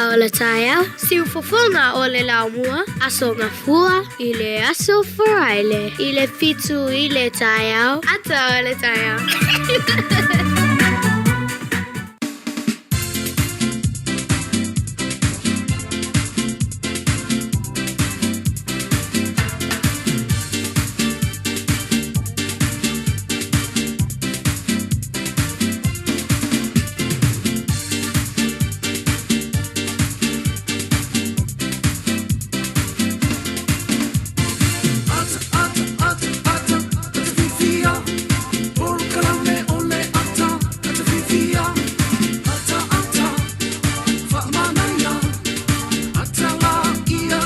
Ata o le taeao, siufofoga o le laumua, Aso Gafua i le aso Faraile i le 7 i le taeao, Ata o le taeao.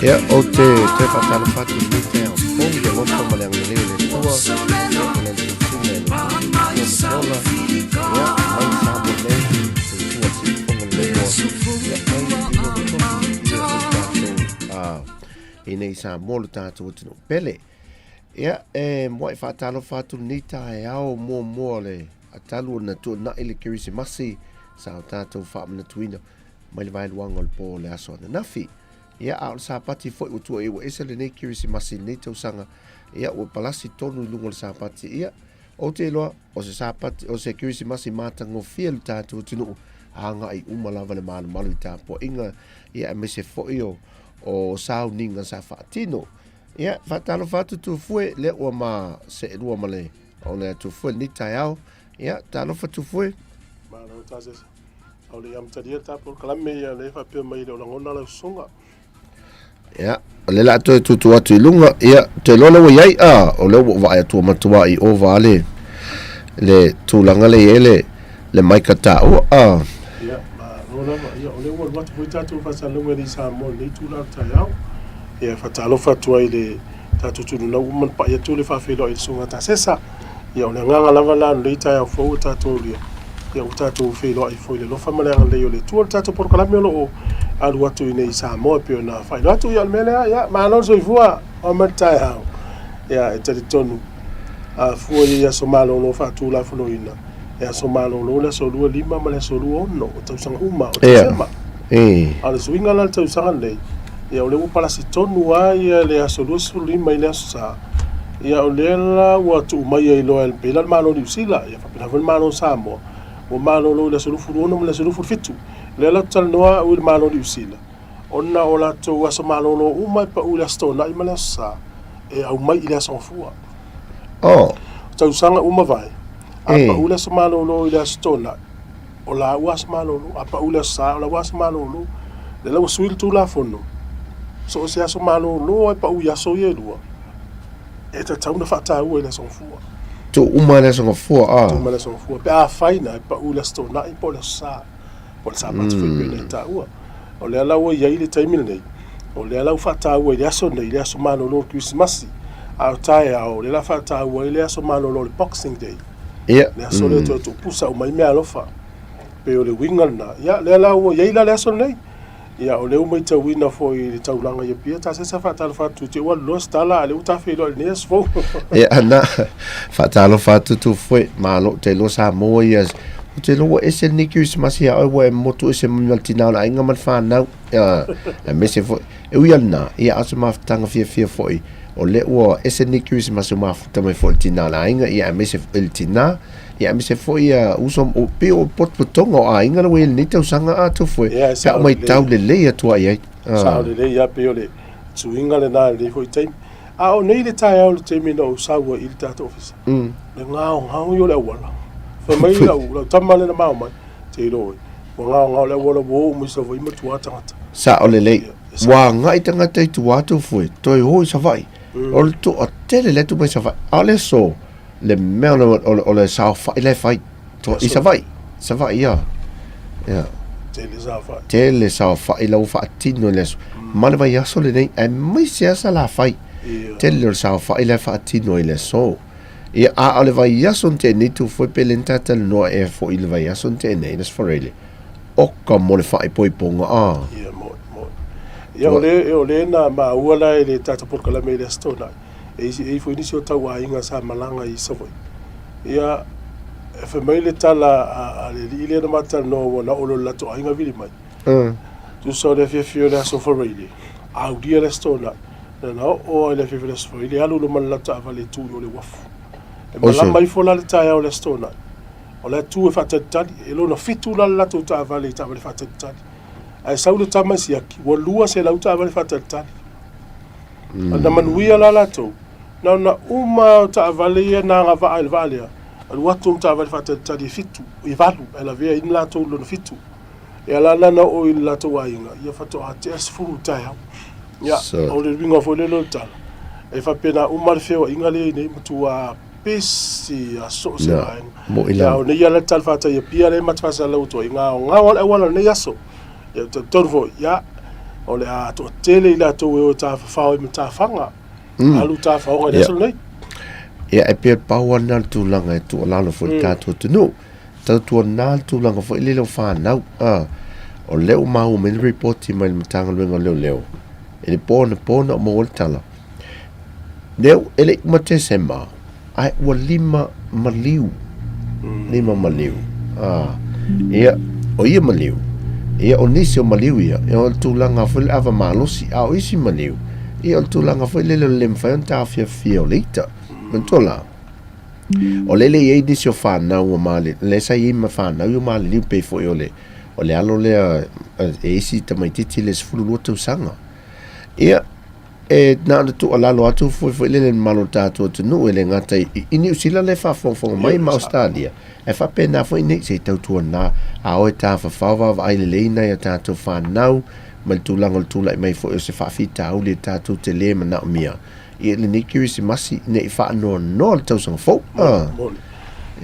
Ia, ou te toe faatalofa atu i lenei taeao fou i le alofa ma le agalelei o le Atua, ia, o le Tufuga e le Tufuga Mapola, ia, mai Samoa nei, soifua le siufofoga lelei moa, ia, mai i lou tofi, ia, o tatou, i nei Samoa lo tatou atunuu pele. Ia, e muai faatalofa atu lenei taeao muamua o le talu ona tuanai le Kerisimasi sa o tatou faamanatuina mai le vaeluaga o le pō o le aso ananafi. Ia, a o le Sapati foi ua tuuai ua ese lenei Kerisimasi i lenei tausaga, ia, ua palasi tonu i luga o le Sapati. Ia, ou te iloa, o se Sapati, o se Kerisimasi matagofie lo tatou atunuu, agai uma lava le malumalu i tapuaiga, ia, aemaise foi o, o sauniga sa faatino. Ia, faatalofa atu Tufue, lea ua ma seelua ma le, o le Tufue lenei taeao. Ia, talofa Tufue. Malo tasese. O le amatalia le tatou polokalame ia lea e faapea mai e le o lagona lau susuga. Ia, o lea o le a toe tutu atu i luga, ia, ou te iloa lea ua i ai, a, o lea ua ou vaai atu ua matuai ova lava le, le tulaga lea e i ai le, le maika taua, a. Ia, malo lava. Ia, o lea ua alu atu foi tatou faasalalauga i le Samoa i lenei itula o le taeao. Ia, e faatalofa atu ai i le tatou tulinau uma na pai atu le faafeiloai i le Susuga Tasesa. Ia, o le agaga lava la o lenei taeao fou ua tatou aulia, ia ua tatou feiloai foi i le alofa ma le agalelei o le Atua. O le tatou polokalame o lo o alu atu i inei i Samoa e pei ona faailoa atu. Ia, o le mea lea, ia, malo le soifua, oo mai le taeao. Ia, e talitonu, a fua i aso malolo faatulafonoina, e aso malolo le aso 25 ma le aso 26 o tausaga uma o Tesema. A o le suiga la i le tausaga lenei, ia o lea ua palasi tonu lava ia le aso 25 i le aso Sa, ia o lea la ua tuu mai ai loa e pei la le Malo o Niu Sila, ia faapena foi le Malo o Samoa, ua malolo i le aso 26 ma le aso 27. O lea la ou te talanoa au i le Malo o Niu Sila, ona o latou aso malolo uma e pau i le aso Toonai ma le aso Sa, e aumai i le aso Gafua. Oh. Tausaga uma vae, a pau le aso malolo i le aso Toonai, o laua aso malolo, a pau le aso Sa, o laua aso malolo. Lea la ua sui le Tulafono, so o se aso malolo lava e pau i aso ia e lua, e tatau ona faataua i le aso Gafua. Tuu uma i le aso Gafua, a. Tuu uma i le aso Gafua. Pe afai na e pau i le aso Toonai po o le aso Sa, po o le Sapati foi pei ona e taua. O lea la ua i ai le taimi lenei, o lea la ua faataua i le aso lenei, le aso malolo o le Kerisimasi, a o taeao, o lea la faataua ai le aso malolo o le Boxing Day. Ia. Le aso lea e toe tuupusa uma ai meaalofa. Pei o le uiga lena. Ia, lea la ua i ai la le aso lenei. Ia, o lea ua matauina foi i le taulaga i Apia, ta sesa faatalofa atu te ua alu loa se tala, a o lea ua ta feiloai i lenei aso fou. Ia, na, faatalofa atu Tufue, malo, te iloa Samoa ia, ou te iloa ua ese lenei Kerisimasi ia oe, ua e motu ese mai ma le tina o le aiga ma le fanau, ia, aemaise foi, e ui lava i lena, ia, a o se mafutaga fiafia foi, o lea ua ese lenei Kerisimasi ua mafuta mai foi i le tina o le aiga, ia, aemaise foi le tina, ia, aemaise foi ia uso, o, pei o potopotoga o aiga la ua i ai i lenei tausaga a Tufue, Ia, e pe a sao matau lelei. lelei atu lava i ai. Sao lelei lava, pei o le suiga lena i lenei foi taimi. A o nei le taeao i le taimi na ou sau ai i le tatou ofisa, le gaogao ia o le auala. Fai mai lau, lau tama lea na mao mai, te iloa oi, ua gaogao le auala ua oo mai Savaii ma tua tagata. Sao lelei. Ua agai tagata i tua atu foi, toe o i Savaii. O le toatele le atu mai Savaii. A o le aso, le mea o le, o le, o le saofai la e fai. To, i Savaii. Savaii, ia. Ia. Tele saofai. Tele saofai la ua faatino i le aso. Ma le vaiaso lenei, aemaise lava Salafai. Ia. Tele o le saofai la e faatino i le aso. Ia, a o le vaiaso na tea nei Tufue pe le na ta talanoa ea foi i le vaiaso na tea nei, le Aso Faraile, oka mo le faaipoipoga, a. Ia, moni, moni. Ia, o le, o le na maua la i le tatou polokalame i le Aso Toonai, e i ai foi nisi o tauaiga sa malaga i Savaii. Ia, e fai mai le tala a le alii lea na ma talanoa ua na oo loa i le latou aiga vili mai. Tusa o le afiafi o le Aso Faraile, aulia le Aso Toonai, na ona oo lava i le afiafi o le Aso Faraile, alu loa ma le latou taavale e tu i o i le uafu. E malama ifo la le taeao o le Aso Toonai, o la e tu e faatalitali, e lona fitu la le latou taavale i taavale faatalitali. Ae sau le tama e siaki, ua 200 taavale faatalitali. Na manuia la latou, na ona uma lava o taavale ia na agavaa i le vaa lea, alu atu ma taavale faatalitali e fitu, e valu, ae lavea ai latou i lona fitu. Ia la na oo i le latou aiga, ia faatoa tea le 10 i le taeao. Ia, o le uiga foi lele o le tala, e faapena uma le feoaiga lea i nei, matua pisi a so o se vaega. Ia, o nei lava le tala faataia Apia lea ma te faasalalau atu ai, e gaogao lava le auala o lenei aso. Ia, ou te talitonu foi, ia, o le a toatele i latou e o e tafafao ai ma tafaga, alu tafaoga i le aso lenei. Ia, e pei pau lava lena o le tulaga e tuualalo foi i le tatou atunuu. Tautuana le tulaga foi lele o fanau. A, o lea ua maua mai le ripoti mai le Matagaluega o Leoleo, i le po anapo na ou maua ai le tala, lea e le i uma Tesema, ae ua lima maliu, lima maliu. A, ia, o ia maliu, ia o nisi o maliu ia, ia o le tulaga foi le ava malosi, a o isi maliu, ia o le tulaga foi lele o le le mafai ona taofiafia o le ita. Manatua la, O lele e i ai nisi o fanau ua male, lea sa i ai ma fanau ia ua maliliu pei foi o le, o le alo lea e isi tamaitiiti le 12 tausaga. Ia, e na ona tuualalo atu foi foi lele i le mamalu o le tatou atunuu e le gata i, i Niu Sila lea e faafogafoga mai ma Ausetalia, ae faapena foi nei se i tautuana a o e tafafao vaavaai lelei nai a tatou fanau ma le tulaga o le tulai mai foi o se faafitauli e tatou te le manaomia. Ia lenei Kerisimasi ne i faanoanoa le tausaga fou. Ah.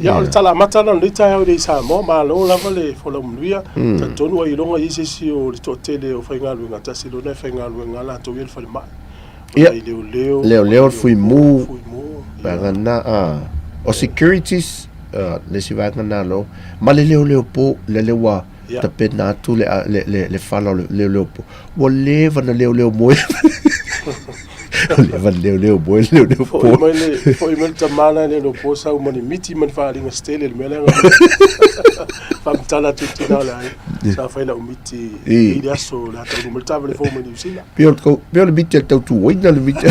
Ia, o le tala amata lena o lenei taeao i le Samoa, malo lava le folau manuia. Mm. Talitonu ai iloga i se isi o le toatele o faigaluega tasi lona e faigaluega latou ia le falemai. Ia, leoleo, leoleo fuimu, fuimu, vaega na, ah. O securities, uh, le isi vaega na lo, ma le leoleo po, le le ua tapena atu le, le, le, le fala o le leoleo po. Ua leva na leoleo moe. Ua leva na leoleo moe le leoleo po. Foi mai le, foi mai le tama la leoleo po sau ma ni miti ma ni faaaliga se tele le mea lea. Faamatala atu i le tina o le aiga. Sa fai lau miti i le aso le a taunuu mai le taavale fou mai Niu Sila. Pei o le miti a le tautuaina le miti.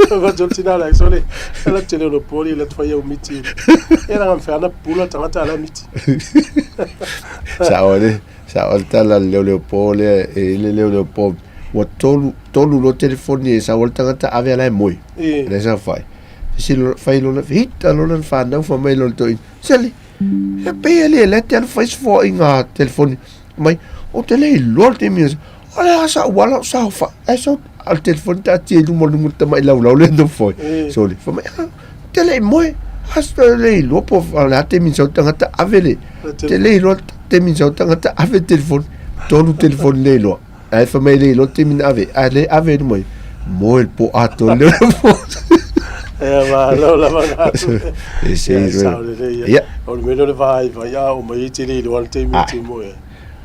Fai le tina o le aiga, sole, ala te leoleo po le atu fai au miti. E la ngam ana pula tagata ala miti. Sao le. Sao le tala a le leoleo po lea e i le leoleo po ua tolu tolu loa telefoni e sau ai le tagata ave ala e moe. E. Lea sa fai. Fesili fai loa hita loa lana fanau fai mai loa le toeaina, Seli, e pei e le lea te alu fai se foaiga telefoni mai, ou te le iloa le taimi o le a sa uala o saofai ae sau a le telefoni taatia i luma o le tamai laulau lea nofo ai. E. Sole, fai mai, ah, te le i moe, a sa le iloa po o le a taimi sau tagata ave le, te le iloa taimi sau tagata ave le telefoni, tolu telefoni le iloa. Ae fai mai le iloa taimi na ave, ae le ave ni mai, moe le po atoa le po. Ia malo lava na. E se i roe. Ia. O le mea lea o le vaivai, a oo mai ai te le iloa le taimi e te moe ai.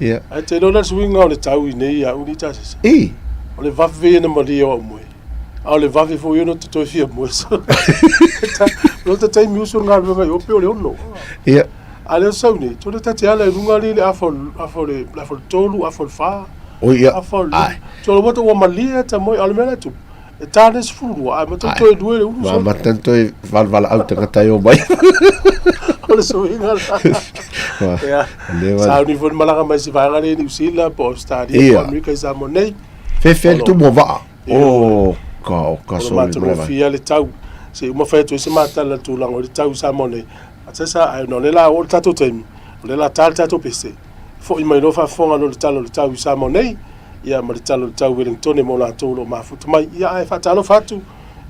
Ia. Ae te iloa la le suiga o le tau i nei au nei tasese. I. O le vave ia na malie o au moe. A o le vave foi ia na te toe fia moe. Lo te taimi usu o le galuega i o pe o le 6. Ia. A lea sau nei, tole ta te ala i luga le afa o le afa o le 3, afa o le 4. O ia. Afa o le. Tole ua ua malie ta moe, a o le mea la e tupu, e tā le 12, ae mata toe lue le ulu. Ma mata toe valaau tagata e o mai. O le suiga la. Ia. Sauni foi le malaga mai se vaega lea i Niu Sila po o Australia po o Amerika i Samoa nei. Fefe le tumu o vaa. O ka o ka O le matagofie le tau. Se i uma fai atu ai se matala i le tulaga o le tau i Samoa nei. A tesa ai ona o lea la oo le tatou taimi, o lea la ta le tatou pese. Foi mai loa faafofoga loa le tala o le tau i Samoa nei, ia ma le tala o le tau Wellingtone mo latou o lo o mafuta mai. Ia ae faatalofa atu,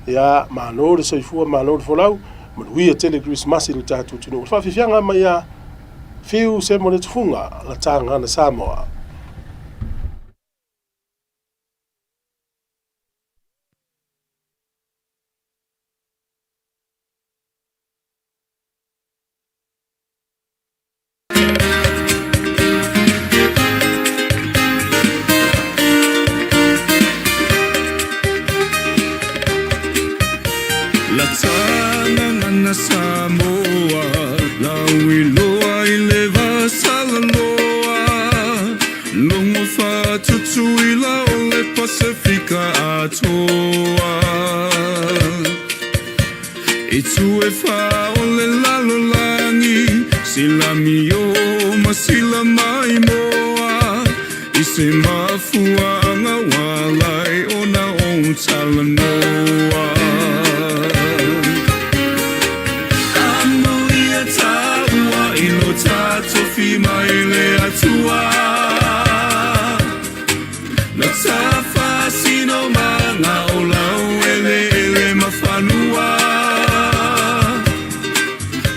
ia malo le soifua, malo le folau, manuia tele Kerisimasi i lo tatou atunuu. O le faafiafiaga mai ia Fiu Semole Tufuga, Latagana Samoa. Latana Samoa, lauiloa i le vasalaloa. Tutuila o le Pasefika atoa. I tu e whā o le lalolagi, sila mio ma sila mai moa, i se mafuaanga ua lai ona ou talanoa. Amuia tāua i lo tātofi mai le Atua. Na ta faasino maga o lau eleele ma fanua.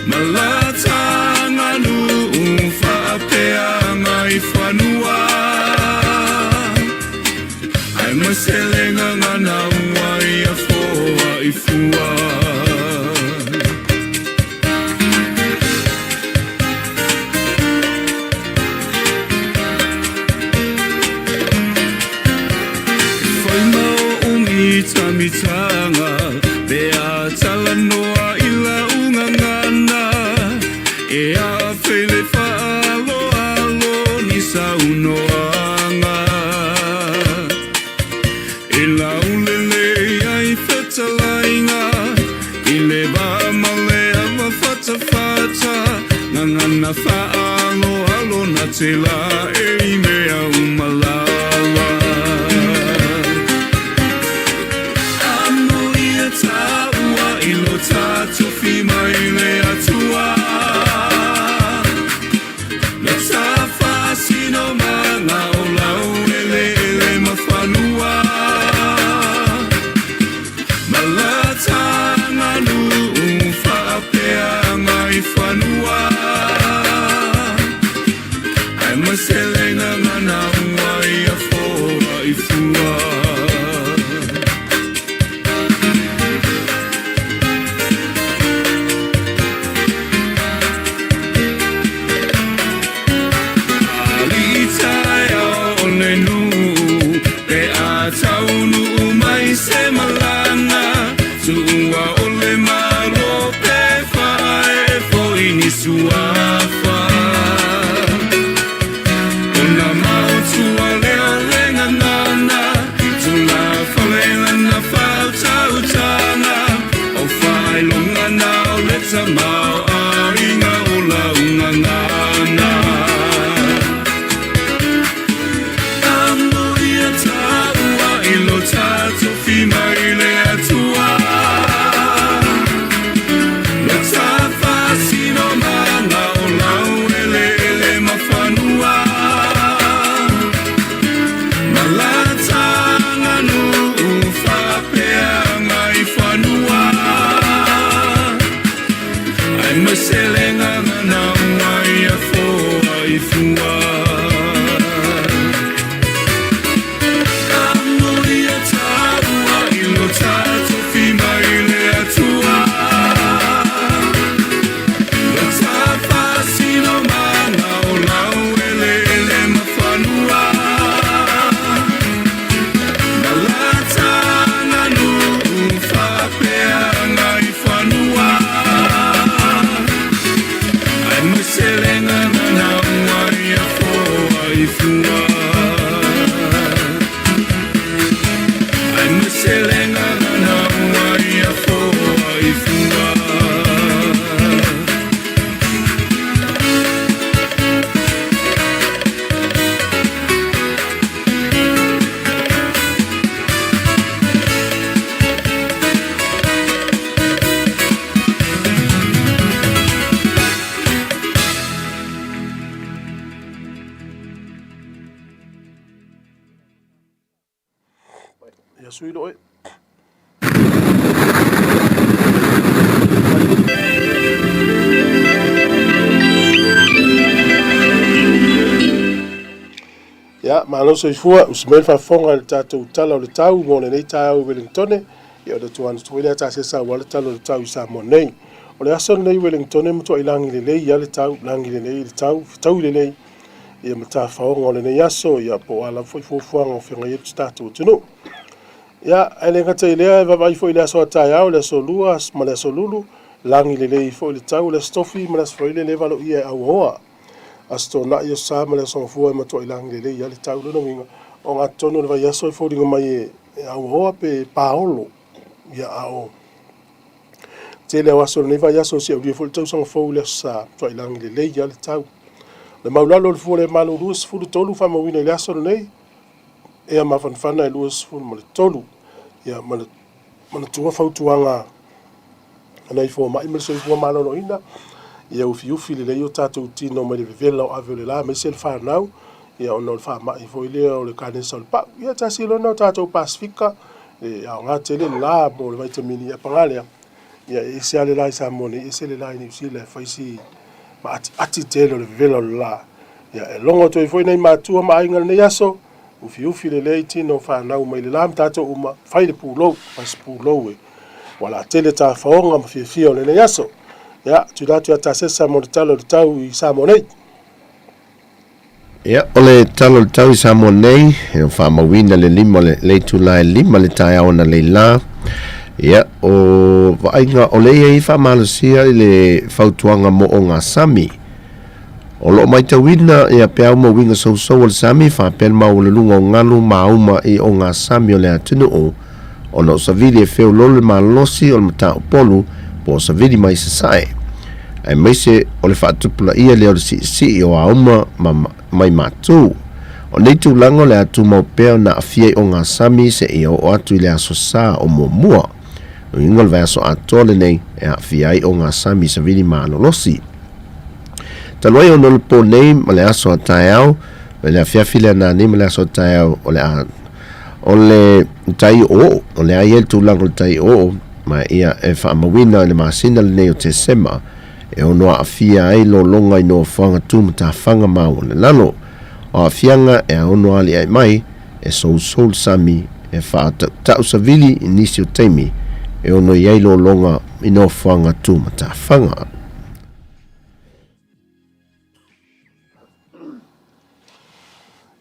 Ma la ta aganuu faapeaga i fanua. Ae ma se le gagana ua ia foai fua. E fai ma o'u mitamitaga pe a talanoa i lau gagana, e afe i le faaaloalo ni saunoaga. E laulele ai fetalaiga i le va ma le ava fatafata, gagana faaaloalo na te laei mea uma lava. Amuia tāua i lo tātofi mai le Atua. Na ta faasino maga o lau eleele ma fanua. Ma la ta aganuu faapeaga i fanua. Ae ma se le gagana ua ia foai fua. Alii taeao o le nuu, pe a taunuu mai se malaga, tuua ole malo pe faaee foi ni suafa. Ona maotua lea o le gagana, tulafale lana faautautaga, o faailoga na o le tamaoaiga o lau gagana. Amuia tāua i lo tātofi mai le Atua. Na ta faasino maga o lau eleele ma fanua. Ma la ta aganuu faapeaga i fanua. Ae ma se le gagana ua ia foai fua. Amuia tāua i lo tātofi mai le Atua. Na ta faasino maga o lau eleele ma fanua. Ma la ta aganuu faapeaga i fanua. Ae ma se le gagana ua ia foai fua. Ae ma se le gagana ua ia foai fua. Ia sui loe. Ia, malo soifua, usi mai le faafofoga i le tatou Tala o le Tau mo lenei taeao i Wellingtone. Ia, o le atu foi lea tasesa aua le Tala o le Tau i Samoa nei. O le aso lenei i Wellingtone e matuai lagi lelei lava le tau, lagi lelei le tau, fetaui lelei ia ma tafaoga o lenei aso, ia po o a lava foi fuafuaga o feagai ai le tatou atunuu. Ia, ae le gata i lea, e vaavaai foi i le aso a taeao, le aso Lua ma le aso Lulu, lagi lelei foi le tau, le aso Tofi ma le aso Faraile le valoia e auaoa. Aso Toonai, Aso Sa ma le Aso Gafua e matuai lagi lelei lava le tau. Lona uiga, ogatotonu o le vaiaso e foliga mai e auaoa pe paolo. Ia a o tele o aso o lenei vaiaso o siaulia foi le tausaga fou i le Aso Sa, matuai lagi lelei lava le tau. O le maulalo o le fua le malo 23 faamauina i le aso lenei, ea mafanafana e 23. Ia manatua fautuaga a nai fomai ma le soifua maloloina, ia ufiufi lelei o tatou tino mai le vevela o ave o le la, aemaise le fanau, ia ona o le faamai foi lea o le kanesa o le pau. Ia tasi loa lena o tatou Pasefika, e aoga tele le la mo le vaitamini, ae paga lea, ia e ese lava le la i Samoa nei, ese le la i Niu Sila, e fai si maatiati tele o le vevela o le la. Ia e logo atu ai foi nai matua ma aiga i lenei aso, ufiufi lelei tino o fanau mai le la ma tatou uma, fai le pulou, fai se pulou e ua la tele tafaoga ma fiafia o lenei aso. Ia, tuuina atu ia Tasesa mo le tala o le tau i Samoa nei. Ia, o le tala o le tau i Samoa nei, e faamauina le lima le, le itula e lima le taeao na leila. Ia, o vaaiga o le ia i faamalosia i le fautuaga mo o ngā sami. O loo matauina ia peau ma uiga sousou o le sami faapea le maualuluga o galu ma auma i ogasami o le atunuu ona o savili e feololo le malosi o le mataupolu po o savili mai sasae, aemaise o le faatupulaia lea o le siisii o auma ma mai matou. O nei tulaga o le a tumau pea ona aafia i ogasami seia oo atu i le Aso Sa o muamua. O uiga o le vaiaso atoa lenei e aafia ai ogasami i savili malolosi. Talu ai ona o le po nei ma le aso a taeao, o le afiafi lea nanei ma le aso a taeao, o le a o le tai oo, o le a i ai le tulaga o le tai oo, ma ia e faamauina i le masina lenei o Tesema, e ono aafia ai lologa i nofoaga tu matafaga ma aualelalo. O aafiaga e ono aliae mai, e sousou le sami, e faatautau savili i nisi o taimi, e ono i ai lologa i nofoaga tu matafaga.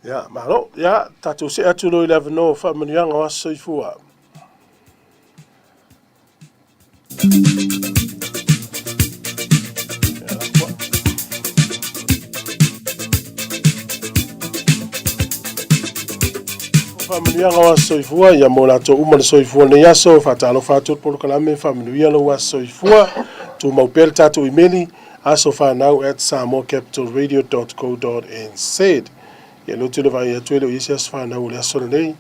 Ia, malo. Ia, tatou see atu loa i le avanoa o faamanuiaga o aso soifua. Faamanuiaga o aso soifua, ia mo latou uma le soifua nei aso, faatalofa atu le polokalame, faamanuia lou aso soifua, tumau pea le tatou imeli, asofanau@samoacapitalradio.co.nz. Ia lea ou te le vaai atu e le o i ai se aso fanau o le aso lenei,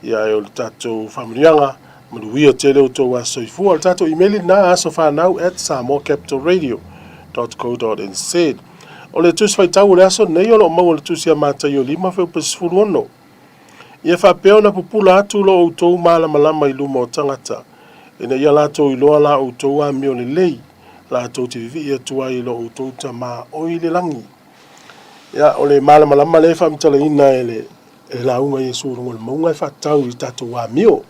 ia ae o le tatou faamanuiaga, manuia tele outou aso soifua. O le tatou imeli lena, asofanau@samoacapitalradio.co.nz. O le tusi faitau o le aso lenei o lo o maua i le tusi a Mataio 5 fuaiupu 16. Ia faapea ona pupula atu lo outou malamalama i luma o tagata, ina ia latou iloa la outou amio lelei, latou te vivii atu ai i lo outou Tama o i le lagi. Ia, o le malamalama lea e faamatalaina e le, e le lauga Iesu i luga o le mauga e faatatau i tatou amio.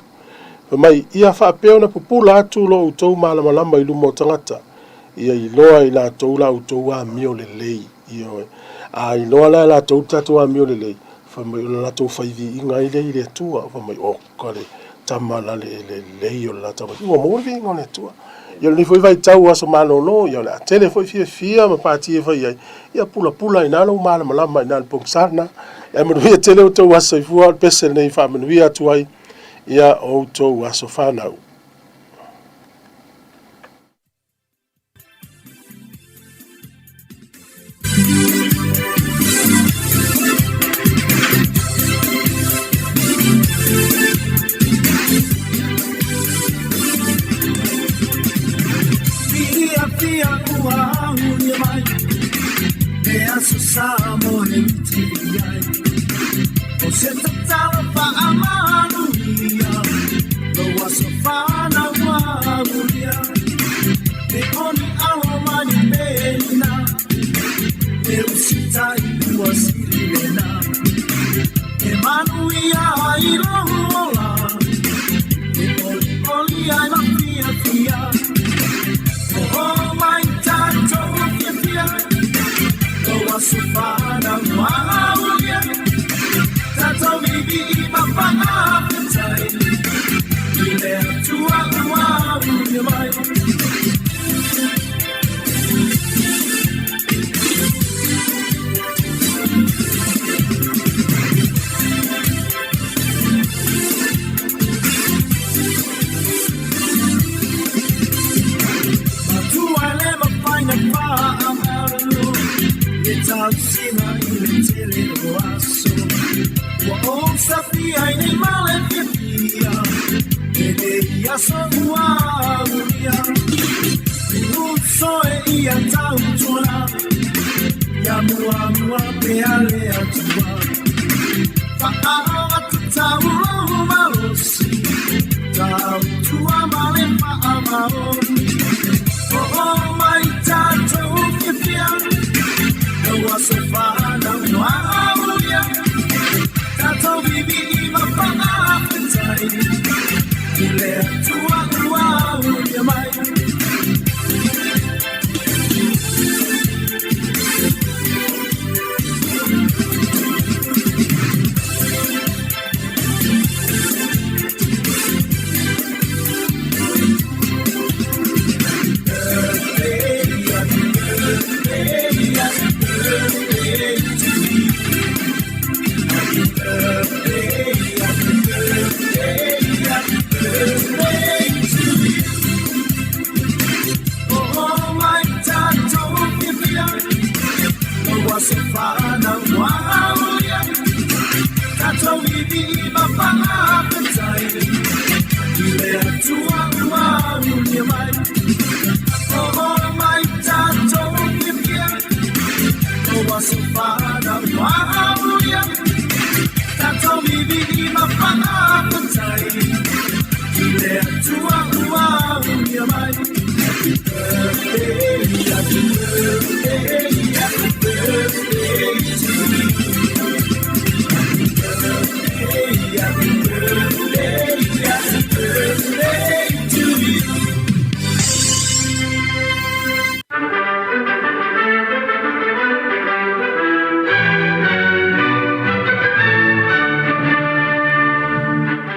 Fai mai, ia faapea ona pupula atu lo outou malamalama i luma o tagata, ia iloa i latou la outou amio lelei. Ioe. A iloa la e latou le tatou amio lelei, fai mai o le latou fai viiga ai lea i le Atua. Fai mai, o ka le tama la le lelei o le la tama. Ua maua le viiga o le Atua. Ia o lenei foi vaitau aso malolo, ia o le a tele foi fiafia ma pati e fai ai, ia pulapula i ina lou malamalama i ina i le pogisa lena. Ae manuia tele outou aso soifua, o le pese lenei e faamanuia atu ai ia outou aso fanau.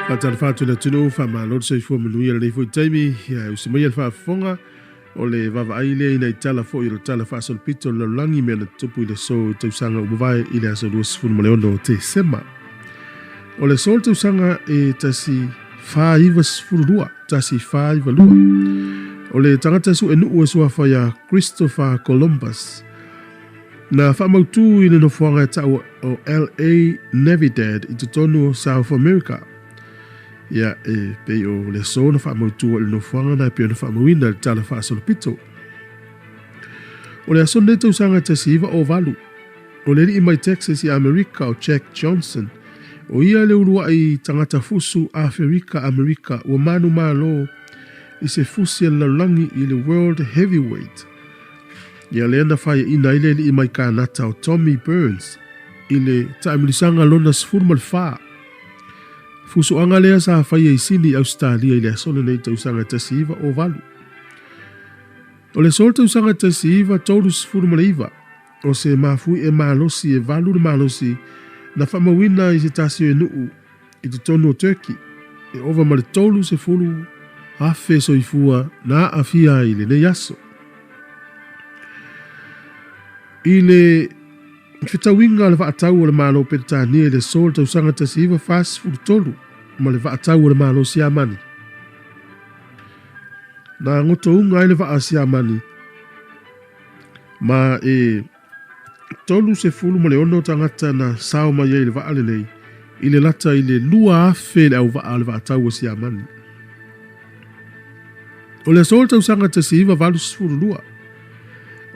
Faatalofa atu i le atunuu, faamalo le soifua manuia i lenei foi taimi. Ia, usi maia le faafofoga o le vaavaai lea ina i tala foi o le tala faasolopito o le lalolagi mea na tutupu i le aso i tausaga ua mavae i le aso 26 o Tesema. O le aso o le tausaga e 1492, 1492, o le tagata suenuu e suafa ia Christopher Columbus, na faamautu i le nofoaga e taua o LA Navidad i totonu o South America. Ia, e pei o le aso na faamautu i le nofoaga na e pei ona faamauina i le tala faasolopito. O le aso lenei tausaga e 1908, o le alii mai Texas i Amerika o Jack Johnson, o ia le uluai tagata fusu Aferika Amerika ua manumalo i se fusi a le lalolagi i le World Heavyweight. Ia lea na faiaina ai le alii mai Kanata o Tommy Burns i le taamilisaga lona 14. Fusuaga lea sa faia i Sini, Ausetalia i le aso lenei tausaga 1908. O le aso le tausaga 1939, o se mafuie malosi e valu le malosi na faamauina i se tasi o nuu i totonu o Turkey, e ova ma le 30,000 soifua na aafia ai i lenei aso. I le fetauiga o le vaatau o le Malo Peretania i le aso o le tausaga 1943 ma le vaatau o le Malo Siamani, na gotouga ai le vaa Siamani ma e 36 tagata na sao mai ai i le vaa lenei i le lata i le 2,000 le auvaa o le vaatau o Siamani. O le aso o le tausaga 1982,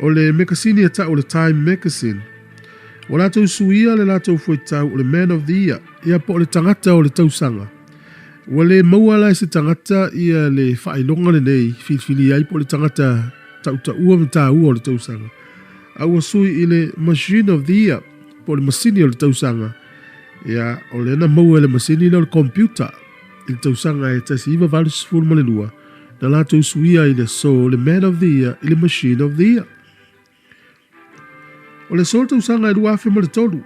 o le mekasini e tau o le Time Magazine, ua latou suia le latou fuaitau o le Man of the Year, ia po o le tagata o le tausaga. Ua le maua la e se tagata ia le faailoga lenei filifili ai po o le tagata tautaua ma taua o le tausaga, a ua sui i le Machine of the Year, po o le masini o le tausaga. Ia, o lea na maua e le masini lea o le computer i le tausaga e 1982, na latou suia i le aso le Man of the Year i le Machine of the Year. O le aso o le tausaga e 2003,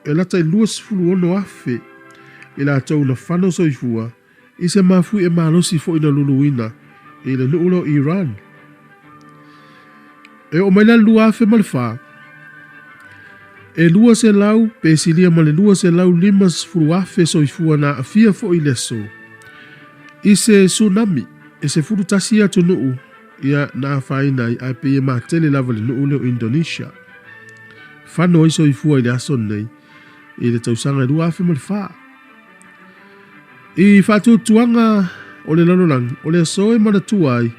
e lata i 26,000 i latou na fano soifua i se mafuie malosi foi na luluina i le nuu lea o Iran. E oo mai la le 2004, e 200 pe silia ma le 250,000 soifua na aafia foi i le aso i se tsunami e 11 atunuu ia na afaina ai, ae pei e matele lava le nuu lea o Indonesia. Fano ai soifua i le aso lenei i le tausaga e 2004. I faatuatuaga o le lalolagi, o le aso e manatua ai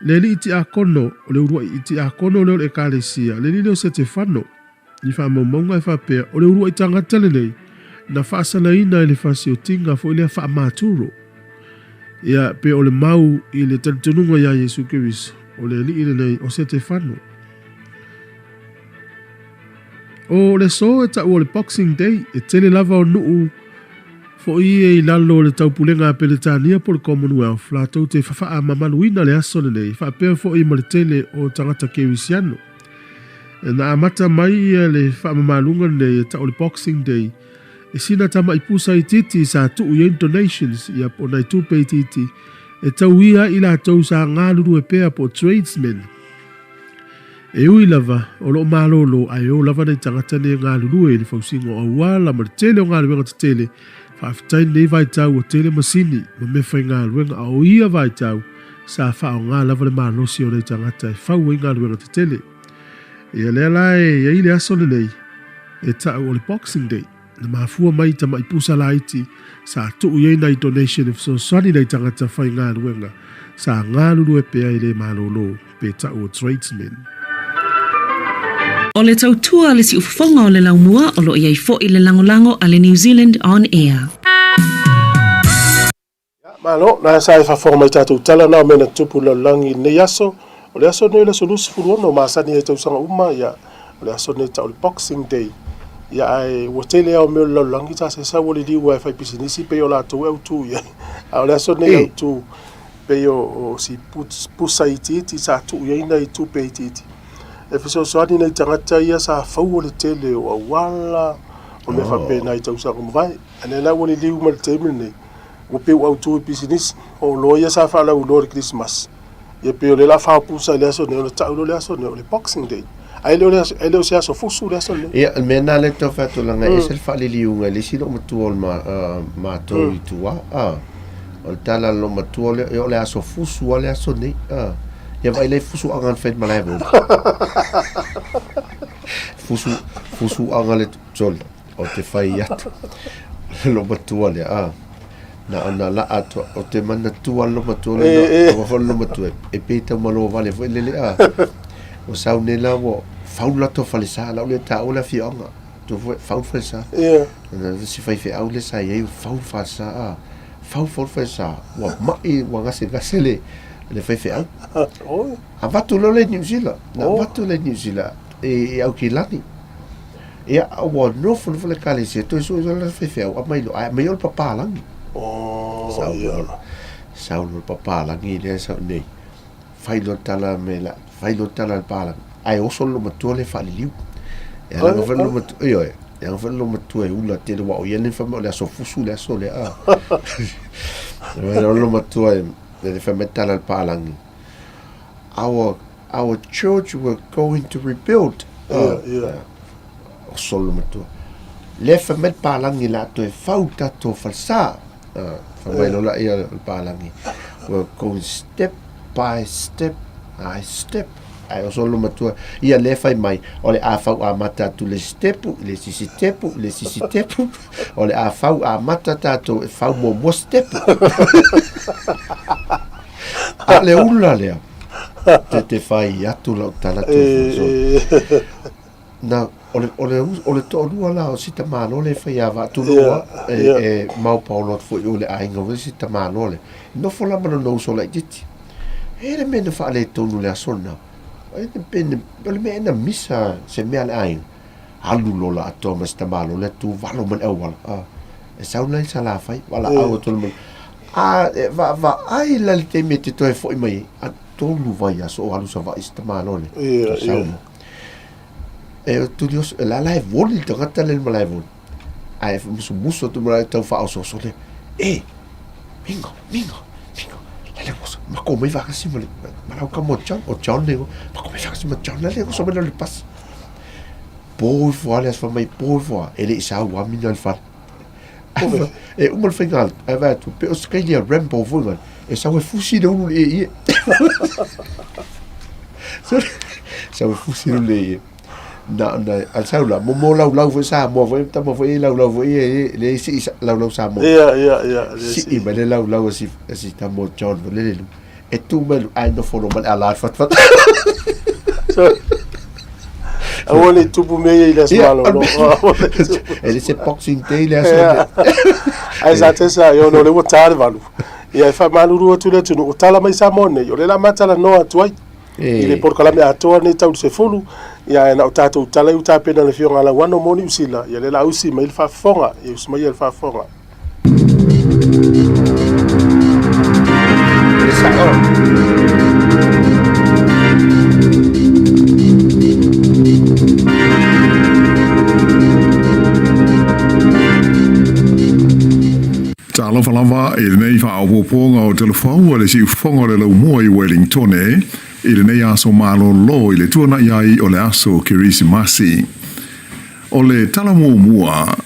le alii tiakono o le uluai tiakono lea o le Ekalesia, le alii lea o Setefano. I faamaumauga e faapea, o le uluai tagata lenei na faasalaina i le fasiotiga foi lea faamaturo. Ia, pe o le mau i le talitonuga iā Iesu Keriso, o le alii lenei o Setefano. O le aso e taua o le Boxing Day, e tele lava o nuu foi ia i lalo o le taupulega a Peretania po o le Commonwealth latou te faamamaluina le aso lenei, faapea foi ma le tele o tagata Kerisiano. Na amata mai ia le faamamaluga lenei e tau o le Boxing Day e sina tamai pusa itiiti sa tuu i ai ni donations, ia po o nai tupe itiiti e tauia ai i latou sa galulue pea po o tradesmen. E ui lava o lo o malolo ae o lava nai tagata nei e galulue i le fausiga o auala ma le tele o galuega tetele, faafetai lenei vaitau ua tele masini ma mea faigaluega a o ia vaitau sa faaaoga lava le malosi o nai tagata e fau ai galuega tetele. Ia lea la e i ai le aso lenei e tau o le Boxing Day. Na mafua mai i tamai pusa laiti sa tuu i ai nai donation e fesoasoani nai tagata faigaluega sa galulue pea i le malolo pe tau o tradesmen. O le tautua a le siufofoga o le laumua o lo o i ai foi le lagolago a le New Zealand On Air. Ia, malo, na sa e faafofoga mai tatou tala na o mea na tutupu i le lalolagi i lenei aso. O le aso lenei o le aso 26, masani ai tausaga uma, ia, o le aso lenei tau o le Boxing Day. Ia, ae ua tele lava o mea o le lalolagi ta se sau o le liu e fai pisinisi pei o latou e autu i ai. A o le aso lenei autu pei o si pusa itiiti sa tuu i ai nai tupe itiiti. E fesoasoani nai tagata ia sa faua le tele o auala, o mea faapena i tausaga ua mavae. A lea la ua liliu mai i le taimi lenei, ua pei ua autu i pisinisi. O oloa ia sa faalauiloa i le Kerisimasi, ia pei o lea o le a fao pusa i le aso nei, ona tau lea o le aso nei o le Boxing Day. Ae le o le aso, e le o se aso fusu le aso lenei. Ia, o le mea lena lea e tau fai atu leaga e ese le faaliliuga i le isi loomatua o le matou i tua, a. O le tala a le loomatua lea, ia o le aso fusu lava le aso nei, a. Ia vaai la i fusuaga na fai i le malae voli. Fusu, fusuaga le, sorry. O te whai atu lo matua lea, a. Na ona la atu, o te manatua lo matua le, e, e. o lo matua, e pe tau malo vale foi lele, a. O sau nei la ua fau lato fale sa, lau le ta o le afioaga. Tu foi, fau fale sa. Yeah. Na si fai fe au le sa iai, fau fale sa, a. Fau fau fale sa, ua mai, ua gase gase le, le fai fe au. Oh. Avatu lo le New Zealand. Na avatu le New Zealand, e, e Aukilani. Ia, ua nofonofo le ekalesia, toe sue sue le faifeau, aumai loa, ae aumai loa le papalagi. Oh, Sau ia. loa, sau loa le papalagi lea sau nei, fai loa le tala me la, fai loa le tala a le palagi, ae oso le loomatua lea e faaliliu. E ala foi le loomatua, ioe, e ala foi le loomatua e ula tele, aua o ia lenei fai mai o le aso fusu le aso lea, a. Fai loa le loomatua e, e fai mai le tala a le palagi, Our our church were going to rebuild. Yeah, yeah. O solo matua. Le fa mai le palangi la toe fau tatou falesa. Fa mai lola ia le palangi. We're going step by step by step. Ai o solo matua. Ia le fai mai o le a fau a mata atu le stepu, le sisi tepu, le sisi tepu. O le a fau a mata tatou e fau muamua stepu. A le ula lea. Te te whai atu lau tala tu e, Na, o le, o le, o le toalua la o sita malo le whai a vaa tuloa e, yeah. e mau paolo atu foi o le aiga o sita malo le. Nofo la mana no uso lai titi. E le mea na whaale tonu le asona. E le pene, o le mea na misa se mea le aiga. Alu lola atoa ma sita malo le tu valo man auala. Ah. E sau lai sa la whai, wala au atu le A e vaavaai la i le taimi e te toe foi mai ai, a tolu vaiaso o alu Savaii se tamaloa le. Ia, Toe sau ia. loa. E o tuli oso, e la la e voli le tagata le malae voli. Ae musumusu atu malae tau faaosooso le, e, mingo, mingo, mingo, la le oso, mako mai faatasi ma le, ma lau tama o John, o John le igoa, mako mai faatasi ma John, la le oso mai le pasi. Po ifo lava le aso fai mai, po ifo lava, e le i sau lava mina i le fale. E uma le faiga ae vaai atu pe o se kaili a Rambo foi ngale e sau e fusi le ulu le ie. Sau e fusi le ulu le ie. Na ona a sau la momo laulau foi Samoa foi tama foi e laulau foi e le sii laulau Samoa. Ia, ia, ia. Sii mai le laulau a si a si tama o John foi lele e tu mai lu ai nofo loa ma le ala fatafata. So, aua ne i tupu mea ia i le aso malolo. E le se Boxing Day le aso. Ae sa tesa, ia ona o lea ua ta le 8. Ia e faamalulu atu le atunuu, o tala mai Samoa nei, o lea o le a ma talanoa atu ai. I le polokalame atoa lenei tau i le 10, ia ae na o tatou tala ia ua tapena e le Afioga ia Lauano mo Niu Sila, ia lea o le a usi mai le faafofoga, ia usi mai le faafofoga. Le sa'o. Talofa lava i lenei faaopoopoga o Telefau a le Siufofoga o le Laumua i Wellingtone i lenei aso malolo i le tuanai ai o le aso Kerisimasi. O le tala muamua,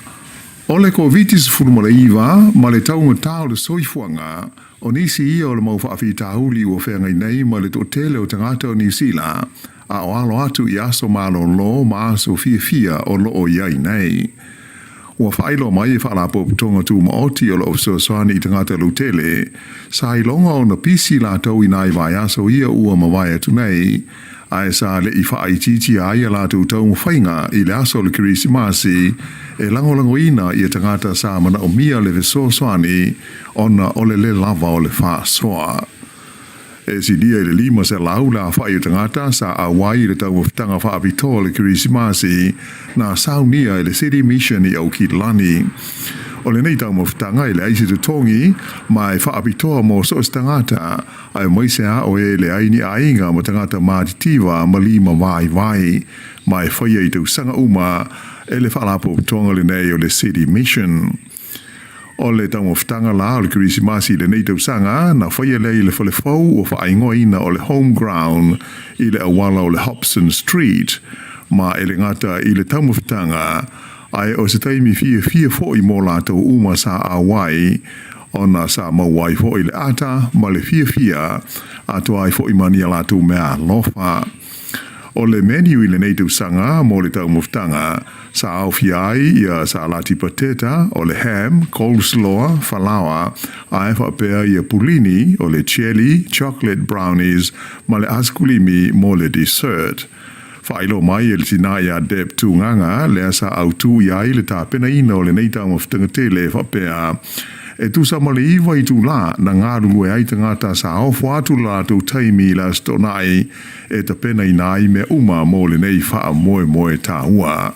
o le Koviti-19 ma le taugata o le soifuaga, o nisi ia o le mau faafitauli ua feagai nei ma le toatele o tagata o Niu Sila, a o alo atu i aso malolo ma aso fiafia o lo o i ai nei. Ua faailoa mai e Faalapotopotoga Tumaoti o lo o fesoasoani i tagata lautele, sa iloga ona pisi latou i nai vaiaso ia ua mavae atu nei, ae sa le i faaitiitia ai a latou taumafaiga i le aso o le Kerisimasi e lagolagoina ia tagata sa manaomia le fesoasoani ona o le le lava o le faasoa. E silia i le 500 le aofai o tagata sa auai i le taumafataga faapitoa o le Kerisimasi na saunia e le City Mission i Aukilani. O lenei taumafataga e leai se totogi ma e faapitoa mo so o se tagata, aemaise a o e leai ni aiga ma tagata matitiva ma lima vaivai, ma e faia i tausaga uma e le Faalapotopotoga lenei o le City Mission. O le taumafataga la o le Kerisimasi i lenei tausaga, na faia lea i le fale fou ua faaigoaina o le Home Ground i le auala o le Hobson Street, ma e le gata i le taumafataga, ae o se taimi fiafia foi mo latou uma sa auai, ona sa maua ai foi le ata ma le fiafia, atoa ai foi ma ni a latou meaalofa. O le menu i lenei tausaga mo le taumafataga, Sa aofia ai ia salati pateta, o le ham, coleslaw, falaoa, ae faapea ia pulini, o le jelly, chocolate brownies, ma le askulimi mo le dessert. Faailoa mai e le tinā iā Deb Tūgaga, lea sa autū i ai le tapenaina o lenei taumafataga tele faapea, E tusa ma le 9 itulā na galulue ai tagata sa ofo atu le latou taimi i le Aso Toonai e tapenaina ai mea uma mo lenei faamoemoe taua.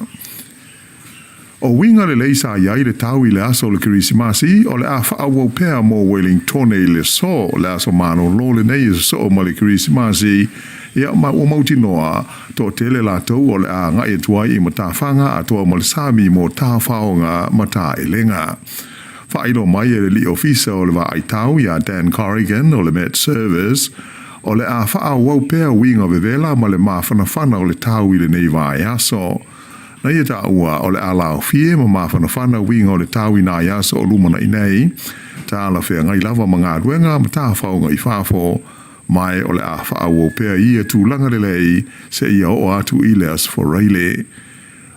O uiga lelei sa i ai le tau i le aso o le Kerisimasi, o le a faaauau pea mo Welingtone i le aso, le aso malolo lenei e sosoo ma le Kerisimasi, ia ma ua mautinoa, toatele latou o le a agai atu ai i matafaga atoa ma le sami mo tafaoga ma taelega. Faailoa mai e le alii ofisa o le vaai tau iā Dan Corrigan o le Met Service, O le a faaauau pea uiga vevela ma le mafanafana o le tau i lenei vaiaso. Na ia taua, o le a laofie ma mafanafana uiga o le tau i nai aso o lumanai nei, talafeagai lava ma galuega ma tafaoga i fafo, mae o le a faaauau pea ia tulaga lelei seia oo atu i le Aso Faraile.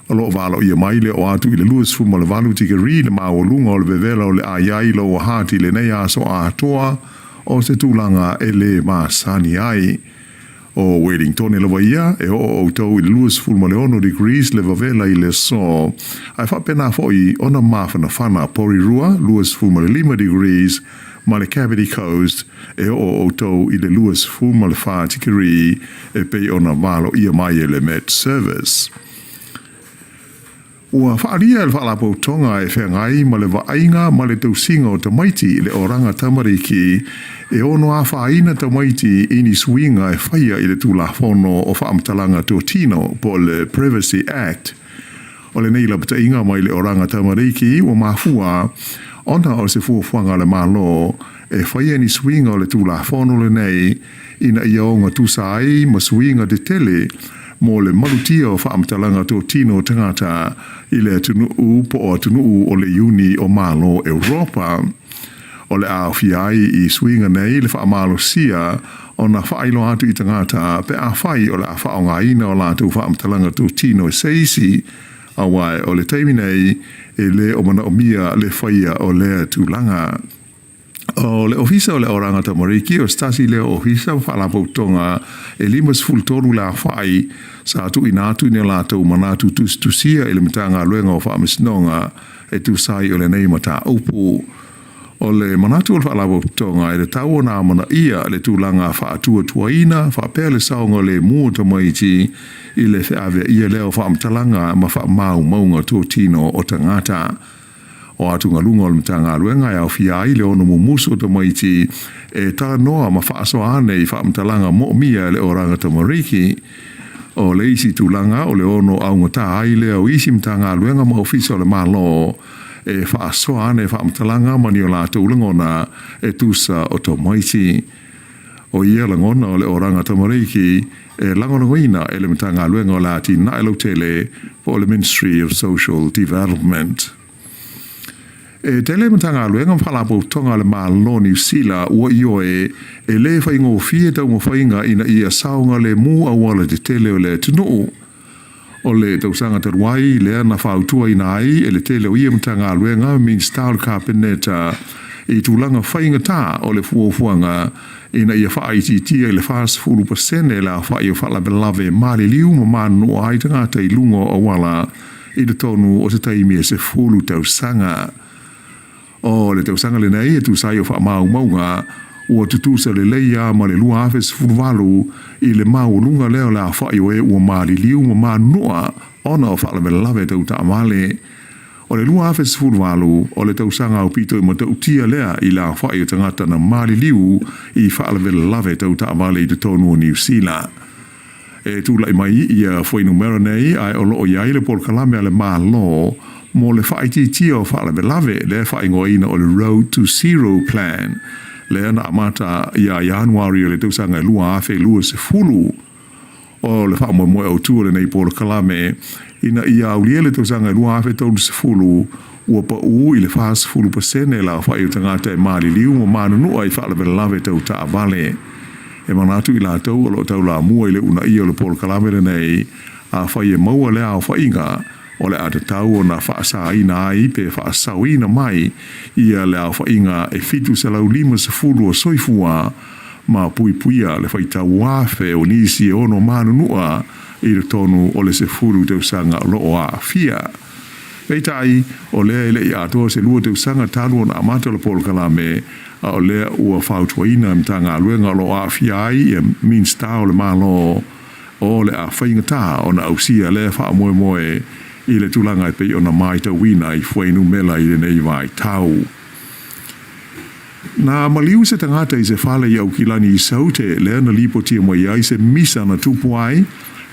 O lo o valoia mai le oo atu i le 28 tikeri le maualuga o le vevela o le a i ai Lower Hutt i lenei aso atoa o se tulaga e lē masani ai. O Wellingtone lava ia, e oo outou i le 26 degrees le vavela i le aso, ae faapena foi ona mafanafana Porirua, 25 degrees, ma le Kapiti Coast, e oo outou i le 24 tikeri e pei ona valoia mai e le Met Service. Ua faaalia e le Faalapotopotoga e feagai ma le vaaiga ma le tausiga o tamaiti i le oranga tamariki e ono afaina tamaiti i ni suiga e faia i le Tulafono o Faamatalaga Totino po o le Privacy Act. O lenei lapataiga mai le oranga tamariki ua mafua ona o se fuafuaga a le Malo e faia ni suiga o le Tulafono lenei ina ia ogatusa ai ma suiga tetele mo le malutia o faamatalaga totino o tagata i le atunuu po o atunuu o le Iuni o Malo Europa. O le a aofia ai i suiga nei le faamalosia ona faailoa atu i tagata pe afai o le a faaaogaina o latou faamatalaga totino e se isi, aua o le taimi nei e le o manaomia le faia o lea tulaga. O le Ofisa o le Aoraga Tamariki, o se tasi lea o ofisa ma faalapotopotoga e 53 le aofai sa tuuina atu i ni o latou manatu tusitusia i le Matagaluega o Faamasinoga e tusa ai o lenei mataupu. O le manatu o le Faalapotopotoga e tatau ona amanaia le tulaga faatuatuaina faapea le saogalemu o tamaiti i le feaveaia lea o faamatalaga ma faamaumauga totino o tagata. O atugaluga o le Matagaluega e aofia ai le ono mumusu o tamaiti e talanoa ma faasoa ane i faamatalaga moomia e le Oraga Tamariki. O le isi tulaga o le ono augata ai lea o isi Matagaluega ma Ofisa o le Malo e faasoa ane faamatalaga ma ni o latou lagona e tusa o tamaiti. O ia lagona o le Oraga Tamariki e lagolagoina e le Matagaluega o le Atinae Lautele po o le Ministry of Social Development. E tele Matagaluega ma Faalapotopotoga a le Malo o Niu Sila ua ioe e lē faigofie taumafaiga ina ia saogalemu auala tetele o le atunuu. O le tausaga talu ai lea na fautuaina ai e le tele o ia Matagaluega ma Minisita o le Kapeneta i tulaga faigata o le fuafuaga ina ia faaitiitia i le 40% le aofai o faalavelave maliliu ma manunua ai tagata i luga o auala i totonu o se taimi e 10 tausaga. O le tausaga lenei e tusa ai o faamaumauga ua tutusa lelei lava ma le 2018 i le maualuga lea o le aofai o e ua maliliu ma manunua ona o faalavelave tau taavale. O le 2018, o le tausaga aupito i matautia lea i le aofai o tagata na maliliu i faalavelave tau taavale i totonu o Niu Sila. E tulai mai ia fuainumera nei ae o lo o i ai le polokalame a le Malo mo le faaitiitia o faalavelave lea e faaigoaina o le Road to Zero Plan lea na amata ia Ianuari o le tausaga e 2020. O le faamoemoe autu o lenei polokalame ina ia aulia le tausaga e 2030 ua paū i le 40% le aofai o tagata e maliliu ma manunua i faalavelave tau taavale. E manatu i latou o lo o taulamua i le uunaia o le polokalame lenei, afai e maua lea aofaiga, o le a tatau ona faasaina ai pe faasaoina mai ia le aofaiga e 750 o soifua ma puipuia le faitau afe o nisi e ono manunua i totonu o le 10 tausaga o lo o aafia. Peitai, o lea e le i atoa se 2 tausaga talu ona amata le polokalame, a o lea ua fautuaina e Matagaluega o lo o aafia ai ia Minisita o le Malo o le a faigata ona ausia lea faamoemoe i le tulaga e pei ona matauina i fuainumera i lenei vaitau. Na maliu se tagata i se fale i Aukilani i Saute lea na lipotia mai ai se misa na tupu ai,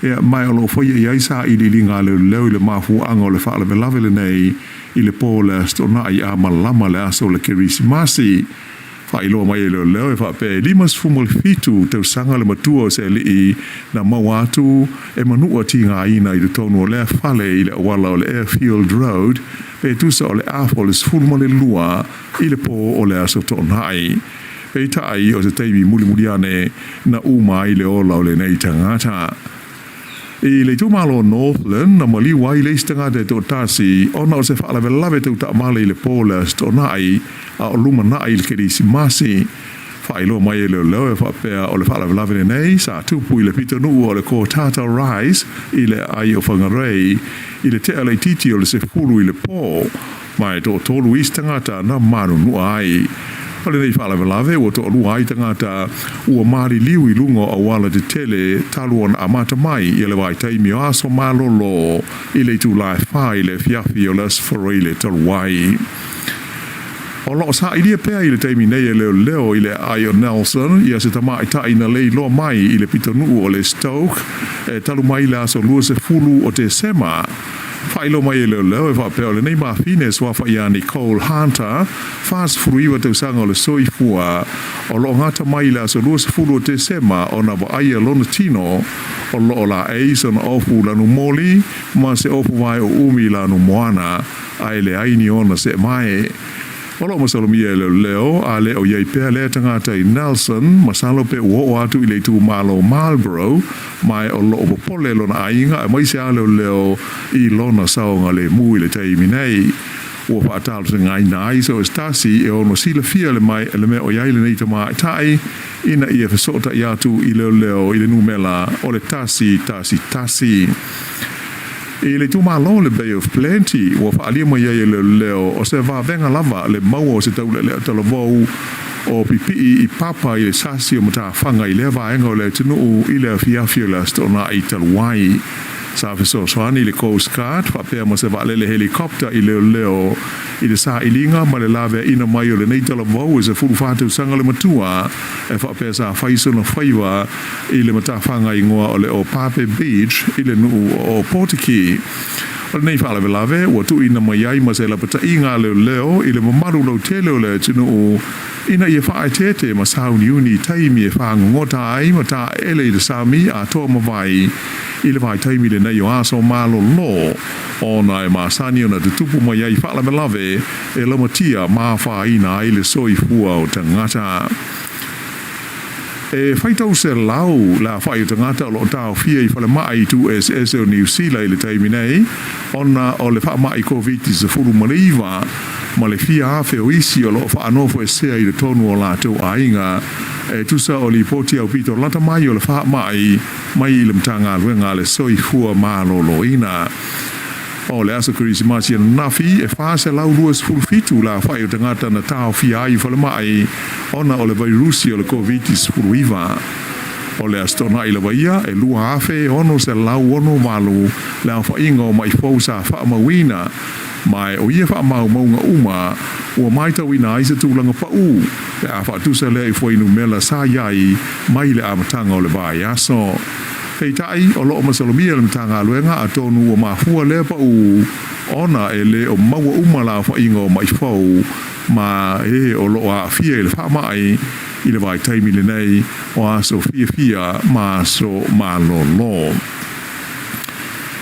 ea, ma o lo o faia i ai sailiiliga a leoleo i le mafuaaga o le faalavelave lenei i le po o le Aso Toonai a malama le aso o le Kerisimasi. Faailoa mai e leoleo e faapea e 57 tausaga le matua o se alii na maua atu e manua tigaina i totonu o lea fale i le auala o le Airfield Road pe tusa o le afa o le 12 i le po o le Aso Toonai. Peitai o se taimi mulimuli ane na uma ai le ola o lenei tagata. I le itumalo o Northland na maliu ai le isi tagata e toatasi ona o se faalavelave tau taavale i le po o le Aso Toonai a o lumanai i le Kerisimasi. Faailoa mai e leoleo e faapea o le faalavelave lenei sa tupu i le pitonuu o le Kotata Rise i le aai o Whangarei i le tea laitiiti o le 10 i le po ma e toatolu isi tagata na manunua ai. O lenei faalavelave ua toalua ai tagata ua maliliu i luga o auala tetele talu ona amata mai ia le vaitaimi o aso malolo i le itula e 4 i le afiafi o le Aso Faraile talu ai. O lo o sailia pea i le taimi nei e leoleo i le aai o Nelson ia se tamaitai na leiloa mai i le pitonuu o le Stoke e talu mai le aso 20 o Tesema. Faailoa mai e leoleo e faapea o lenei mafine suafa ia Nicole Hunter, 49 tausaga o le soifua, o lo o gata mai i le aso 20 o Tesema ona vaaia lona tino o lo o laei sona ofu lanumoli ma se ofu vae uumi i lanumoana, a e leai ni ona seemae. O lo o masalomia e leoleo, a le o i ai pea lea tagata i Nelson, masalo pe ua oo atu i le itumalo o Marlborough, ma o lo o popole lona aiga aemaise a leoleo i lona saogalemu i le taimi nei. Ua faatalosagaina ai so o se tasi e ono silafia le mai le mea o i ai lenei tamaitai ina ia fesootai atu i leoleo i le numela o le 111. I le itumalo o le Bay of Plenty, ua faaalia mai ai e leoleo o se vavega lava le maua o se taulealea talavou o pipii i papa i le sasi o matafaga i lea vaega o le atunuu i le afiafi o le Aso Toonai talu ai. Sa fesoasoani le Coast Guard faapea ma se vaalele helicopter i leoleo i le sailiga ma le laveaiina mai o lenei talavou e 14 tausaga le matua e faapea sa fai sona faiva i le matafaga igoa o le Opape Beach i le nuu o Ōpōtiki. O lenei faalavelave ua tuuina mai ai ma se lapataiga a leoleo i le mamalu lautele o le atunuu ina ia faaeteete ma sauniuni i taimi e fagogota ai ma taeele i le sami atoa ma vai i le vaitaimi lenei o aso malolo ona e masani ona tutupu mai ai faalavelave e lamatia ma afaina ai le soifua o tagata. E faitau selau le aofai o tagata o lo o taofia i falemai i itu eseese o Niu Sila i le taimi nei ona o le faamai Koviti-19 ma le fia afe o isi o lo o faanofoesea i totonu o latou aiga, e tusa o lipoti aupito lata mai o le faamai mai i le Matagaluega a le Soifua Maloloina. O le aso Kerisimasi ananafi, e 427 le aofai o tagata na taofia ai i falemai ona o le vairusi o le Koviti-19. O le Aso Toonai lava ia, e 2,668 le aofaiga o maʻi fou sa faamauina, ma o ia faamaumauga uma ua matauina ai se tulaga paū pe a faatusa lea i fuainumera sa i ai mai le amataga o le vaiaso. Peitai, o lo o masalomia le Matagaluega atonu ua mafua lea paū ona e le o maua uma le aofaiga o maʻi fou ma e o lo o aafia i le faamai i le vaitaimi lenei o aso fiafia ma aso malolo.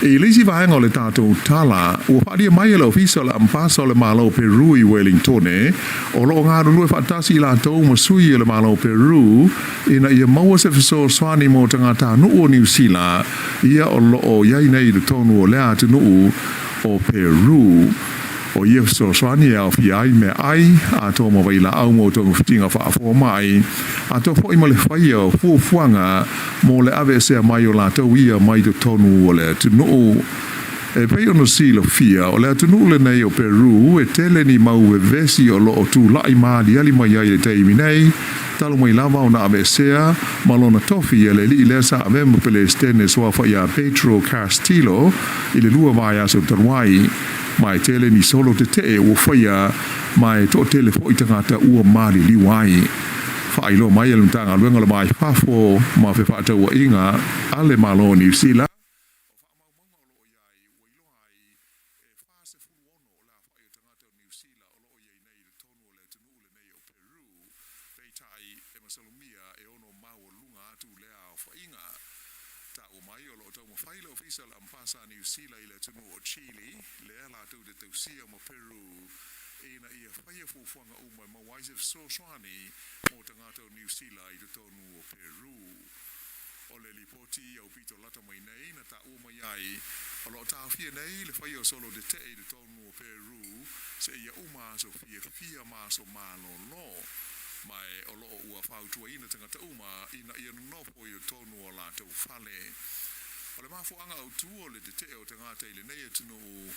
I le isi vaega o le tatou tala, ua faaalia mai e le Ofisa o le Amepasa o le Malo o Peru i Welingtone, o lo o galulue faatasi i latou ma sui o le Malo o Peru ina ia maua se fesoasoani mo tagatanuu o Niu Sila ia o lo o i ai nei i totonu o lea atunuu o Peru. O ia fesoasoani e aofia ai meaai, atoa ma vailaau mo togafitiga faafoamai, atoa foi ma le faia o fuafuaga mo le aveesea mai o latou ia mai totonu o le atunuu. E pei ona silafia, o le atunuu lenei o Peru e tele ni mau vevesi o lo o tulai ma aliali mai ai i le taimi nei, talu mai lava ona aveesea ma lona tofi e le alii lea sa avea ma Pelesitene suafa iā Pedro Castillo i le lua vaiaso talu ai. Ma e tele ni solo tetee ua faia ma e toatele foi tagata ua maliliu ai. Faailoa mai e le Matagaluega o le Va i Fafo ma Fefaatauaiga a le Malo o Niu Sila, o faamaumauga o lo o i ai ua iloa ai e 46 le aofai o tagata o Niu Sila o lo o i ai nei i totonu o le atunuu lenei o Peru, peitai e masalomia e ono maualuga atu lea aofaiga. Taua mai o lo o taumafai le Ofisa o le Amepasa a Niu Sila i le atunuu o Chile, lea latou te tausia ma Peru, ina ia faia fuafuaga uma e maua ai se fesoasoani mo tagata o Niu Sila i totonu o Peru. O le lipoti i aupito lata mai nei na taua mai ai, o lo o taofia nei le faia o solo tetee i totonu o Peru seia uma aso fiafia ma aso malolo, ma e o lo o ua fautuaina tagata uma ina ia nonofo i totonu o latou fale. O le mafuaaga autu o le tetee o tagata i lenei atunuu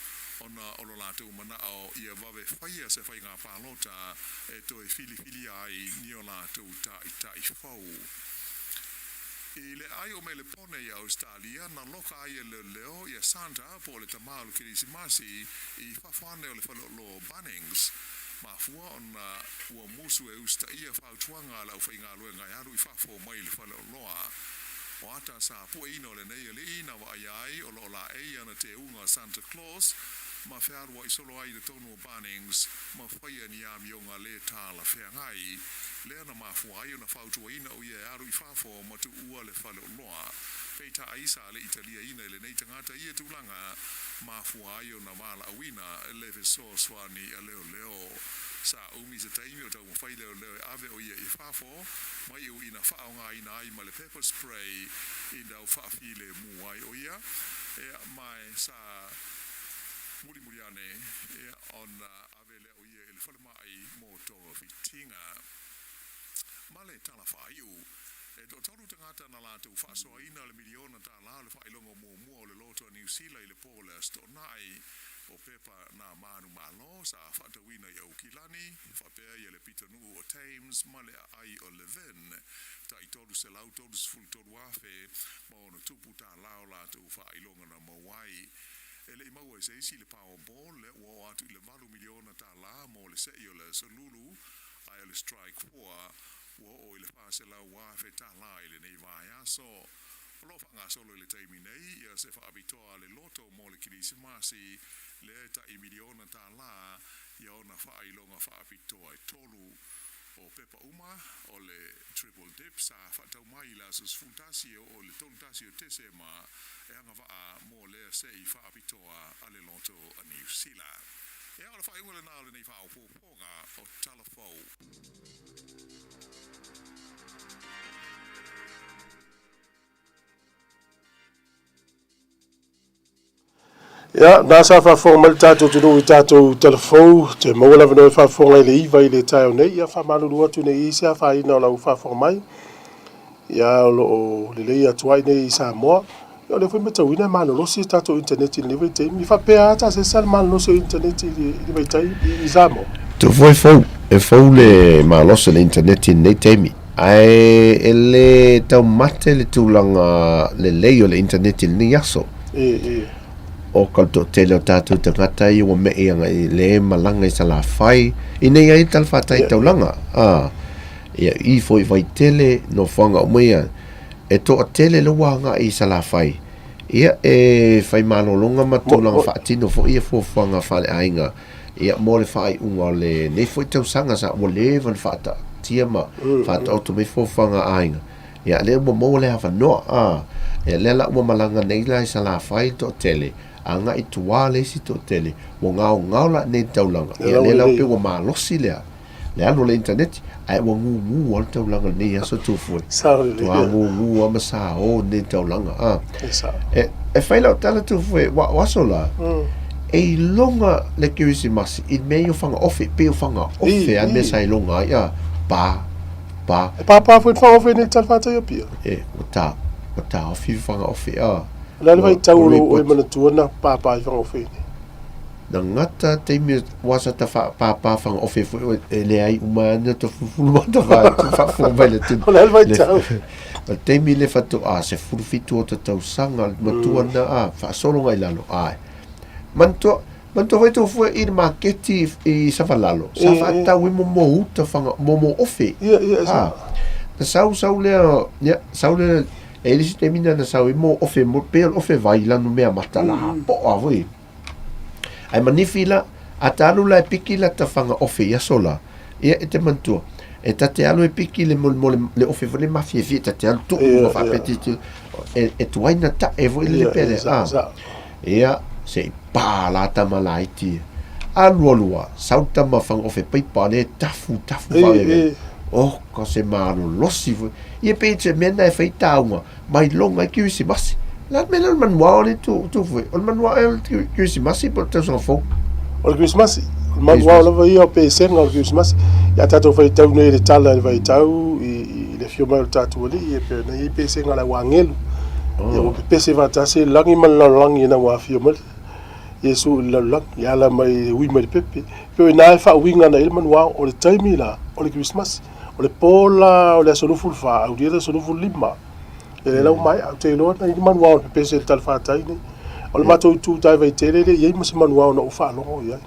ona o lo latou manao ia vave faia se faiga palota e toe filifilia ai ni o latou taitai fou. I le aai o Melepone i Ausetalia, na loka ai e leoleo ia Santa po o le tama o le Kerisimasi i fafo ane o le faleoloa o Bunnings. Mafua ona ua musu e usitaia fautuaga a le aufaigaluega e alu i fafo mai le faleoloa. O ata sa pueina o lenei alii na vaaia ai o lo o laei ana teuga Santa Claus ma fealuai solo ai i totonu o Bunnings ma faia ni amioga lē talafeagai. Lea na mafua ai ona fautuaina o ia e alu i fafo ma tuua le faleoloa. Peitai sa le i taliaina e lenei tagata ia tulaga, mafua ai ona valaauina le fesoasoani a leoleo. Sa umi se taimi o taumafai leoleo e ave o ia i fafo, ma iu ina faaaogaina ai ma le pepper spray ina ua faafilemu ai o ia, ea, ma e sa mulimuli ane, ea, ona ave lea o ia i le falemai mo togafitiga. Ma le tala faaiu, e toatolu tagata na latou faasoaina le miliona tālā o le faailoga muamua o le loto a Niu Sila i le po o le Aso Toonai. O pepa nā manumalo sa faatauina i Aukilani, faapea ia le pitonuu o Thames ma le aai o Levin, tai $333,000 ma ono tupu tālā o latou faailoga na maua ai. E le i maua e se isi le Powerball lea ua oo atu i le $8 miliona mo le se'i o le Aso Lulu, ae o le Strike Four ua oo i le $400,000 i lenei vaiaso. O lo o faagasolo i le taimi nei ia se faapitoa a le loto mo le Kerisimasi lea e tai $1 miliona ia ona faailoga faapitoa e tolu. O pepa uma o le Triple Dip sa faatau mai i le aso 11 e oo i le 31 o Tesema e agavaa mo lea se'i faapitoa a le loto a Niu Sila. Ea, o le faaiuga lenā o lenei faaopoopoga o Tala Fou. Ia, na sa faafofoga mai le tatou atunuu i tatou talafou, te maua le avanoa e faafofoga i le 9 i le taeao nei. Ia, faamalulu atu ne i i se afaina o lau faafofoga mai. Ia, o lo o lelei atu ai nei i Samoa. Ia, o lea foi e matauina e malolosi le tatou internet i lenei vaitaimi. E faapea lava ta sesa le malolosi o internet i le vaitaimi i Samoa. Tofua e fou, e fou le malosi o le internet i lenei taimi. Ae e le taumate le tulaga lelei o le internet i lenei aso. E, e. O ka le toatele o tatou tagata ia ua me'i agai le malaga i Salafai, i nei ai le talafatai taulaga. A, ia i foi Vaitele, nofoaga uma ia, e toatele le ua agai i Salafai. Ia e fai malologa ma tulaga faatino foi ia fuafuaga faaleaiga ia mo le faaiuga o lenei foi tausaga sa ua leva ona faataatia ma faataoto mai fuafuaga a aiga. Ia lea ua maua le avanoa a ia lea la ua malaga nei la i Salafai le toatele, agai i tua le isi toatele, ua gaogao la nei le taulaga. Ia lea la pei ua malosi lea le alu o le internet ae ua gugu lava le taulaga i lenei aso Tufue. Ua gugu lava ma sao lenei taulaga. A. E, e fai lau tala Tufue, ua o aso la, e iloga le Kerisimasi i mea ia o fagaofe, pei o fagaofe a mea sa iloga ai, a, pa, pa. E pāpā foi le fagaofe nei i le talafatai o Apia? E, ua ta, ua taofi le fagaofe, a. O le a le vaitau o lou oe manatua na pāpā ai fagaofe nei? Na gata taimi ua sa ta whaapāpā whangaofe foi oe e leai uma ana ta fulufulu ma ta wha tu whaafua mai le tunu. O le a le vaitau? O le taimi le whatoa se fulu fitu o ta tausaga matua na a whaasolo ngai lalo ai. Manatua, manatua foi tō fue i le maketi i Savalalo, sa whaatau i momo uta whanga, momo ofe. Ia, ia, sa. Na sau, sau lea, ia, sau lea, e le isi taimi na na sau i mo ofe, mo pei o le ofe vai lanu mea mata la poa foi. Ae manifi la, a ta alu la e piki la ta whanga ofe i aso la, ia e te manatua, e ta te alu e piki le mo, mo le, le ofe foi le mafiefie, ta te alu tuu yeah, yeah. ti, e, e tuaina ta e foi le pele. Ah. Ia, se i pā la tama la iti. Alu alua, sau tama whanga ofe paipa le tafu, tafu wha e. Oh, ka se malolosi foi. Ia pe te mena e whai taunga, mai longa i Kirisimasi. La mea le manuao le tu tu foi. O le manuao e le Kirisimasi po le tausaga fou. O le Kirisimasi, o le manuao lava ia o pesega o le Kirisimasi. Ia tatou faitau nei i le tala i le vaitau i, i le afio mai o le tatou Alii, e pei ona i ai pesega a le au agelu. Ia ua pepese faatasi le lagi ma le lalolagi ina ua afio mai Iesu i le lalolagi, ia ala mai e ui mai le pepe. Pei o i ina e faauiga ana i ai le manuao, o le taimi la o le Kirisimasi. O le po la o le aso 24, aulia le aso 25. E le lau mai, ou te iloa na i ai manuao na pepese i le talafatai nei. O le matou itu tai Vaitele e le i ai ma se manuao na ou faalogo i ai.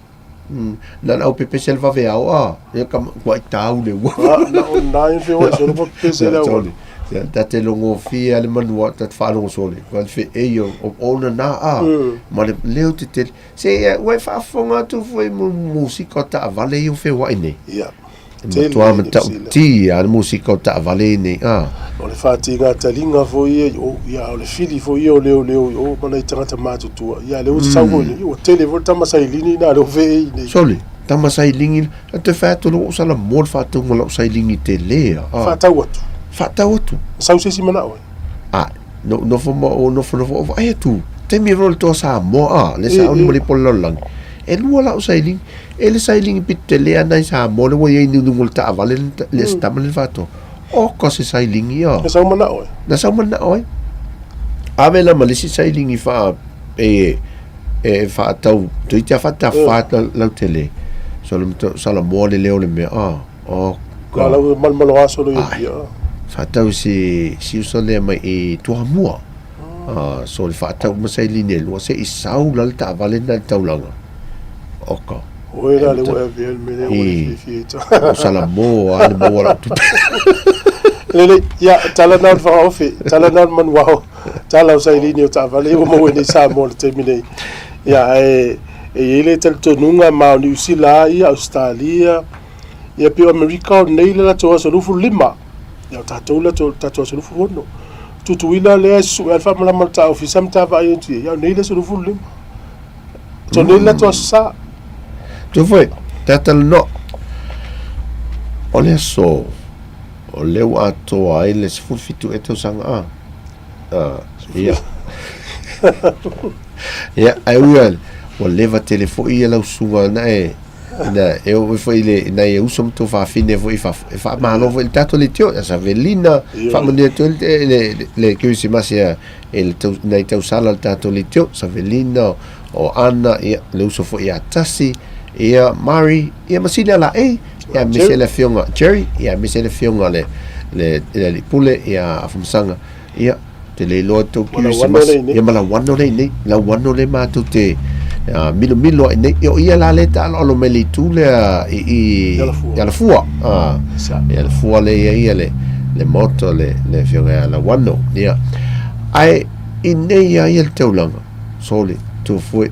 Na na au pepese le vaveao a, ia ka kua i tau le ua. Ah, na o na i whio solo pa pepese le aua. Ia, ta te longo fia le manua, ta te whaalongo sole. Kua te whe e o, o ona nā a, ma le leo te tele. Se, ia, ua e whaafonga atu fue mu musika o taavale i o whewa i nei. Ia. E matua matautia a le musika o taavale nei a. O le fatiga taliga foi ia i o, ia o le fili foi ia o leoleo i o ma nai tagata matutua. Ia lea ua sau foi nei, ua tele foi le tama sailini na lea ua feei nei. Sole, Tama sailigi la, e toe fai atu loa ua ou salamo le faatauga o lau sailigi tele a. Faatau atu. Faatau atu. Sau se isi manao ai. A, no, nofo ma o nofo nofo o vaai atu. Taimi e le toa Samoa a, le sauni ma le pola lalolagi. E lua lau sailigi. E le sailigi pito tele ana i Samoa le ua i ai niuniu o le taavale le se tama le faatoa. Oka se sailigi a. Na sau manao ai. Na sau manao ai. Ave la ma le isi sailigi faa e e faatau toeitiiti lava faatafa lautele. So le salamoa le leo o le mea a. Oh God. Lau malomalo aso lo ia. Faatau si si uso lea mai i Toamua. Ah, so le faatau ma sailini e lua se i sau la le taavale na le taulaga. Oka. Oe la le ua avea le mea lea ua le fiafia i ta. O salamoa a le maua lau tupe. Lelei, ia, tala na o le fagaofe, tala na o le manuao. Tala o sailini o taavale ua maua nei Samoa i le taimi nei. Ia, ae e i ai le talitonuga ma o Niu Sila ia, Ausetalia, ia pei o Amerika o nei le latou aso 25. Ia o tatou le tatou aso 26. Tutuila lea e susue lava le faamalama o le ta ofisa ma ta vaai atu i ai, ia o nei le aso 25. So nei le latou aso sa. Tu foi, ta talanoa. O le aso O lea ua atoa ai le 17 ea tausaga a. Ia. Ia, ae ui lava, ua leva tele foi ia lau susuga na e, na e oo foi i le, nai e uso ma tuafafine foi i fafo, e faamalo foi i le tatou leitio, ia Savelina, faamanuia atu ai le, le, le, le Kerisimasi a, e le tau, nai tausala le tatou leitio, Savelina, o Ana, ia, le uso foi ia Tasi, ia, Mari, ia ma sili ala e, ia aemaise le afioga Jerry, ia aemaise le afioga le le le alii pule ia Afamasaga, ia te le iloa tou Kerisimasi, ia ma Lauano lea i inei, Lauano lea matou te uh, milomilo ai nei, ia o ia la lea taaloalo mai le itu lea i i i Alafua, uh, i Alafua lea ia ia le le moto le le afioga ia Lauano, ia ae i nei ia ia le taulaga Sole, tu fue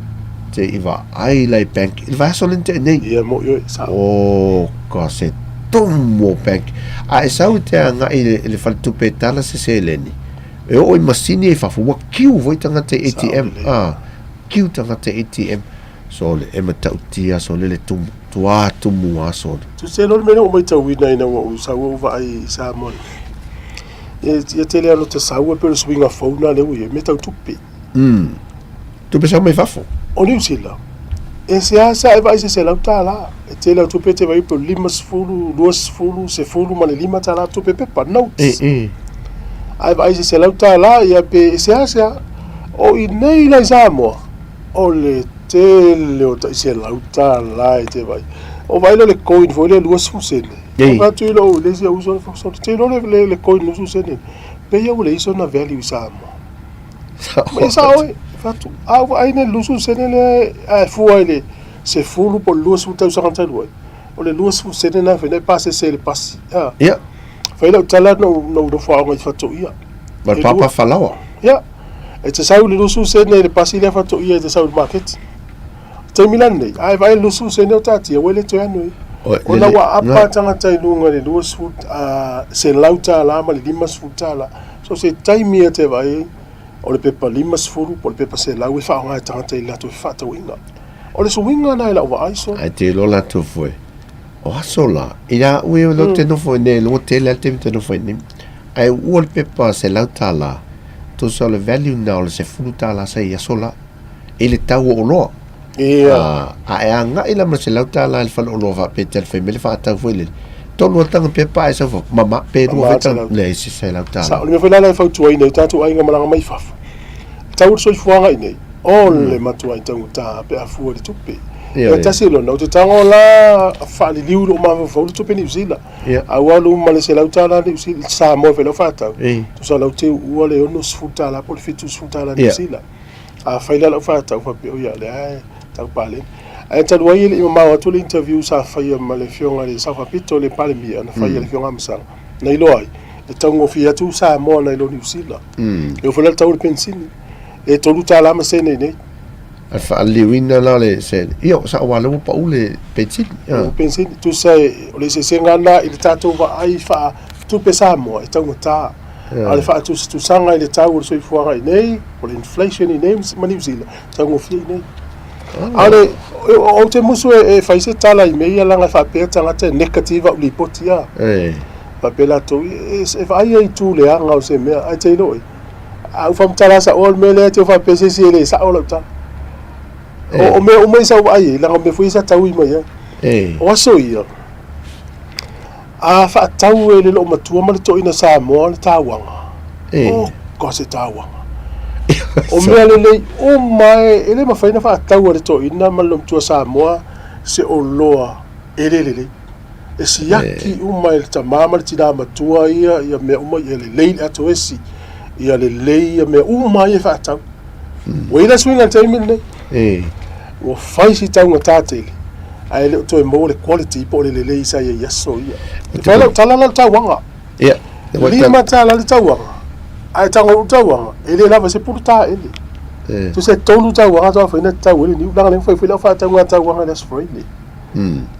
te i vaai la i bank i le vaiaso lea na tea nei. Ia moʻi oe, sao. Oh, ka se tumu o bank. A e sau i te agai i le, i le faletupe e tala se seleni, e oo i masini e fafo, ua kiu foi tagata i ATM. Ah, kiu tagata i ATM. Sole, e matautia sole le tumu, tuā tumu a sole. Tusa e loa le mea lea ua matauina ina ua ou sau ou vaai i Samoa nei. Ia, ia tele lava ona ta sau e pei o le suiga fou lena lea ua i ai, mea tau tupe. Mm. Tupe sau mai fafo. O Niu Sila, e seasea e vaai se $100. E tele au tupe e te vaai pe o le 50, 20, 10 ma le $5 tupe pepa, notes. E, e. Ae vaai se $100, ia pe e seasea. O i nei la i Samoa, o le tele o tai $100 e te vaai. O vaai la le coin foi lea 20 sene. Ei. O fai atu i lou, le isi au uso, te iloa le, le, le coin 20 sene. Pei ua leai sona value i Samoa. Ma i sao e, fatu, a ua ai le lusu sene lea ae fua i le 10 po o le 20 tausaga talu ai. O le 20 sene na fai nei pasese i le pasi. A. Ia. Fai lau tala na ou na ou nofo aoga i Fatoia. Ma le papa falaoa. Ia. E te sau i le 20 sene i le pasi lea Fatoia e te sau i le maketi. Taimi la lenei, a e vaai i le 20 sene o taatia, ua le toe anu ai. Ona ua apa tagata i luga i le 20, $100 ma le $50. So se taimi e te vaai ai, o le pepa 50 po o le pepa 100 e faaaoga e tagata i le latou fefaatauaiga. O le suiga lena i lau vaai so. Ae te iloa latou foi, o aso la, i a ue o te nofo i nei, loa tele a le taimi te nofo i nei, ae uua le pepa $100, tusa o le value lena o le $10 sa i aso la. i le tau o oloa. Ia. A e agai la ma le $100 i le fale oloa faapea te fai mai le faatau foi lele. Tolu lava taga pepa ae sau mama pe lua foi taga leai se $100. Sao, o le mea foi la lea e fautuaina i o tatou aiga malaga mai fafo. Tau o le soifuaga i inei, o le matuai taugata pe a fua i le tupe. Ia tasi lona, ou te tago la faaliliu i lou mafaufau le tupe Niu Sila. Aua alu ma le $100 Niu Sila, Samoa e fai lau faatau, tusa lau te uua le $60 po o le $70 Niu Sila. A fai la lau faatau faapea, oi a lea e tau paleni. Ae talu ai e le i mamao atu le interview sa faia ma le afioga i le Sao Faapito, le Palemia, na faia e le afioga a Masaga, na iloa ai, e taugofie atu Samoa nai lo Niu Sila. E oo foi la le tau o le penisini, e $3 ma sene i nei. A faaliliuina la le sene, ia o sao aua lea ua pau le penisini. O penisini, tusa o le eseesega lena i le tatou vaai faa-tupe Samoa e taugata. A o le faatusatusaga i le tau o le soifuaga i inei, o le inflation i inei ma Niu Sila, taugofie i inei. A o le, Ou te musu e fai se tala i mea ia leaga e faapea tagata e negative au lipoti a. Faapea latou, e vaai ia i itu leaga o se mea, ae te iloa, a ou faamatala saoa le mea lea, te faapea se isi e le sao lau tala. O mea uma ia sa ou vaai ai, leaga o mea foi ia sa taui mai ai. O aso ia, a faatau e le loomatua ma le toeaina Samoa le tauaga, oka se tauaga. O mea lelei uma e le mafai ona faatau e le toeaina ma le loomatua Samoa se oloa e le lelei. E siaki uma e le tama ma le tina matua ia ia mea uma ia lelei le ato esi, ia lelei ia mea uma ia e faatau. Ua i ai la suiga i le taimi lenei. Ua fai si taugata tele, ae le o toe maua le quality po o le lelei sa i ai i aso ia. E fai lau tala la le tauaga. $5 le tauaga, ae tago le tauaga, e le lava se pulu taele. Tusa e tolu tauaga faatoa mafai ona tau ai le niu, leaga o lea na fai foi lau faatauga tauaga i le Aso Faraile.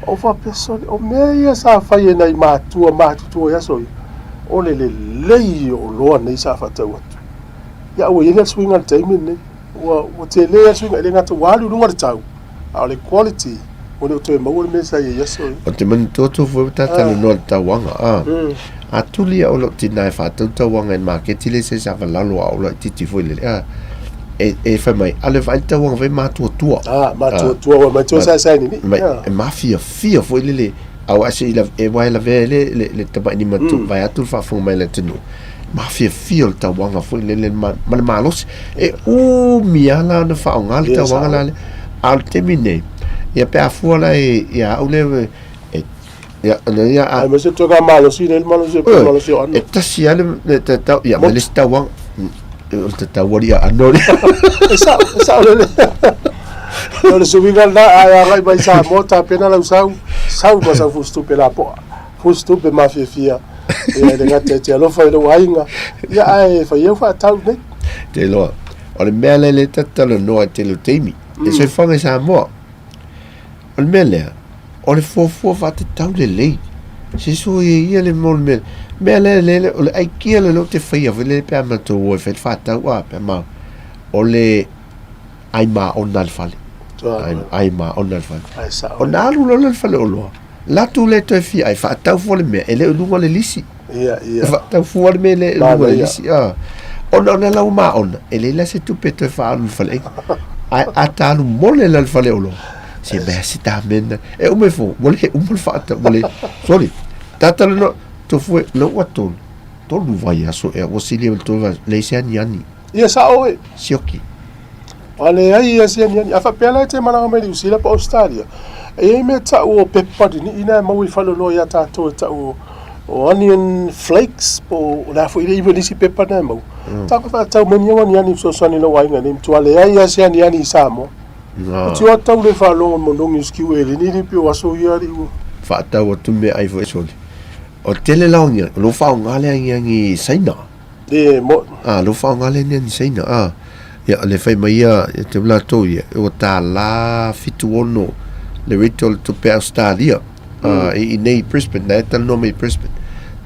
Ou faapea, sole, o mea ia sa fai e nai matua matutua i aso ia, o le lelei o oloa nei sa faatau atu. Ia ua i ai la le suiga i le taimi lenei. Ua tele lava le suiga, e le gata ua alu i luga le tau, a o le quality, ua le o toe maua le mea sa i ai i aso ia. Ou te manatua atu foi ua ta talanoa i le tauaga, a. A tuli au lou tina e faatau tauaga i le maketi le se sa falalo a o laititi foi lele, a. E fai mai, alu e vaai le tauaga fai matuatua. A, matuatua, ua matuatua saesae nini. Mai, e mafiafia foi lele, aua se i e wae lavea ai le tamainima tu, vaeatu le faafofoga mai a le atunuu. Mafiafia o le tauaga foi lele ma le malosi. E umi lava la ona faaaoga le tauaga la lea. A o le taimi nei, ia pe a fua la ia au lea e, ia, na ia a. Aemaise toe malosi le malosi o malosi o ano. E tasi lava le tatau, ia ma le isi tauaga, o le tatau ali a ano. E sao, e sao lele. O le suiga lena, a e agai mai Samoa, tapena lau sau, sau ma sau fusitupe lapoa. Fusitupe mafiafia. Ia e le gata e te alofa i lou aiga, ia ae fai au faatau nei. Te iloa, o le mea lea lea ta te talanoa i tele o taimi, e soifuaga i Samoa. O le mea lea, o le fuafua faatatau lelei. Se sui e ia le mo le mea. Mea lea lea, o le aikia lea lea ou te faia foi lea pe a matou o e fai le faatau a, pe a ma, o le ai maona le fale. Ai maona le fale. Ona alu loa lea i le faleoloa, latou le toe fia ai, faatau fua le mea, e le o i luga o le lisi. Ia, ia. Faatau fua le mea e le o i luga o le lisi. Ona o le lau maona, e leai la se tupe e toe faaalu i le faleaiga. Ae a ta alu mole la i le faleoloa, se mea se tamena. E uma ifo, ua le uma le faatau, ua le, sorry, ta talanoa, tofue, lou ua tolu, tolu vaiaso ea, ua silia ma le tolu vaiaso, leai se aniani. Ia sao oe. Sioki. A leai ia se aniani. A faapea la e te malaga mai Niu Sila po o Ausetalia, e i ai mea tau o pepa ninii na e maua i faleoloa ia tatou e tau o onion flakes po o le a foi le iva nisi pepa na e maua. Tatou faatau mai ni au aniani e fesoasoani i lou aiga nei, matua leai lava se aniani i Samoa. O tio tau le faalogo manogi o sikiu eleni le pei o aso ia alii ua. Faatau atu meaai foi sole. O le tele la o aniani, o lo o faaaoga le aniani Saina. E mo. A, lo faaaoga le aniani Saina, a. Ia, le fai mai ia, ia te latou ia, ua $1.76 le rate o le tupe Ausetalia, a, i inei i Brisbane, na e talanoa mai i Brisbane,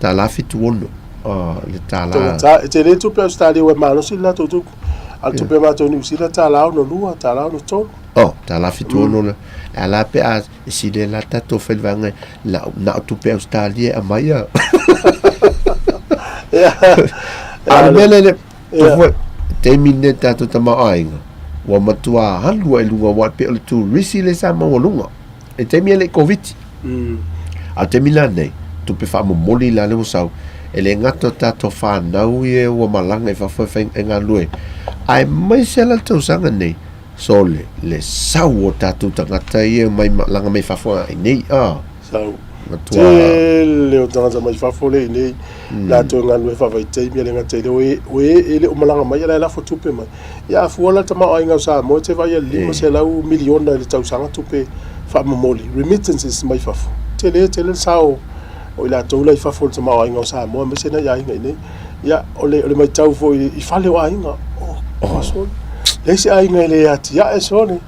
$1.76, a, le tala. E tele tupe Ausetalia ua e malosi le latou tupe. A o le tupe a matou i Niu Sila, $1.62, $1.63. Oh, $1.76 le, a la pe a, e sili ai la tatou fai le vaega na, na o tupe Ausetalia e aumai a. A o le mea lea, le, tofua, taimi lenei tatou tamaoaiga, ua matua alu ai i luga, aua e pei o le turisi lea sa maualuga. I taimi e le i Koviti. A o le taimi la lenei, tupe faamomoli la lea ua sau, e le gata o tatou fanau ia ua malaga i fafo e fai e galulue, aemaise la le tausaga lenei, Sole, le sau o tatou tagata ia mai malaga mai fafo a inei, a. Sau. Matua. Tele o tagata mai fafo le inei, latou e galulue faavaitaimi, e le gata i lea, o e, o e e le o malaga mai, a la e lafo tupe mai. Ia a fua la le tamaoaiga o Samoa, e te vaai i le $500 miliona i le tausaga tupe faamomoli, remittances mai fafo. Tele tele le sao o i latou la i fafo i le tamaoaiga o Samoa, aemaise nai aiga inei. Ia, o le, o le matau foi i fale o aiga, oh, oh. sole. Leai se aiga e le atiae sole.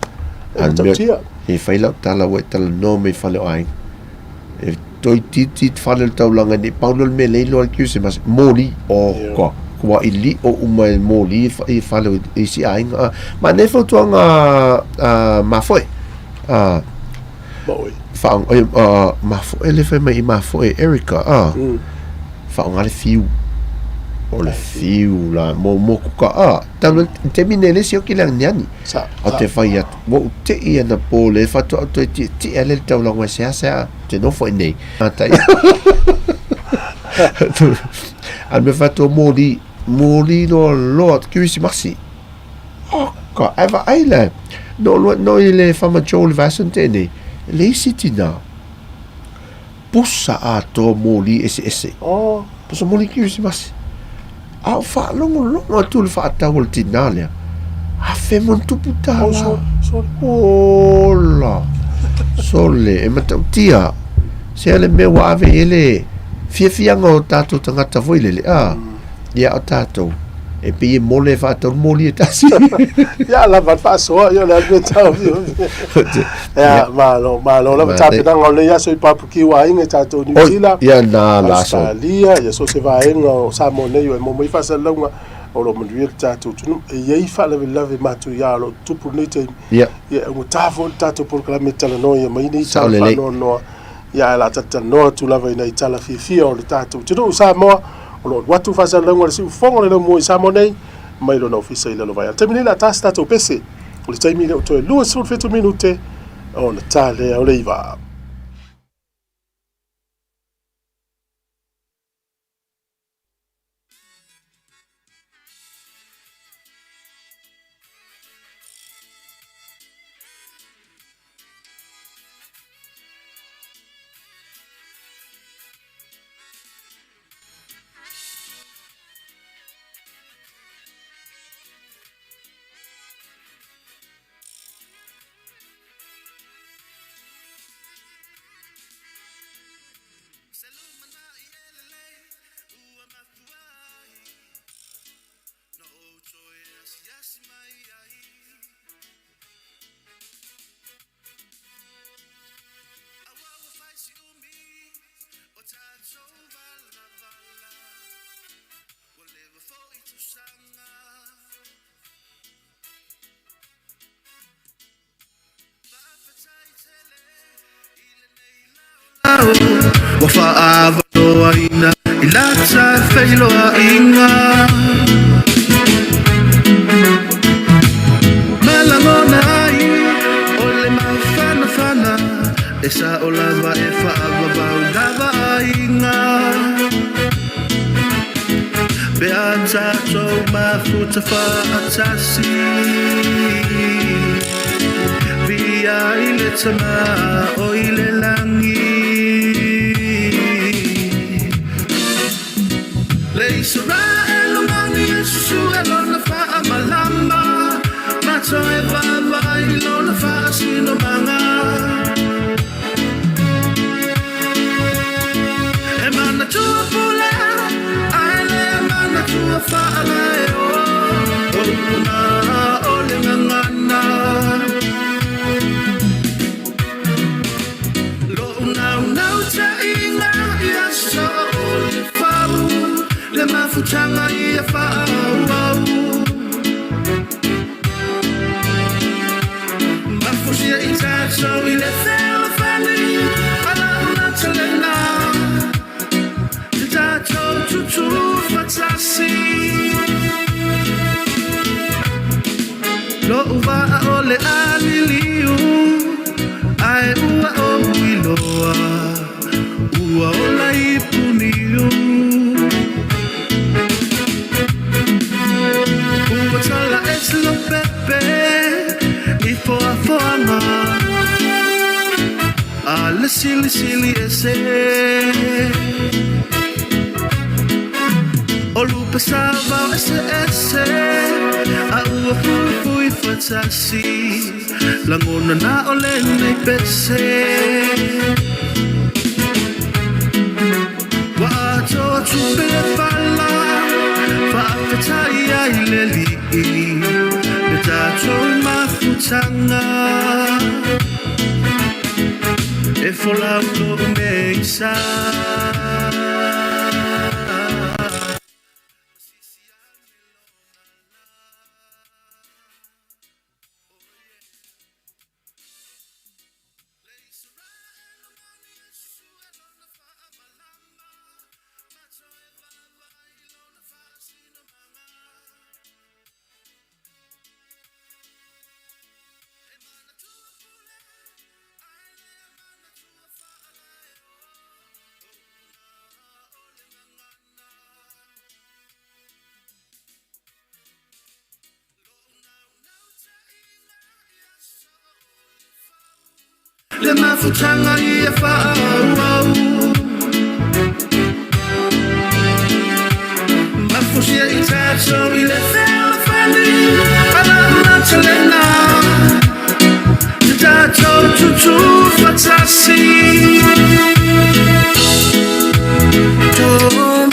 E matautia. E fai lau tala ua e talanoa mai fale o aiga. E toeitiiti te fale o le taulaga nei, pau lea o le mea e le iloa e le Kerisimasi, moli, oh, yeah. Kua, kua i li o uma e moli i fale o isi aiga. Ma nei fautuaga mafoe. A. Maoi. Wha, mafoe le whai mai i mafoe Erica, a. Whaonga le fiu. O le fiu la, mo, mo kuka, a. Tau le te mine le si o ki le aniani. Sa, O te whai atu, mo u te i ana pō le whatua au toe ti, ti a le tau langwa se asa, te nofo i nei. Mātai. A me whatua mōri, mōri loa loa, Kirisimasi. Oka, ai vaai le. No, no, no i le whama Joel Vassen tēnei. Le isi tina. Pusa atoa mōli ese ese. Oh. Pusa mōli Kirisimasi. A o whaalongo longo atu le whaatau o le tina lea. A fe mon tupu tā Oh, la. sorry, sorry. Ola. Sole, e matautia. Se ale mea ua ave i ele fiafiaga o tātou tagata foi lele, a. Ia o tātou. E pei e mole e whaatau moli e tasi. Ia lava le faasoa, ia o le alu e taofiofi. Ia, malo, malo lava tapenaga o lenei aso i Papukiu aiga i tatou New Zealand. Ia na la aso. Australia, ia so se vaega o Samoa nei o e maua mai faasalalauga o lo o manuia le tatou atunuu. E i ai faalavelave matuia o lo o tutupu i lenei taimi. Ia. Ia e augata foi le tatou polokalame e talanoa ia mai nei Sao tala lelei. faanoanoa. Ia ae o le a talatalanoa atu lava i nai tala fiafia o le tatou atunuu Samoa o lo o alu atu faasalalauga a le siufofoga o le laumua i Samoa nei mai lona ofisa i Lalovaea. I le taimi nei o le a ta se tatou pese. O le taimi lea ua toe 27 minute ona ta lea o le 9. Ua faaavanoaina i lata feiloaiga Ma lagona ai o le mafanafana E sao lava e faavavau lava aiga Pe a tatou mafuta faatasi Viia i le Tama o i le lagi Le Isaraelu mani e susue lona faamalama Ma toe vaavaai i lona faasinomaga E manatua pule ae le manatua faalaeo O upu o le gagana Lo'u naunautaiga ia soo le fau Le mafutaga ia faaauau Mafusia i tatou i le fealofani A lau natalena Te tatou tutū fatasi Lo'u vaa o le a liliu Ae ua ou iloa Ua ola i Puniu Ua tala ese Lopepe i foafoaga A le silisili ese O lupe savao eseese A ua fuifui fatasi Lagona na o lenei pese Ua atoa tupe le pala Faafetai ai le Alii Le tatou mafutaga E folau lou meisa. Le mafutaga ia faaauau Mafusia i tatou i le fealofani Alaulatalena Te tatou tutu fatasi To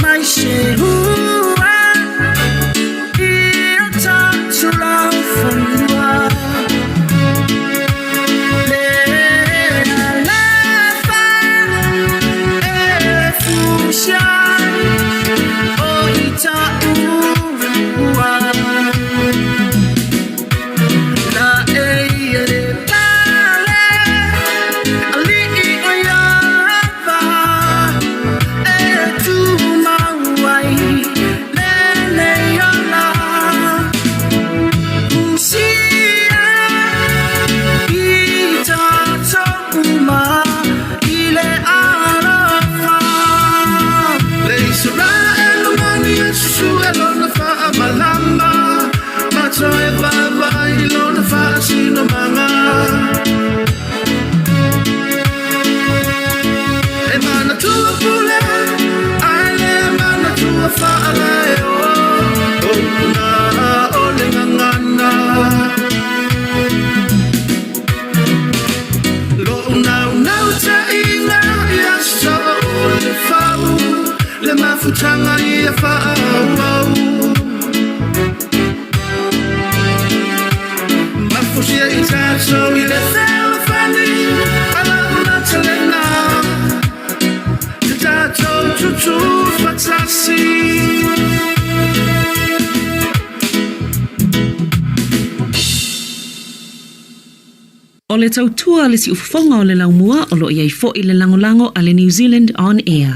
mai se hua I o tatou laufanua Le alofa e fusia o i taua La e ia le pale Ali'i o Iava E tu mau ai lenei ola Usia i tatou uma i le alofa Le Israel mani e susu e lona faamalama Mato e vaavaai i lona faasinomaga E manatua pule ae le manatua faalaeo Ona o le gagana Lo'u naunautaiga ia soo le fau Le mafutaga ia faaauau Mafusia i tatou i le fealofani Alaulatalena Te tatou tutu fatasi O le tautua a le siufofoga o le laumua o lo o i ai foi le lagolago a le New Zealand On Air.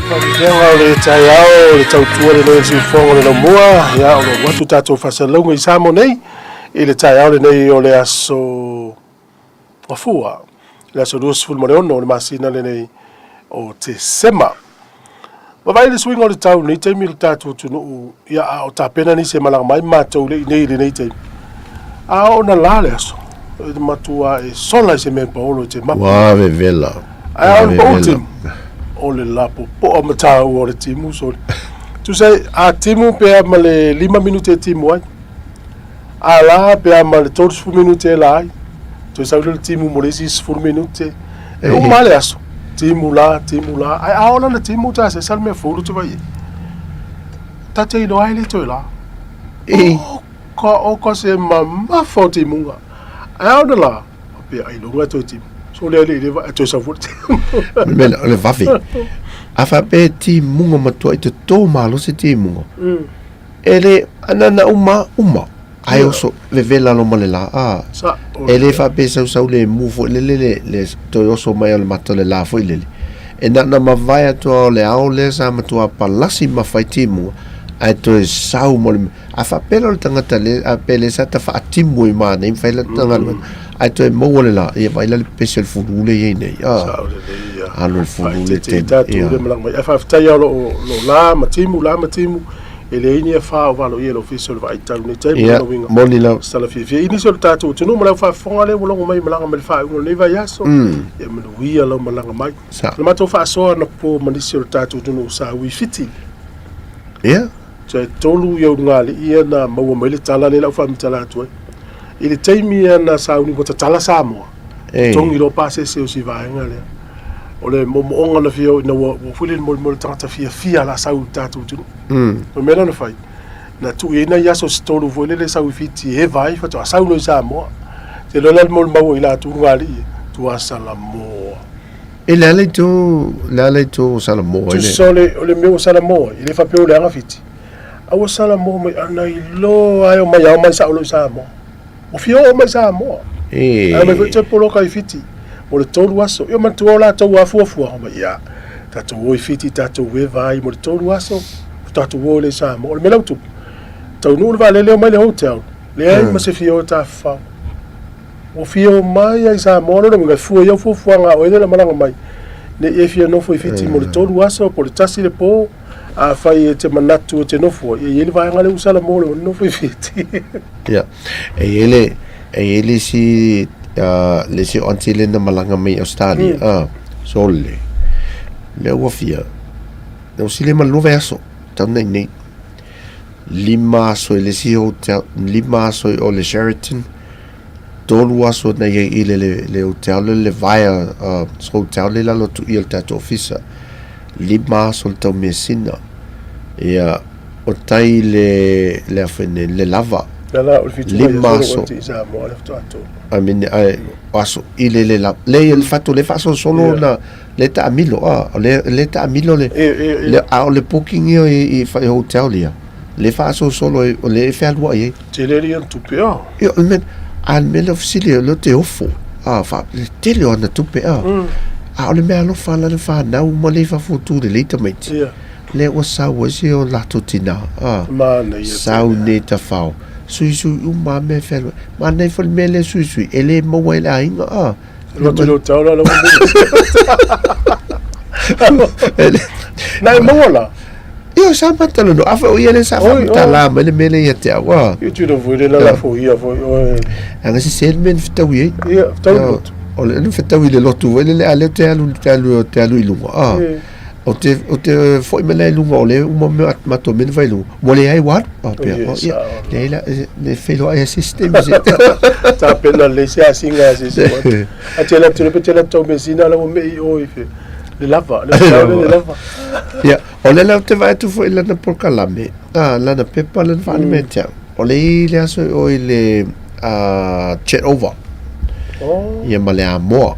Faafetai o le taeao le tautua lenei o le siufofoga o le laumua, ia o lo o atu tatou faasalalauga i Samoa nei i le taeao lenei o le aso Gafua, le aso 26 o le masina lenei o Tesema. Vaavaai le suiga o le tau i lenei taimi i le tatou atunuu, ia a o tapena nisi e malaga mai matou le i nei i lenei taimi. A oo na la le aso, e matua e sola i se mea paolo i te mapu. Ua vevela. Ae a o le pau timu, o le lapopoa ma taua o le timu sole. Tusa a timu pe a ma le 5 minute e timu ai. A la pe a ma le 30 minute e la ai. Toe sau lea le timu mo le isi 10 minute. E uma le aso. Timu la, timu la. Ai a ola le timu ta se sal mea fulu te vai. Ta te iloa ai le toe la. O ka o ka se mamafa o timuga. Ai a ona la, pe ai longa toe timu. So le le le va toe sau fulu timu. Mele o le vave. A faapea timuga matua i te tō malosi timuga. E le ana na uma uma ae oso vevela lo ma le la a. E le faapea sausau le mu foi lele le le toe oso mai o le mata o le la foi lele. E na na mavae atu o le ao lea sa matua palasi ma fai timuga ae toe sau mo le a faapea la o le tagata le a pe le sa ta faatimu i manei ma fai la galuega ae toe maua le la ia vaai la le pese o le fulu le i ai nei a alu le fulu le te tatou le malaga mai ae faafetai lava o lo o la ma timu la ma timu e leai ni afa o valoia e le Ofisa o le Vaai Tau i lenei taimi. Ia, moni lava. Sala fiafia i nisi o le tatou atunuu ma le au faafofoga lea ua logo mai malaga mai le faaiuga o lenei vaiaso. Ia manuia lau malaga mai. Sa. Na matou faasoa anapo ma nisi o le tatou atunuu sa ui Fiti. Ia. Toe tolu i ulugalii ia na maua mai le tala lea la ua faamatala atu ai. I le taimi ia na sauni ua tatala Samoa, totogi loa pasese o si vaega lea. O le moomooga na fia ina ua ua foi le molimoli le tagata fiafia la sau i le tatou atunuu. O le mea lea na fai, na tuu i ai nai aso se tolu foi lele sau i Fiti e eva ai faatoa sau loa i Samoa. Te iloa la le molimau i latou ulugalii, tua Salamoa. E le ala i tō, le ala i tō Salamoa i le... Tusa o le, o le mea ua Salamoa ai, e le faapea o leaga Fiti. A ua Salamoa mai, ana iloa ai o mai ao mai sao loa i Samoa. Ua fia oo mai Samoa. E... Ae mai foi toe poloka i Fiti mo le tolu aso. Ia manatua o latou afuafuaga mai, ia, tatou o i Fiti, tatou eva ai mo le tolu aso, tatou o lea i Samoa. O le mea la ua tupu, taunuu le vaalele omai le hotel, leai ma se fia o e tafafao. Ua fia omai lava i Samoa, lona uiga e fua i au fuafuaga a oe lea na malaga mai, ne i e fia nofo i Fiti mo le tolu aso po o le tasi le po, afai e te manatu e te nofo ai, e i ai le vaega lea ua Samoa le nofo i Fiti. Ia, e i ai le, e i ai le isi, le isi aunty lea na malaga mai i Australia, sole, lea ua fia, lea ua sili ma le lua vaiaso, tau nei nei, lima aso i le isi hotel, lima aso i o le Sheraton, tolu aso na i ai i le, le, le hotel le, le Via hotel le lalo atu i o le tatou ofisa, lima aso le tau measina, ia, o tai le, le a foi nei, le lava, La la, o le fitu mai lima aso aso. i Samoa le faatoa tolu. I mean, ai, o aso i le le lava. Le, le fatu le faasolosolo Yeah. na, le taamilo, a, o le, le taamilo le, E, e, e, le, a o le booking ia i, i, i hotel ia, le faasolosolo e, o le e fealuai ai. Tele ia na tupe a. Ia, o le mea, a le mea lea o fesili o lea te ofo, a, fa, le tele o ana tupe, a. A o le mea alofa la le whanau ma le fafo tu le lei tamaiti. Ia. Lea ua sau ai si o latou tinā, a. Manaia tele. Sau nei tafao, suisui uma lava mea e fealuai. Manaia foi le mea lea suisui, e le maua ai le aiga, a. Alu atu i lou tao la ua Na e maua la? Ia, sa matalanoa. Afai o ia lea sa faamatala mai le mea lea ia te au, a. Ia tino foi le la fo ia foi oe. Aga se se le mea na fetaui ai. Ia, fetaui le lotu. O le na fetaui le lotu foi lele, a lea te alu, te alu, te alu i luga, a. O te, o te foi mai la i luga o le uma mea matou mea na fai i luga, ua leai ua alu. A pea, o, ia, leai la, le feiloai a se isi taimi se. Tapena lelei se asiga a se isi A te alu atu pe te alu atu tau measina la ua mei i o i fe. Le lava, le lava, le lava. Ia, o le la ou te vaai atu foi i lana polokalame, a, lana pepa lana faaali mai ia te au. O le i le aso i o i le chat over. Oh. Ia ma le Amoa.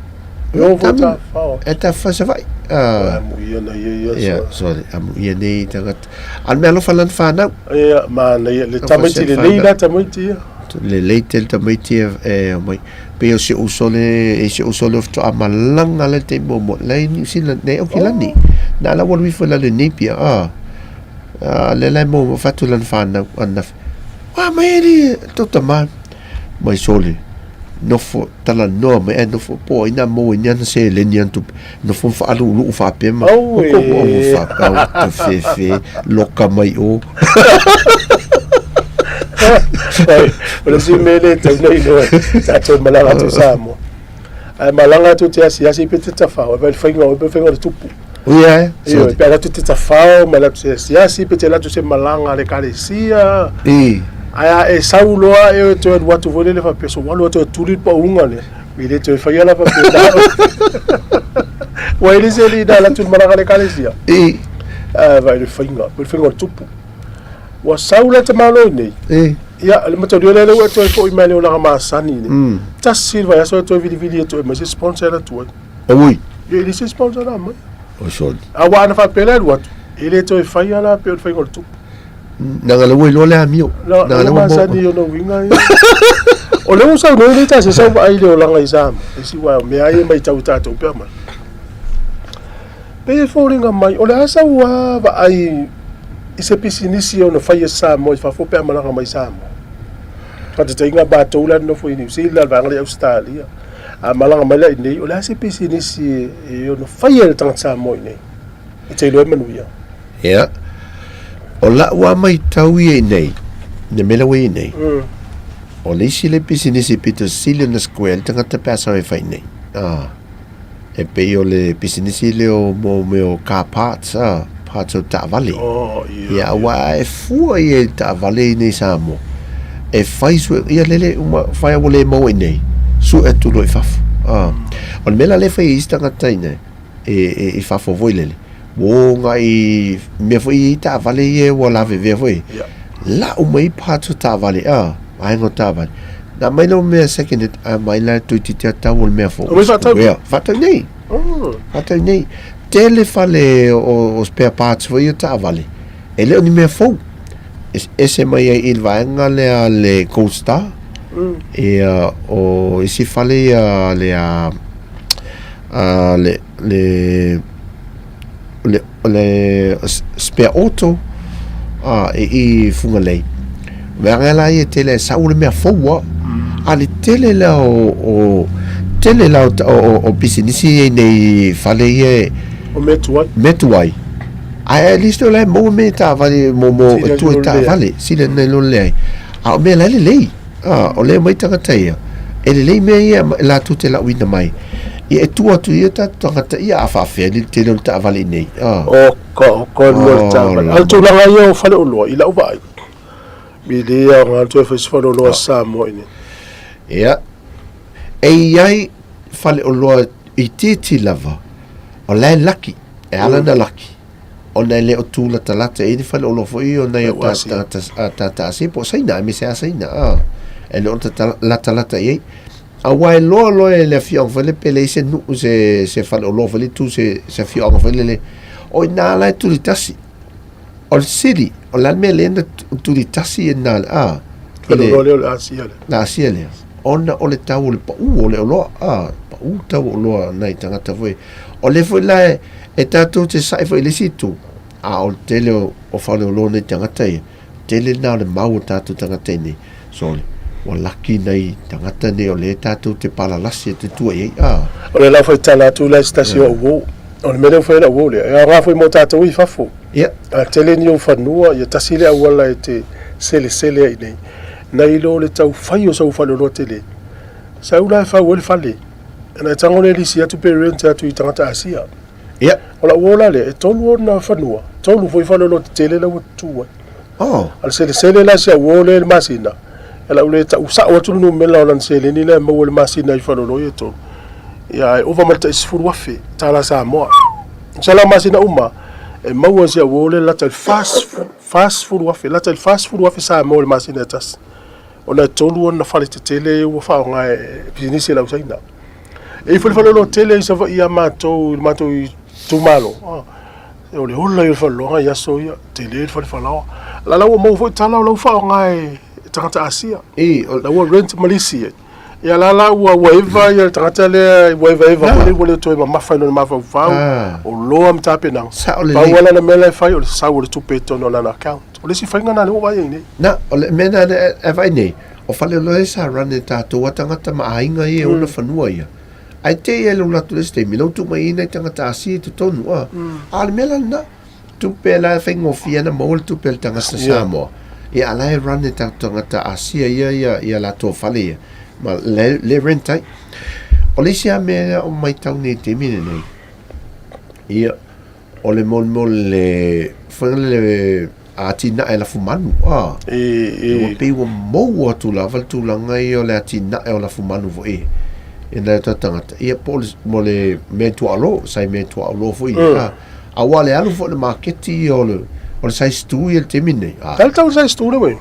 E o foi tafao. E tafao Savaii. Amuia nei ia ia. Ia, sorry, amuia nei tagata. A o le mea alofa lana fanau. Ia, manaia le tamaiti lelei la tamaiti ia. Lelei tele tamaiti e omai. Pei o si ou uso le, e si ou uso le faatoa malaga la i le taimi muamua. La i Niu Sila, nei Aukilani. Na ala ua alu ifo i lalo i Napier, a. A lea la e maua fatu lana fanau ananafi. Ua mai e le tou tama. Mai sole. Nofo talanoa mai ae nofo po ai na maua i ni ana seleni ana tupe. Nofo ma faaluuluu faapea ma Auē. o ko au faapea au te fefe loka mai o. Ai, o le isi mea lea e tau nei iloa tatou malaga atu i Samoa. Ae malaga atu te asiasi pe te tafao, e vai le faiga o pe faiga o le tupu. Ia e. Ioe, pe alu atu te tafao ma alu atu se asiasi pe te alu atu se malaga a le ekalesia. I. Ae a e sau loa e toe alu atu foi lele faapea so ua alu atu e tuli le pauga lea. E le toe faia la faapena. Ua e le se alii na alu atu i le malaga a le ekalesia. I. Ae vaai le faiga, le faiga o le tupu. Ua sau la tamaloa i nei. I. Ia, le mataulia lea ua e toe foi mai le olaga masani nei. Tasi le vaiaso e toe vilivili atu e aumai se sponsor e alu atu ai. Oi. Ia, e le se sponsor la aumai. Oi soli. Aua ana faapea la e alu atu, e le toe faia la pei o le faiga o le tupu. Naga le ua iloa le amio. Na, Naga le ua ua masani ona uiga ia. O lea ua saunoa nei ta se sau vaai i le olaga i Samoa. E si ua mea ai e matau i tatou pea mai. Pei e foliga mai, o le a sau lava vaai i se pisinisi e ono fai e Samoa i fafo pe a malaga mai i Samoa. Faataitaiga matou la e nonofo i Niu Sila, le vaega lea i Ausetalia. A malaga mai la i inei, o le a se pisinisi e ono faia e le tagata Samoa i inei e te iloa e manuia? Ia, o la'u a maitau ia i inei, le mea lea ua i inei, o le isi lea pisinisi pito sili ona square le tagata pe a sau e fai i inei. A. E pei o le pisinisi lea o mo mea o car parts, a, parts o taavale. Oh, ia. Ia, aua e fua ia i taavale i nei Samoa. E fai sue, ia lele uma, fai a ua le maua i nei, sue atu loa i fafo. A. O le mea la lea e fai e isi tagata i nei, e, e, i fafo foi lele, ua o agai i mea foi i taavale ia ua lavevea foi. Ia. Lau mai parts o taavale, a, vaega o taavale. Na aumai lea o mea second hand, aumai la toeitiiti lava tau o le mea fou. Aumai faatau? Ia, faatau nei. Oh. Faatau nei. Tele fale o, o spare parts foi o taavale, e le o ni mea fou. Ese mai ai i le vaega lea a le Gold Star. Ia, o isi fale ia le a, a le, le, le, le spare auto a, i, i Fugalei. Vaega la ia tele e sau le mea fou a. A le tele la o, o tele la o, o, o pisinisi ia nei fale ia e, O mea tuai. mea tuai. Ae at least o la e maua mea i taavale mo, mo Sila e tua i lole taavale. Sila nai lole leai. A o mea la e lelei. A, o lea mai tagata ia, e lelei mea ia e latou te lauina mai. Ia e tua atu ia tatou tagata ia a faafefea le tele o le taavale i nei. A. O ka, o ka mo le taavale. A o le tulaga ia o faleoloa i lau vaai, e le aoga atu e fai se faleoloa Samoa i nei. Ia, e i ai faleoloa itiiti lava, o la e laki, e ala ona laki. Ona e le o tūlatalata i ni faleoloa foi o nai o tagata Asia po o Saina, aemaise lava Saina, a, e le o latalata i ai. Aua e loa loa e le afioaga foi lele pe leai se nuu se, se faleoloa foi lele tu se, se afioaga foi lele, o i nā la e tulitasi. O le sili, o le a le mea lea na tulitasi e nā, a, i le, Faleoloa lea o le Asia lea. le Asia lea. Ona o le tau o le paū o le oloa, a, paū tau o oloa nai tagata foi. O lea foi la e, E tatou te sae foi i le isi itu, A o le tele o, o faleoloa nei tagata ia, tele lena o le mau o tatou tagata i nei. So, ua laki nai tagata nei o lea tatou te palalasi atu tua i ai. Ah. O le la faitala atu la se tasi o au uo. O le mea lea ua fai ai lau uo lea, e aoga foi mo tatou i fafo. Ia. A tele ni ou fanua, ia tasi le auala e te selesele ai nei, nai lo le tau fai o sau faleoloa tele. Sau la e fau ai le fale, ona e tago lea e lisi atu pe rent atu i tagata Asia. Ia. O lau uo la lea, e tolu ona fanua, tolu foi faleoloa tetele la ua tutu ai. Oh. A o le selesele la si au uo lea i le masina, e lau le tau sao atu le numera o lana seleni lea e maua i le masina i faleoloa ia e tolu, ia ae ova ma le tai $10,000 tala Samoa. Masalo a masina uma, e maua e si au uo lea lata i le $40,000, lata i le $40,000 Samoa i le masina e tasi. Ona e tolu ona fale tetele ua faaaoga e pisinisi a le au Saina. E i foi le faleoloa tele i Savaii ia matou i le matou itumalo. Ah, o le ola ia o le faleoloaga i aso ia, tele le fale falaoa. La la ua maua foi tala o la ua faaaoga e tagata Asia. E, o... La ua rent ma lisi ai. Ia la la ua ua eva ia le tagata lea ua eva eva foi ua le toe mamafa i lona mafaufau. Ah. O loa ma tapenaga. Sao lelei. Pau lava lana mea la e fai o le sau o le tupe i totonu o lana account. O le isi faiga lena lea ua vaai ai nei. Na, o le mea lena e, e vaai nei, o faleoloa e sa run e tatou a tagata ma aiga ia e ona fanua ia. Ae te i e le ulu atu le isi taimi, lau tuu mai ai nai tagata Asia i totonu, a. A o le mea la lena, tupe la e faigofie ana maua le tupe a le tagata Samoa. Ia, a la e run e tatou tagata Asia ia, ia, ia latou fale ia, ma le, le rent ai. O le isi lava mea lea o matau nei i le taimi lenei, ia, o le molemole foi le atinae lafumanu a ua pei ua mou atu lava le tulaga ia o le atinae o lafumanu foi e nai o tatou tagata ia po o le mo le mea tuaolo sai mea tuaolo foi ia a aua le alu foi le maketi ia o le o le size 2 ia le taimi nei a Tau tau size 2 le wei.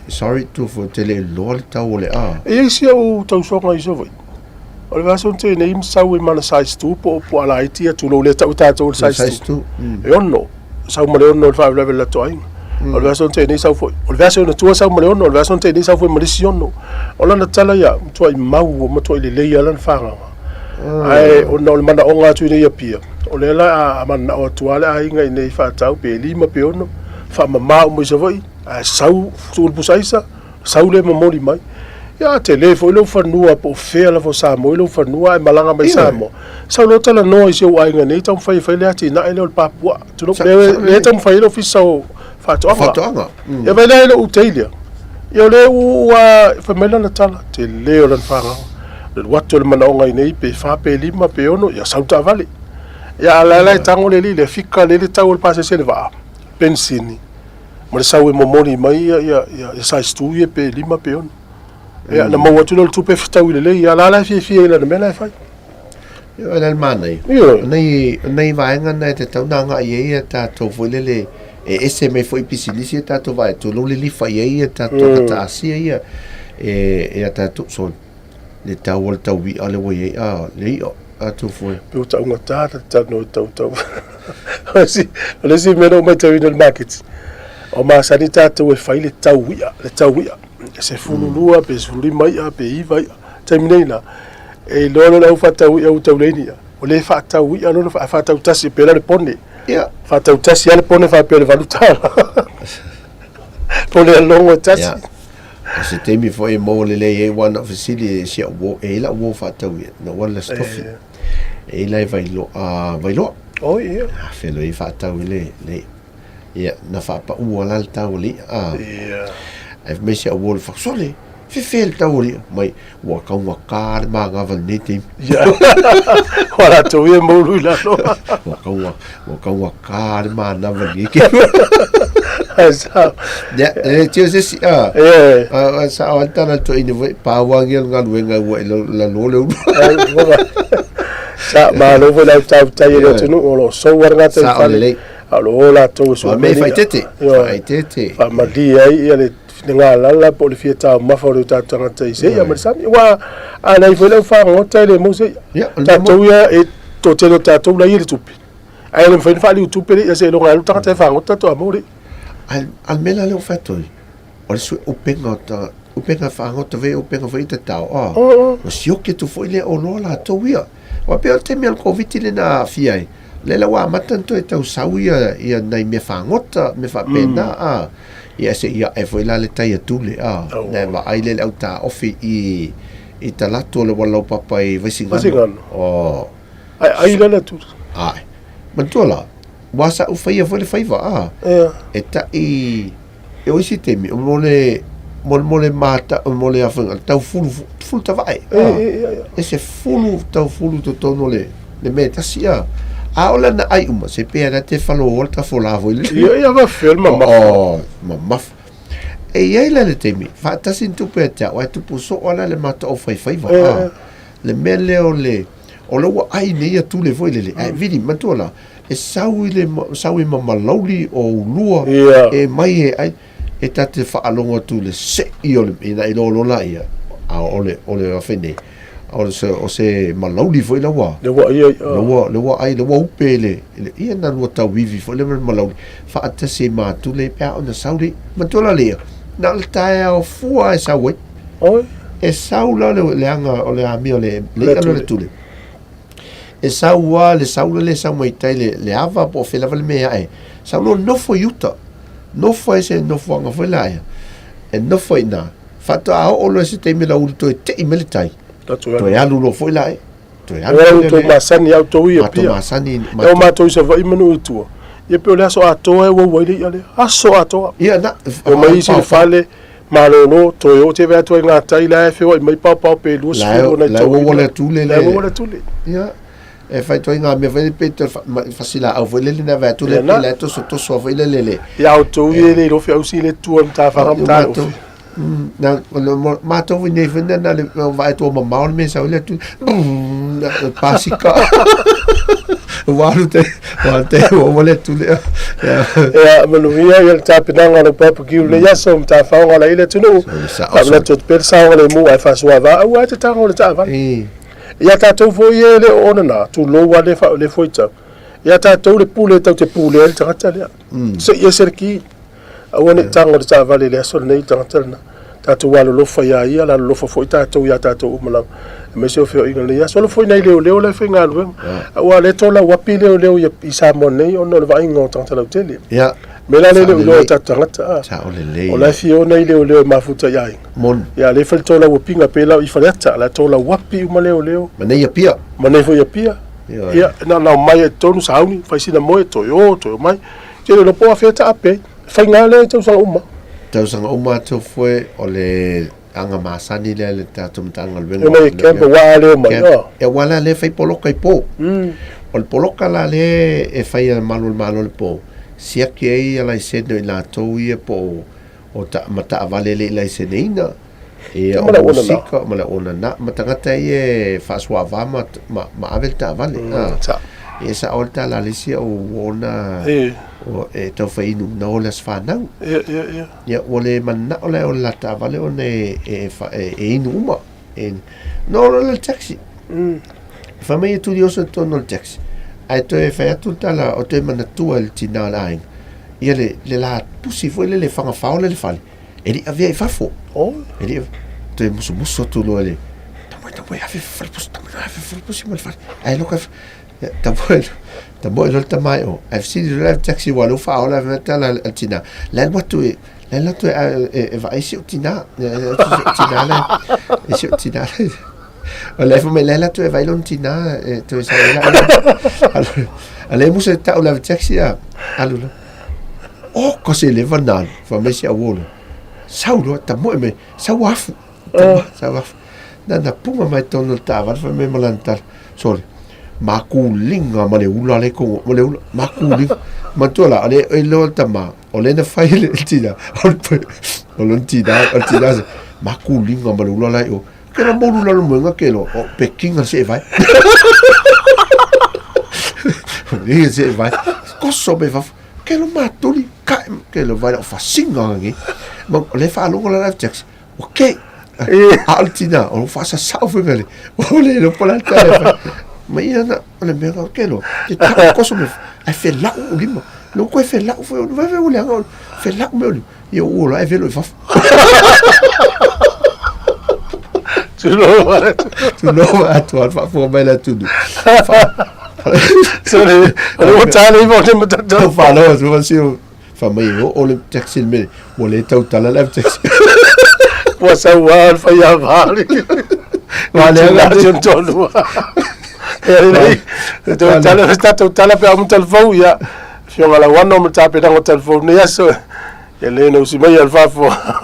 Sorry tu fo te le loa le tau o le a. E iai si au tausoga i Savaii. O le vaiaso na tea nei ma sau ai ma le size 2 po o puaa laiti ia tulou lea tau e tatou o le size 2. E ono, sau ma le ono i le faalavelave i le latou aiga. O le vaiaso na tea nei sau foi. O le vaiaso ina tua sau ma le ono, o le vaiaso na tea nei sau foi ma le isi ono. O lana tala ia, matuai mau, matuai lelei lava lana fagaga. Ae ona o le manaoga atu i inei i Apia, o lea la a mananao atu lava le aiga i inei faatau pe lima pe ono, faamama uma i Savaii, Ae sau tuu le pusa aisa, sau lea momoli mai. Ia, tele foi lou fanua po o fea lava o Samoa i lou fanua ae malaga mai Samoa. Sau loa talanoa i si ou aiga nei taumafai e fai le atinae lea o le pa puaa. Tulou, lea, lea e taumafai ai le Ofisa o Faatoaga. Faatoaga. Ia vaai la i lou ute lea. Ia o lea ua fai mai lana tala, tele o lana fagaga. Le alu atu o le manaoga i nei pe fa pe lima pe ono, ia sau le taavale. Ia a o la e tago le alii lea, fika lea le tau o le pasese i le vaa, penisini. ma le sau e momoli mai ia ia ia size 2 ia pe lima pe ono. Ia na maua atu lea o le tupe e fetaui lelei ia la la e fiafia i lana mea la e fai. Ia o le manaia. Ioe. Nei nei vaega na e tatau na agai ai ia tatou foi lele e ese mai foi pisinisi ia tatou vaai atu lo lilifa i ai ia tatou tagata Asia ia e e a tatou so le tau o le tau i'a le ua i ai a le i'a atu foi. Pe ua taugata ta te talanoa i tau tau. O le isi mea na ou matauina i le maketi, o masani tatou e fai le tau i'a, le tau i'a, e 12 pe 15 i'a pe 9 i'a. Taimi nei la, e iloa loa le au faatau i'a ua tau leai ni i'a, ua le faatau i'a loa, ae faatau tasi pei la o le pone. Ia. Faatau tasi lava le pone faapea o le $8. Pone a logo e tasi. Ia. O se taimi foi e maua lelei ai aua na ou fesili i si au uo, e i ai lau uo faatau i'a, na ou alu i le Aso Tofi. E i lai Vailoa, a Vailoa. Oh, ia. A felo i faatau i le, le, ia, na faapaua la le tau o le i'a, a. Ia. Ae fai mai si au uo i le whaka, sole, fefe le tau o le i'a. Mai, ua taugata le manava i lenei taimi. Ia. Ua latou ia e moulu i lalo. Ua taua, ua taugata le manava i lenei taimi. Ae sao. Ia, e le tio se isi, a. Ia. A, sao ai le tala toeaina foi, pauangia le galuega ua e lalo le ulu. Sa, malo foi lau tautai e le atunuu, o lo o sou lava le gata i Sao fale. lelei. A o lo o latou e Ua mea i faaeteete. Faaeteete. Faamalie ai ia le finagalo po o le fia taumafa o le tatou tagata i se ia ma le sami. Aua a leai foi lau fagota e le maua se ia. Ia, o le mea Tatou ia e toatele o tatou la e i ai le tupe. Ae le mafai ona faaliu tupe le ia seiloga e alu tagata e fagota faatoa maua le ia. A le mea la lea ua fai atu ai, o le sue upega o ta upega fagota foi upega foi tatao a ua sioki atu foi lea oloa latou ia. Aua pei o le taimi o le Koviti lea na aafia ai. Lea la ua amata ona toe tau sau ia ia nai mea fagota mea faapena a. Ia se i ae foi la le tai a Tule a. Na e vaai lea i le au taofi i i talaatu o le uala laupapa i Vaisigano. Vaisigano. Oh. Ai ai la le Tule. Ae. Manatua la, ua sa ou faia foi le faiva a. Ia. E taʻi e o isi taimi o mo le mo le mo le mata mo le afa tau fulu fulu tavae. E, e, e, e. E se fulu tau fulu totonu o le le mea e tasi a. A o lana ai uma se pea na te falo o ta fola foi le. Ia ia va fel mamafa. Oh, mamafa. E iai la le taimi, faatasi ni tupe ia te au, ae tupu soo la le matou au faifaiva. E, A. e. Le mea lea o le o le ua ai nei ia tule foi lele, ae vili, manatua la, e sau i le sau i Mamalauli o Ulua Ia. e mai e ai, e ta te faalogo atu i le sei o le ina i lolo la ia, a o le o le afe nei, o le se o se Malauli foi la ua Le ua ia le ua le ua ai le ua upe i le i le ia na lua tauivi foi le ma le Malauli faatasi ai ma Tule pe a ona sau le manatua la le ia, na o le taeao fua e sau ai. Oi. E sau la le leaga o le amio le le Le i'a lea o le Tule. Tule. E sau a le sau le sau mai tai le le ava po o fea lava le mea e ae. Sau loa nofo i uta. Nofo ai se nofoaga foi la ia. E nofo i ina. Faatoa oo loa i se taimi la ulu toe tei mai le tai. Toe alu loa foi la e. Toe alu Ua foi outou le. masani a outou i Matou Apia. masani. E o Matou. matou i Savaii ma nuu i tua. Ia pei o le aso atoa e uau ai le i'a lea. Aso atoa. Ia na. E omai isi i le fale, malolo, toe o te vaai atu ai i gatai la e feoai mai paopao pe La e 20 ona i la e uau le atu le La e le. uau le tule. Ia. E fai atu ai ngā mea foi lele pe toe fasilaau foi lele na vae atu le Ia na. pe la e tosotoso foi lele le. Ia outou ia e le iloa feausi le tua i Matafara ma Matalofi. Na matou foi nei foi na na le vaai atu o mamao le mea sau le atu pasika. Ua alu te ua te ua le atu le. Ia manuia ia le tapenaga o lau barbecue i lenei aso Matafaoga la i le atunuu. Faamanatu atu pea le saogalemu ae faasoava aua e te tago o le taavale. Ia tatou foi e le o ona na, tulou lava le le fuaitau. Ia tatou le pule tau te pulea ai le tagata lea. Se i ese le ki. Aua ne i tago le taavale i le aso lenei i le tagata lena. Tatou alolofa ia ia, alolofa foi tatou ia tatou uma lava. Aemaise o feoaiga i lenei aso. Alofa foi nai leoleo la e faigaluega. Aua o lea e tolauapi leoleo i Samoa nei ona o le vaaiga o tagata lautele. Ia. Mea la lea e le o iloa e tatou tagata. Sao lelei. O la e fia o nai leoleo e mafuta i aiga. Moni. Ia, lea e fai le tolauapiga pei la i Faleata, la e tolauapi uma leoleo. Ma nei Apia. Ma nei foi Apia. Ia, na ona omai lava i totonu, sauni, fai sina moe, toe o, toe omai. Te le iloa po o afea taape ai. Faiga lea i tausaga uma. Tausaga uma atu foe o le aga masani lea le tatou Matagaluega. E omai e camp aua lea omai. Camp. E aua la lea e fai poloka i po. O le poloka la lea e fai e malu o le Malo i le po, siaki ai ia laisene o i latou ia po o o ta, ma taavale e le i laiseneina, ia o musika ma le auauna ma tagata ia e faasuaava ma, ma, ma ave le taavale. Mm, sa. Ia sa o le tala a le isi au ona e, o, e tau fai inu na o le aso fanau. Ia, ia, ia. Ia, ua le manao la e o le la taavale ona e, e, e, e inu uma. E, no o le taxi. Fai mai e tuli oso i totonu o le taxi. Ae toe fai atu le tala o toe manatua i le tinā o le aiga. Ia le, le la pusi foi lele fagafao le le fale, e le i avea i fafo. Oh. E le i, toe musumusu atu loa i le, tamoe, tamoe, ave fale pusi, tamoe, ave fale pusi ma le fale. Ae loka, ia, tamoe, tamoe loa le tama e o. Ae fesili loa le taxi ua lea ua faaola le tala a le tinā. Le alu atu e, le alu atu e, e, e vaai si ou tinā. Le alu atu si ou tinā le, e si ou tinā le. O le fai mai le alu atu e vaai lona tinā e toe sau ai la. A le musa e tau le ave taxi a, alu loa. O, ko se leva na alu, fai mai si au o loa. Sau loa, tamoe mai, sau afu. Sau afu. Na na punga mai tonu o le taavale fai mai ma lana tala. Sole, makuliga ma le ula le kongo, ma le ula, makuliga. Manatua la, o le iloa le tama, o lea na fai le tina, o le, o lona tina, o le tina, makuliga ma le ula la i o. Ke la molu lalo moenga ke lo, o pekinga se e vai. Pekinga se e vai. Koso me fafo. Ke lo matuli, ka, ke lo vai la o fasinga ngi. Ma o le whaalongo la life taxi. O ke, a o le tina, o lo whaasasao foi mele. O le lo pola tale fai. Ma ia na, o le mea ke lo, te tau koso me, ai fe lau o lima. Lo koe fe lau foi, o vai vai o le anga, fe lau me o lima. Ia ua loa e velo i fafo. Tulou atu. Tulou atu, a faafofoga mai le atunuu. So le o le ua tale iva o le matata. Tau whanau atu ma sio fa mai o o le taxi le mele ua le tautala le taxi. Ua sau lava le faiava le. Ua le aga te tonu. Ia lelei. Tautala tatou tala pe a uma talafou ia. Afioga Lauano ma tapenaga o talafou nei aso. Ia le na usi mai le faafofoga.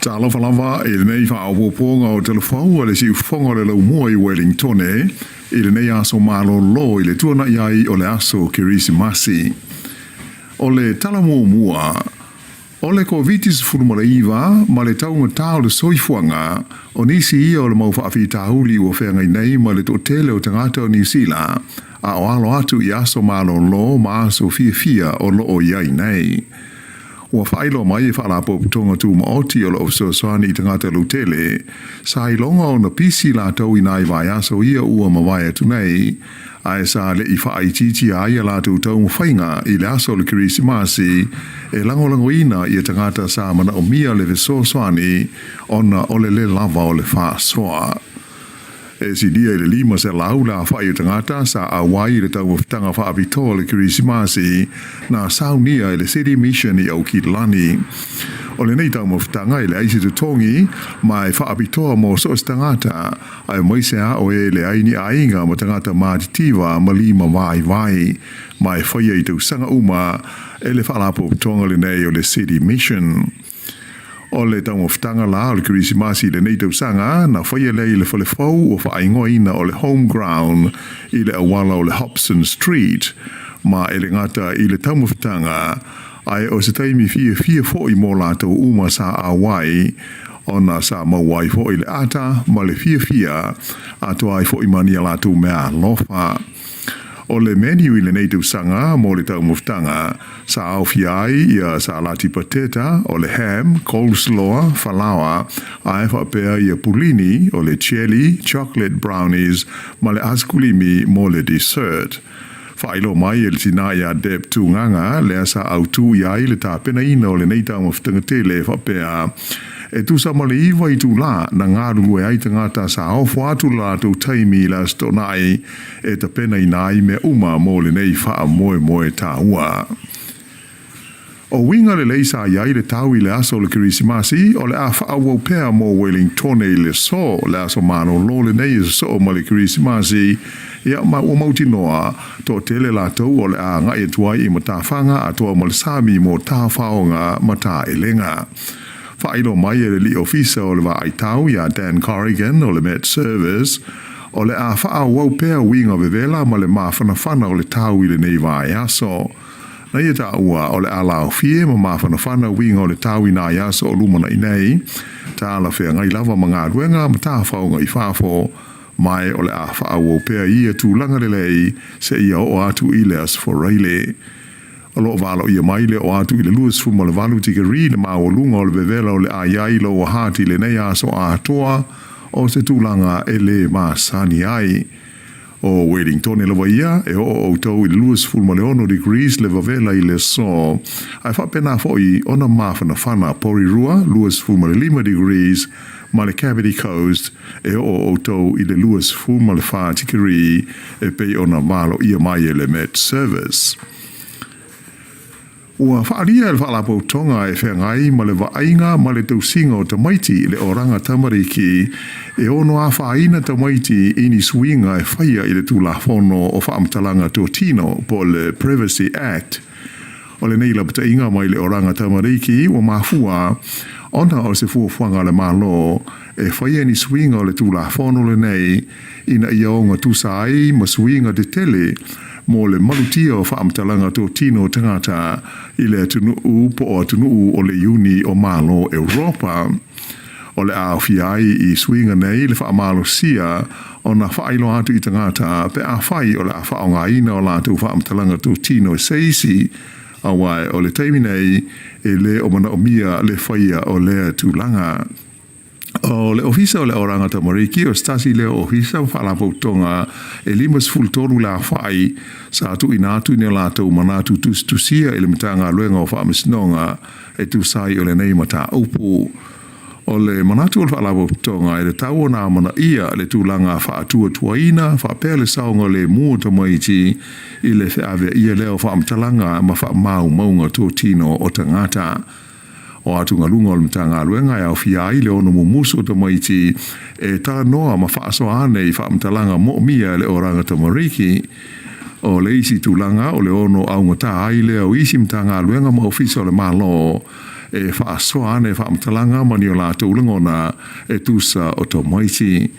Talofa lava i lenei faaopoopoga o Talafou a le Siufofoga o le Laumua i Wellingtone i lenei aso malolo i le tuanai ai o le aso Kerisimasi. O le tala muamua, o le Koviti-19 ma le taugata o le soifuaga, o nisi ia o le mau faafitauli ua feagai nei ma le toatele o tagata o Niu Sila, a o alo atu i aso malolo ma aso fiafia o lo o i ai nei. Ua faailoa mai e Faalapotopotoga Tumaoti o lo o fesoasoani i tagata lautele, sa iloga ona pisi latou i nai vaiaso ia ua mavae atu nei, ae sa le i faaitiitia ai a latou taumafaiga i le aso o le Kerisimasi e lagolagoina ia tagata sa manaomia le fesoasoani ona o le le lava o le faasoa. E silia i le 500 le aofai o tagata sa auai i le taumafataga faapitoa o le Kerisimasi na saunia e le City Mission i Aukilani. O lenei taumafataga e leai se totogi ma e faapitoa mo so o se tagata aemaise a o e leai ni aiga ma tagata matitiva ma lima vaivai, ma e faia i tausaga uma e le Faalapotopotoga lenei o le City Mission. O le taumafataga la o le Kerisimasi i lenei tausaga, na faia lea i le fale fou ua faaigoaina o le Home Ground i le auala o le Hobson Street, ma e le gata i le taumafataga, ae o se taimi fiafia foi mo latou uma sa auai, ona sa maua ai foi le ata ma le fiafia, atoa ai foi ma ni a latou mea alofa. O le menu i lenei tausaga mo le taumafataga, sa aofia ai ia salati pateta, o le ham, coleslaw, falaoa, ae faapea ia pulini, o le jelly, chocolate brownies ma le askulimi mo le dessert. Faailoa mai e le tinā iā Deb Tūganga, lea sa autū i ai le tapenaina o lenei taumafataga tele e faapea, E tusa ma le 9 itulā na galulue ai tagata sa ofo atu le latou taimi i le Aso Toonai e tapenaina ai mea uma mo lenei faamoemoe taua. O uiga lelei sa i ai le tau i le aso o le Kerisimasi, o le a faaauau pea mo Wellingtone i le aso, le aso malolo lenei e sosoo ma le Kerisimasi, ia ma ua mautinoa, toatele latou o le a agai atu ai i matafaga atoa ma le sami mo tafaoga ma taelega. Faailoa mai e le alii ofisa o le vaai tau iā Dan Corrigan o le Met Service, o le a faaauau pea uiga vevela ma le mafanafana o le tau i lenei vaiaso. Na ia taua, o le a laofie ma mafanafana uiga o le tau i nai aso o lumanai nei, talafeagai lava ma galuega ma tafaoga i fafo, mae o le a faaauau pea ia tulaga lelei seia oo atu i le Aso Faraile. O lo o valoia mai le oo atu i le 28 tikeri le maualuga o le vevela o le a i ai Lower Hutt i lenei aso atoa o se tulaga e le masani ai. O Wellingtone lava ia, e oo outou i le 26 degrees le vavela i le aso, ae faapena foi ona mafanafana Porirua, 25 degrees, ma le Kapiti Coast, e oo outou i le 24 tikeri e pei ona valoia mai e le Met Service. Ua faaalia e le Faalapotopotoga e feagai ma le vaaiga ma le tausiga o tamaiti le oranga tamariki e ono afaina tamaiti i ni suiga e faia i le Tulafono o Faamatalaga Totino po o le Privacy Act. O lenei lapataiga mai le oranga tamariki ua mafua ona o se fuafuaga a le Malo e faia ni suiga o le Tulafono lenei ina ia ogatusa ai ma suiga tetele mo le malutia o faamatalaga totino o tagata i le atunuu po o atunuu o le Iuni o Malo Europa. O le a aofia ai i suiga nei le faamalosia ona faailoa atu i tagata pe afai o le a faaaogaina o latou faamatalaga totino e se isi, aua o le taimi nei e le o manaomia le faia o lea tulaga. O le Ofisa o le Aoraga Tamariki, o se tasi lea o ofisa ma faalapotopotoga e 53 le aofai sa tuuina atu i ni o latou manatu tusitusia i le Matagaluega o Faamasinoga e tusa ai o lenei mataupu. O le manatu o le Faalapotopotoga e tatau ona amanaia le tulaga faatuatuaina faapea le saogalemu o tamaiti i le feaveaia lea o faamatalaga ma faamaumauga totino o tagata. O atugaluga o le Matagaluega e aofia ai le ono mumusu o tamaiti e talanoa ma faasoa ane i faamatalaga moomia e le Oraga Tamariki. O le isi tulaga o le ono augata ai lea o isi Matagaluega ma Ofisa o le Malo e faasoa ane faamatalaga ma ni o latou lagona e tusa o tamaiti.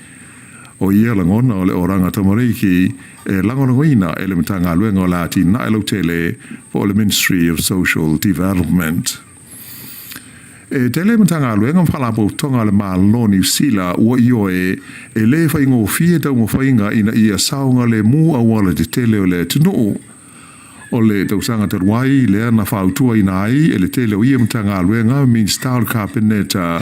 O ia lagona o le Oraga Tamariki e lagolagoina e le Matagaluega o le Atinae Lautele po o le Ministry of Social Development. E tele Matagaluega ma Faalapotopotoga a le Malo o Niu Sila ua ioe e lē faigofie taumafaiga ina ia saogalemu auala tetele o le atunuu. O le tausaga talu ai lea na fautuaina ai e le tele o ia Matagaluega ma Minisita o le Kapeneta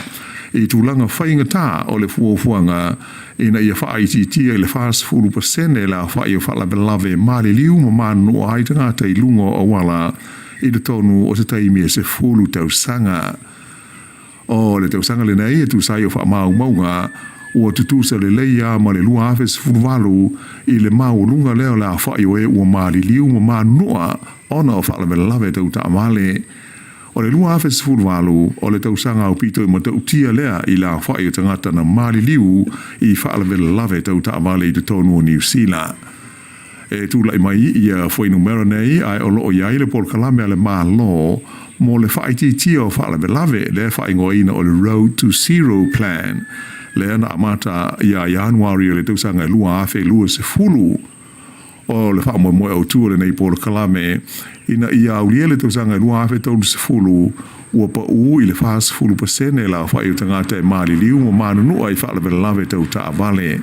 i tulaga faigata o le fuafuaga ina ia faaitiitia i le 40% le aofai o faalavelave maliliu ma manunua ai tagata i luga o auala i totonu o se taimi e 10 tausaga. O le tausaga lenei e tusa ai o faamaumauga ua tutusa lelei lava ma le 2018 i le maualuga lea o le aofai o e ua maliliu ma manunua ona o faalavelave tau taavale. O le 2018, o le tausaga aupito i matautia lea i le aofai o tagata na maliliu i faalavelave tau taavale i totonu o Niu Sila. E tulai mai ia fuainumera nei ae o lo o i ai le polokalame a le Malo mo le faaitiitia o faalavelave lea e faaigoaina o le Road to Zero Plan lea na amata ia Ianuari o le tausaga e 2020. O le faamoemoe autu o lenei polokalame ina ia aulia le tausaga e 2030 ua paū i le 40% le aofai o tagata e maliliu ma manunua i faalavelave tau taavale.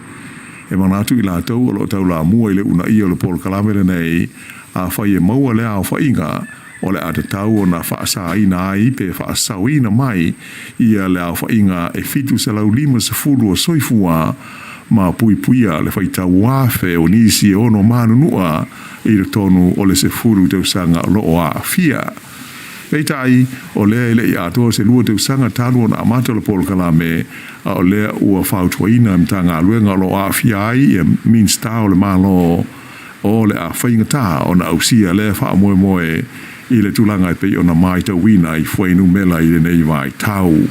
E manatu i latou o lo o taulamua i le uunaia o le polokalame lenei, afai e maua lea aofaiga, o le a tatau ona faasaina ai pe faasaoina mai ia le aofaiga e 750 o soifua ma puipuia le faitau afe o nisi e ono manunua i totonu o le 10 tausaga o lo o aafia. Peitai, o lea e le i atoa se 2 tausaga talu ona amata le polokalame, a o lea ua fautuaina e Matagaluega o lo o aafia ai ia Minisita o le Malo o le a faigata ona ausia lea faamoemoe i le tulaga e pei ona matauina i fuainumera i lenei vaitau.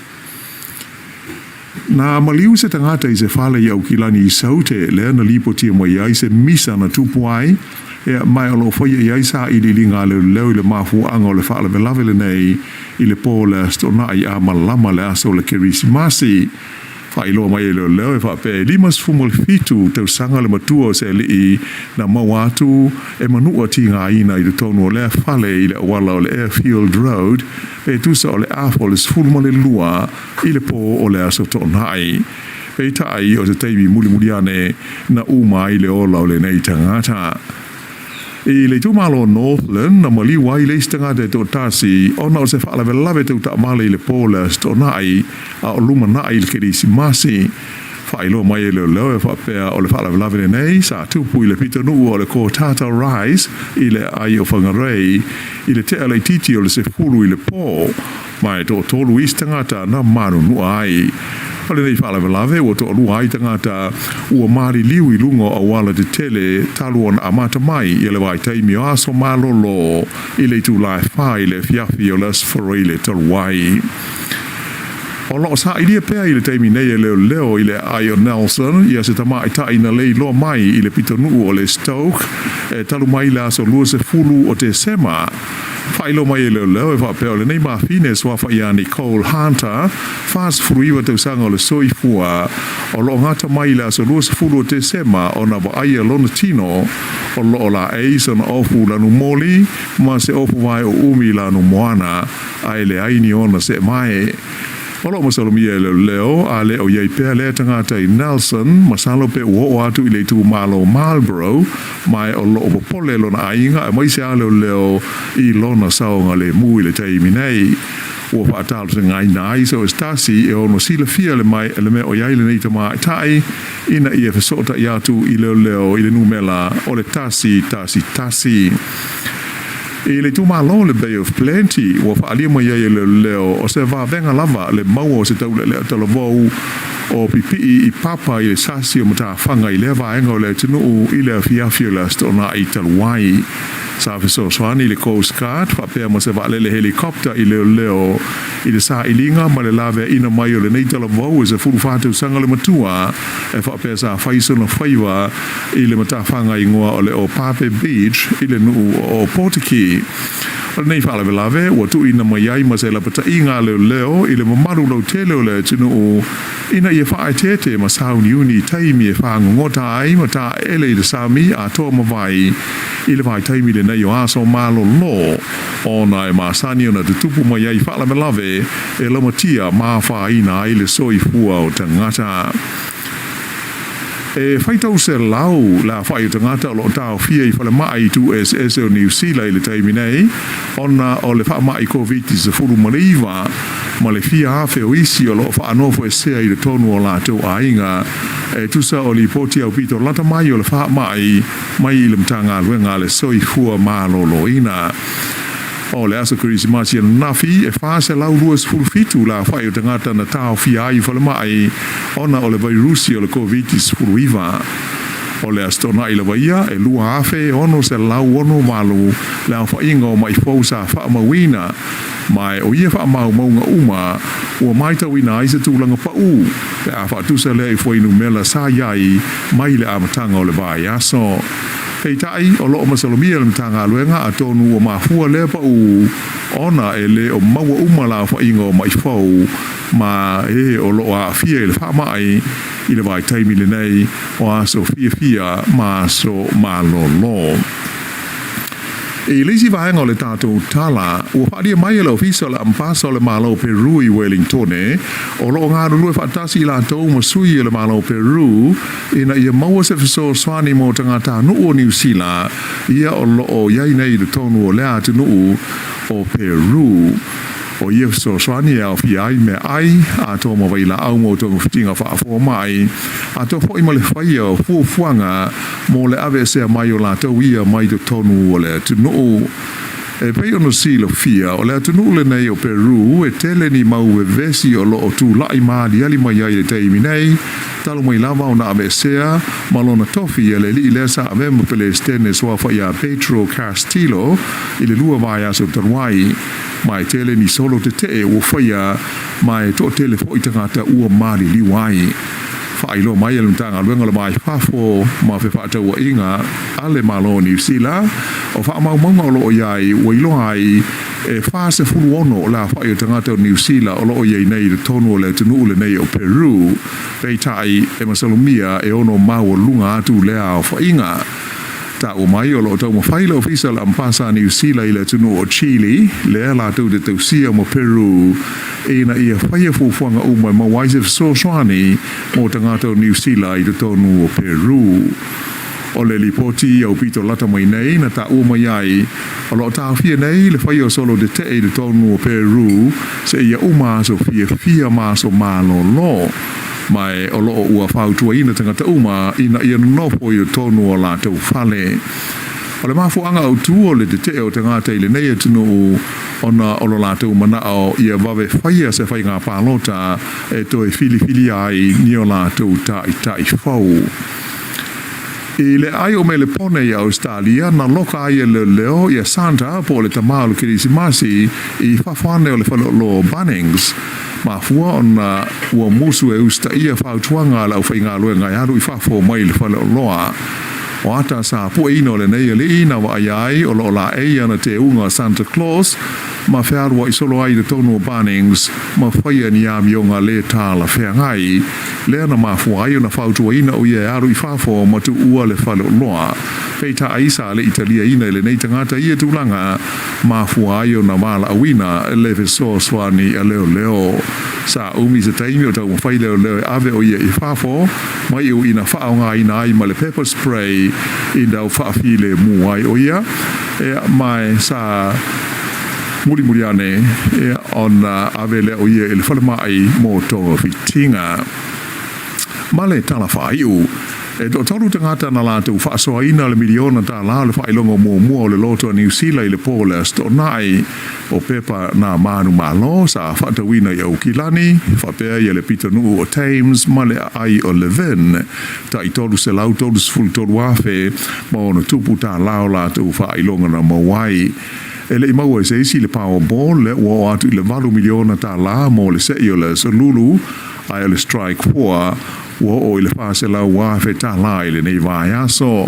Na maliu se tagata i se fale i Aukilani i Saute lea na lipotia mai ai se misa na tupu ai, ea, ma o lo o faia i ai sailiiliga a leoleo i le mafuaaga o le faalavelave lenei i le po o le Aso Toonai a malama le aso o le Kerisimasi. Faailoa mai e leoleo e faapea e 57 tausaga le matua o se alii na maua atu e manua tigaina i totonu o lea fale i le auala o le Airfield Road pe tusa o le afa o le 12 i le po o le Aso Toonai. Peitai o se taimi mulimuli ane na uma ai le ola o lenei tagata. I le itumalo o Northland, na maliu ai le isi tagata e toatasi ona o se faalavelave tau taavale i le po o le Aso Toonai a o lumanai i le Kerisimasi. Faailoa mai e leoleo e faapea o le faalavelave lenei sa tupu i le pitonuu o le Kotata Rise i le aai o Whangarei i le tea laitiiti o le 10 i le po, ma e toatolu isi tagata na manunua ai. O lenei faalavelave ua toalua ai tagata ua maliliu i luga o auala tetele talu ona amata mai ia le vaitaimi o aso malolo i le itula e 4 i le afiafi o le Aso Faraile talu ai. O lo o sailia pea i le taimi nei e leoleo i le aai o Nelson ia se tamaitai na leiloa mai i le pitonuu o le Stoke e talu mai le aso 20 o Tesema. Faailoa mai e leoleo e faapea o lenei mafine e suafa ia Nicole Hunter, 49 tausaga o le soifua, o lo o gata mai i le aso 20 o Tesema ona vaaia lona tino o lo o laei sona ofu lanumoli ma se ofu vae o umi lanumoana ae leai ni ona seemae. O lo o masalomia e leoleo a le o i ai pea lea tagata i Nelson, masalo pe ua oo atu i le itumalo o Marlborough, ma o lo o popole lona aiga aemaise a leoleo i lona saogalemu i le taimi nei. Ua faatalosagaina ai so o se tasi e ono silafia le mai le mea o i ai lenei tamaitai ina ia fesootai atu i leoleo i le numela o le 111. I le itumalo o le Bay of Plenty, ua faaalia mai ai e leoleo o se vavega lava le maua o se taulealea talavou o pipii i papa i le sasi o matafaga i lea vaega o le atunuu i le afiafi o le Aso Toonai talu ai. Sa fesoasoani le Coast Guard faapea ma se vaalele helicopter i leoleo i le sailiga ma le laveaiina mai o lenei talavou e 14 tausaga le matua e faapea sa fai sona faiva i le matafaga igoa o le Opape Beach i le nuu o Opotiki. O lenei faalavelave ua tuuina mai ai ma se lapataiga a leoleo i le mamalu lautele o le atunuu ina ia faaeteete ma sauniuni i taimi e fagogota ai ma taeele i le sami atoa ma vai i le vaitaimi lenei o aso malolo ona e masani ona tutupu mai ai faalavelave e laumatia ma afaina ai le soifua o tagata. E faitau selau le aofai o tagata o lo o taofia i falemai i itu eseese o Niu Sila i le taimi nei ona o le faamai Koviti-19 ma le fia afe o isi o lo o faanofoesea i totonu o latou aiga, e tusa o lipoti aupito lata mai o le faamai mai i le Matagaluega a le Soifua Maloloina. O le aso Kerisimasi ananafi, e 427 le aofai o tagata na taofia ai i falemai ona o le vairusi o le Koviti-19. O le Aso Toonai lava ia, e 2,668 le aofaiga o maʻi fou sa faamauina, ma o ia faamaumauga uma ua matauina ai se tulaga paʻu pe a faatusa lea i fuainumera sa i ai mai le amataga o le vaiaso. Peitai, o lo o masalomia le Matagaluega atonu ua mafua lea paʻu ona e le o maua uma le aofaiga o maʻi fou ma e o lo o aafia i le faamai i le vaitaimi lenei o aso fiafia ma aso malolo. I le isi vaega o le tatou tala, ua faaalia mai e le Ofisa o le Amepasa o le Malo o Peru i Welingtone, o lo o galulue faatasi i latou ma sui o le Malo o Peru ina ia maua se fesoasoani mo tagatanuu o Niu Sila ia o lo o i ai nei i totonu o lea atunuu o Peru. O ia fesoasoani e aofia ai meaai, atoa ma vailaau mo togafitiga faafoamai, atoa foi ma le faia o fuafuaga mo le aveesea mai o latou ia mai totonu o le atunuu. E pei ona silafia, o le atunuu lenei o Peru e tele ni mau vevesi o lo o tulai ma aliali mai ai i le taimi nei, talu mai lava ona aveesea ma lona tofi e le alii lea sa avea ma Pelesitene suafa iā Pedro Castillo i le lua vaiaso talu ai. Ma e tele ni solo tetee ua faia ma e toatele foi tagata ua maliliu ai. Faailoa mai e le Matagaluega o le Va i Fafo ma Fefaatauaiga a le Malo o Niu Sila, o faamaumauga o lo o i ai ua iloa ai e 46 le aofai o tagata o Niu Sila o lo o i ai nei i totonu o le atunuu lenei o Peru, peitai e masalomia e ono maualuga atu lea aofaiga. Taua mai o lo o taumafai le Ofisa o le Amepasa a Niu Sila i le atunuu o Chile, lea latou te tausia ma Peru, ina ia faia fuafuaga uma e maua ai se fesoasoani mo tagata o Niu Sila i totonu o Peru. O le lipoti aupito lata mai nei na taua mai ai, o lo o taofia nei le faia o solo tetee i totonu o Peru seia uma aso fiafia ma aso malolo. Ma e o lo o ua fautuaina tagata uma ina ia nonofo i totonu o latou fale. O le mafuaaga autu o le tetee o tagata i lenei atunuu ona o lo latou manao ia vave faia se faiga palota e toe filifilia ai ni o latou taitai fou. I le aai o Melepone i Ausetalia, na loka ai e leoleo ia Santa po o le tama o le Kerisimasi i fafo ane o le faleoloa o Bunnings. Mafua ona ua musu e usitaia fautuaga a le aufaigaluega e alu i fafo mai le faleoloa. O ata sa pueina o lenei alii na vaaia ai o lo o laei ana teuga Santa Claus ma fealuai solo ai i totonu o Bunnings ma faia ni amioga le talafeagai. Lea na mafua ai ona fautuaina o ia e alu i fafo ma tuua le faleoloa. Peitai sa le i taliaina e lenei tagata ia tulaga, mafua ai ona valaauina le fesoasoani a leoleo. Sa umi se taimi o taumafai leoleo e ave o ia i fafo, mai iu ina faaaogaina ai ma le pepper spray ina ua faafilemu ai o ia, ma e sa mulimuli ane. ona ave lea o ia i le falemai mo togafitiga. Ma le tala faaiu, e toatolu tagata na latou faasoaina le miliona tālā o le faailoga muamua o le loto a Niu Sila i le po o le Aso Toonai. O pepa na manumalo sa faatauina i Aukilani, faapea ia le pitonuu o Thames ma le aai o Levin, tai $333,000 ma ono tupu tālā o latou faailoga na maua ai. E le i maua e se isi le Powerball lea ua oo atu i le $8 miliona tālā mo le se'i o le Aso Lulu, ae o le Strike 4 ua oo i le $400,000 tālā i lenei vaiaso.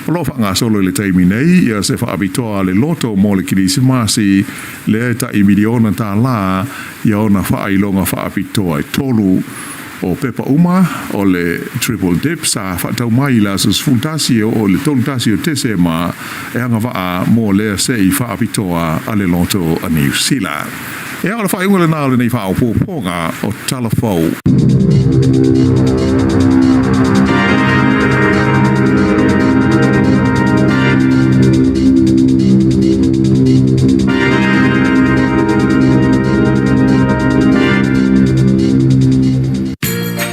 O lo o faagasolo i le taimi nei ia se faapitoa a le loto mo le Kerisimasi lea e tai miliona tālā ia ona faailoga faapitoa e tolu. O pepa uma o le Triple Dip sa faatau mai i le aso 11 e oo i le 31 o Tesema e agavaa mo lea se'i faapitoa a le loto a Niu Sila. Ea, o le faaiuga lenā o lenei faaopoopoga o Tala Fou.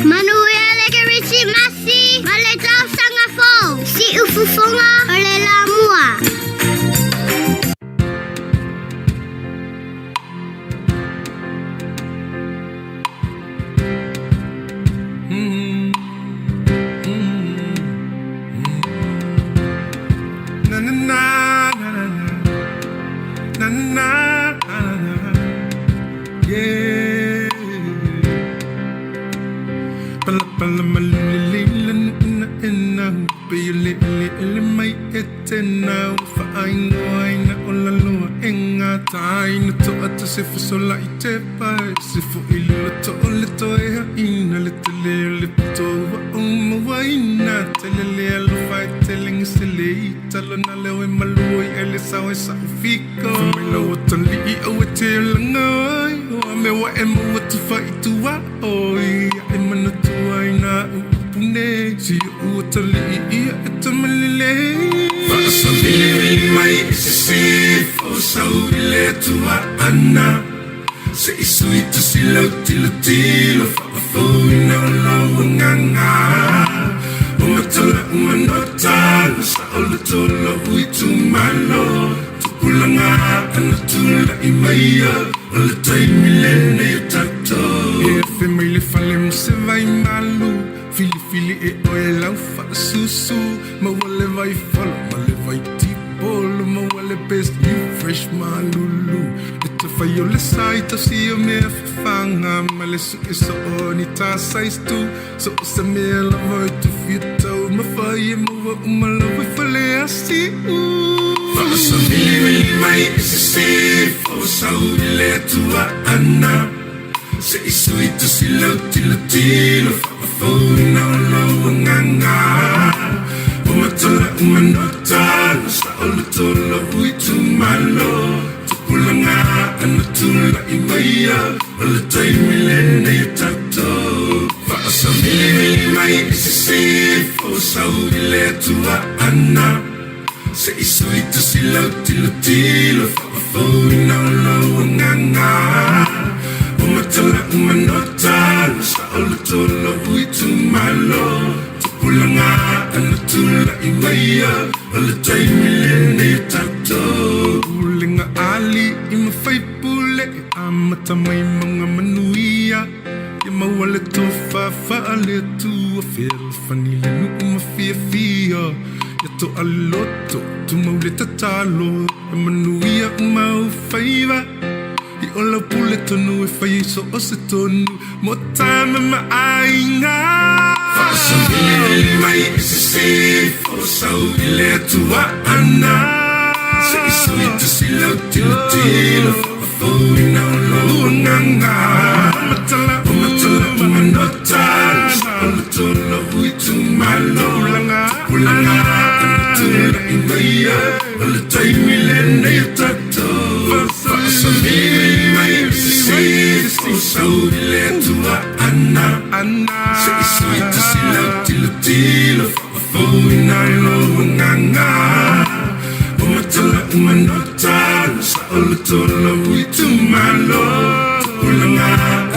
Manuia le Kerisimasi ma le tausaga fou! Siufofoga o le Lamua.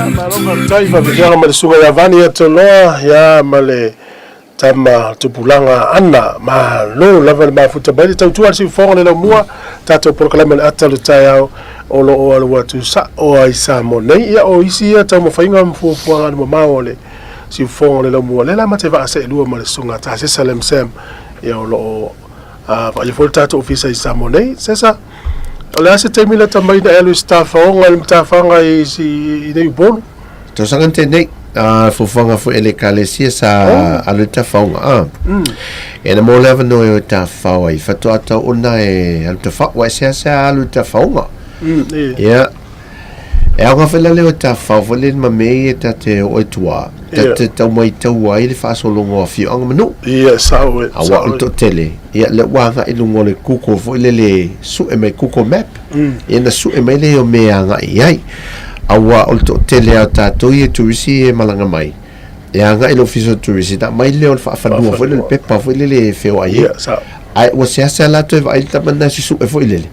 Malo faafetai, faafetai ma le susuga ia Vani Atoloa ia ma le tama tupulaga Ana. Malo lava le mafuta mai le tautua a le siufofoga le laumua tatou polokalame o le ata o le taeao o lo o alu atu sao ai Samoa nei. Ia o isi ia taumafaiga ma fuafuaga alumamao a le siufofoga o le laumua lea la ma te vaa seelua ma le susuga Tasesa Lam Sam ia o lo o vaaia foi le tatou ofisa i Samoa nei. Sesa, o le a se taimi lata mai na e alu i se tafaoga i le matafaga i si i nei Upolu? Tausaga na tenei, a fuafuaga foi a le Ekalesia sa alu i le tafaoga, a. E na mo le avanoa e o e tafafao ai, faatoa tau ona e alu tafao, ua e seasea alu i le tafaoga. Ia, E aoga foi la lea o tafafao foi lea ma mea ia ta te oo i tua, ta te tau maitau ai le faasologa o afioaga ma nuu. Ia, sao e, sao Aua o le toatele, ia lea ua agai i luga o le Google foi lele sue mai Google Map, ia na sue mai lea o mea e agai i ai. Aua o le toatele lava o tatou ia turisi ia e malaga mai, e agai i le ofisa o turisi, ona aumai lea o le faafanua foi lele, le pepa foi lele e feoai ai. Ia, sao. Ae ua seasea la toe vaai le tama lena e susue foi lele.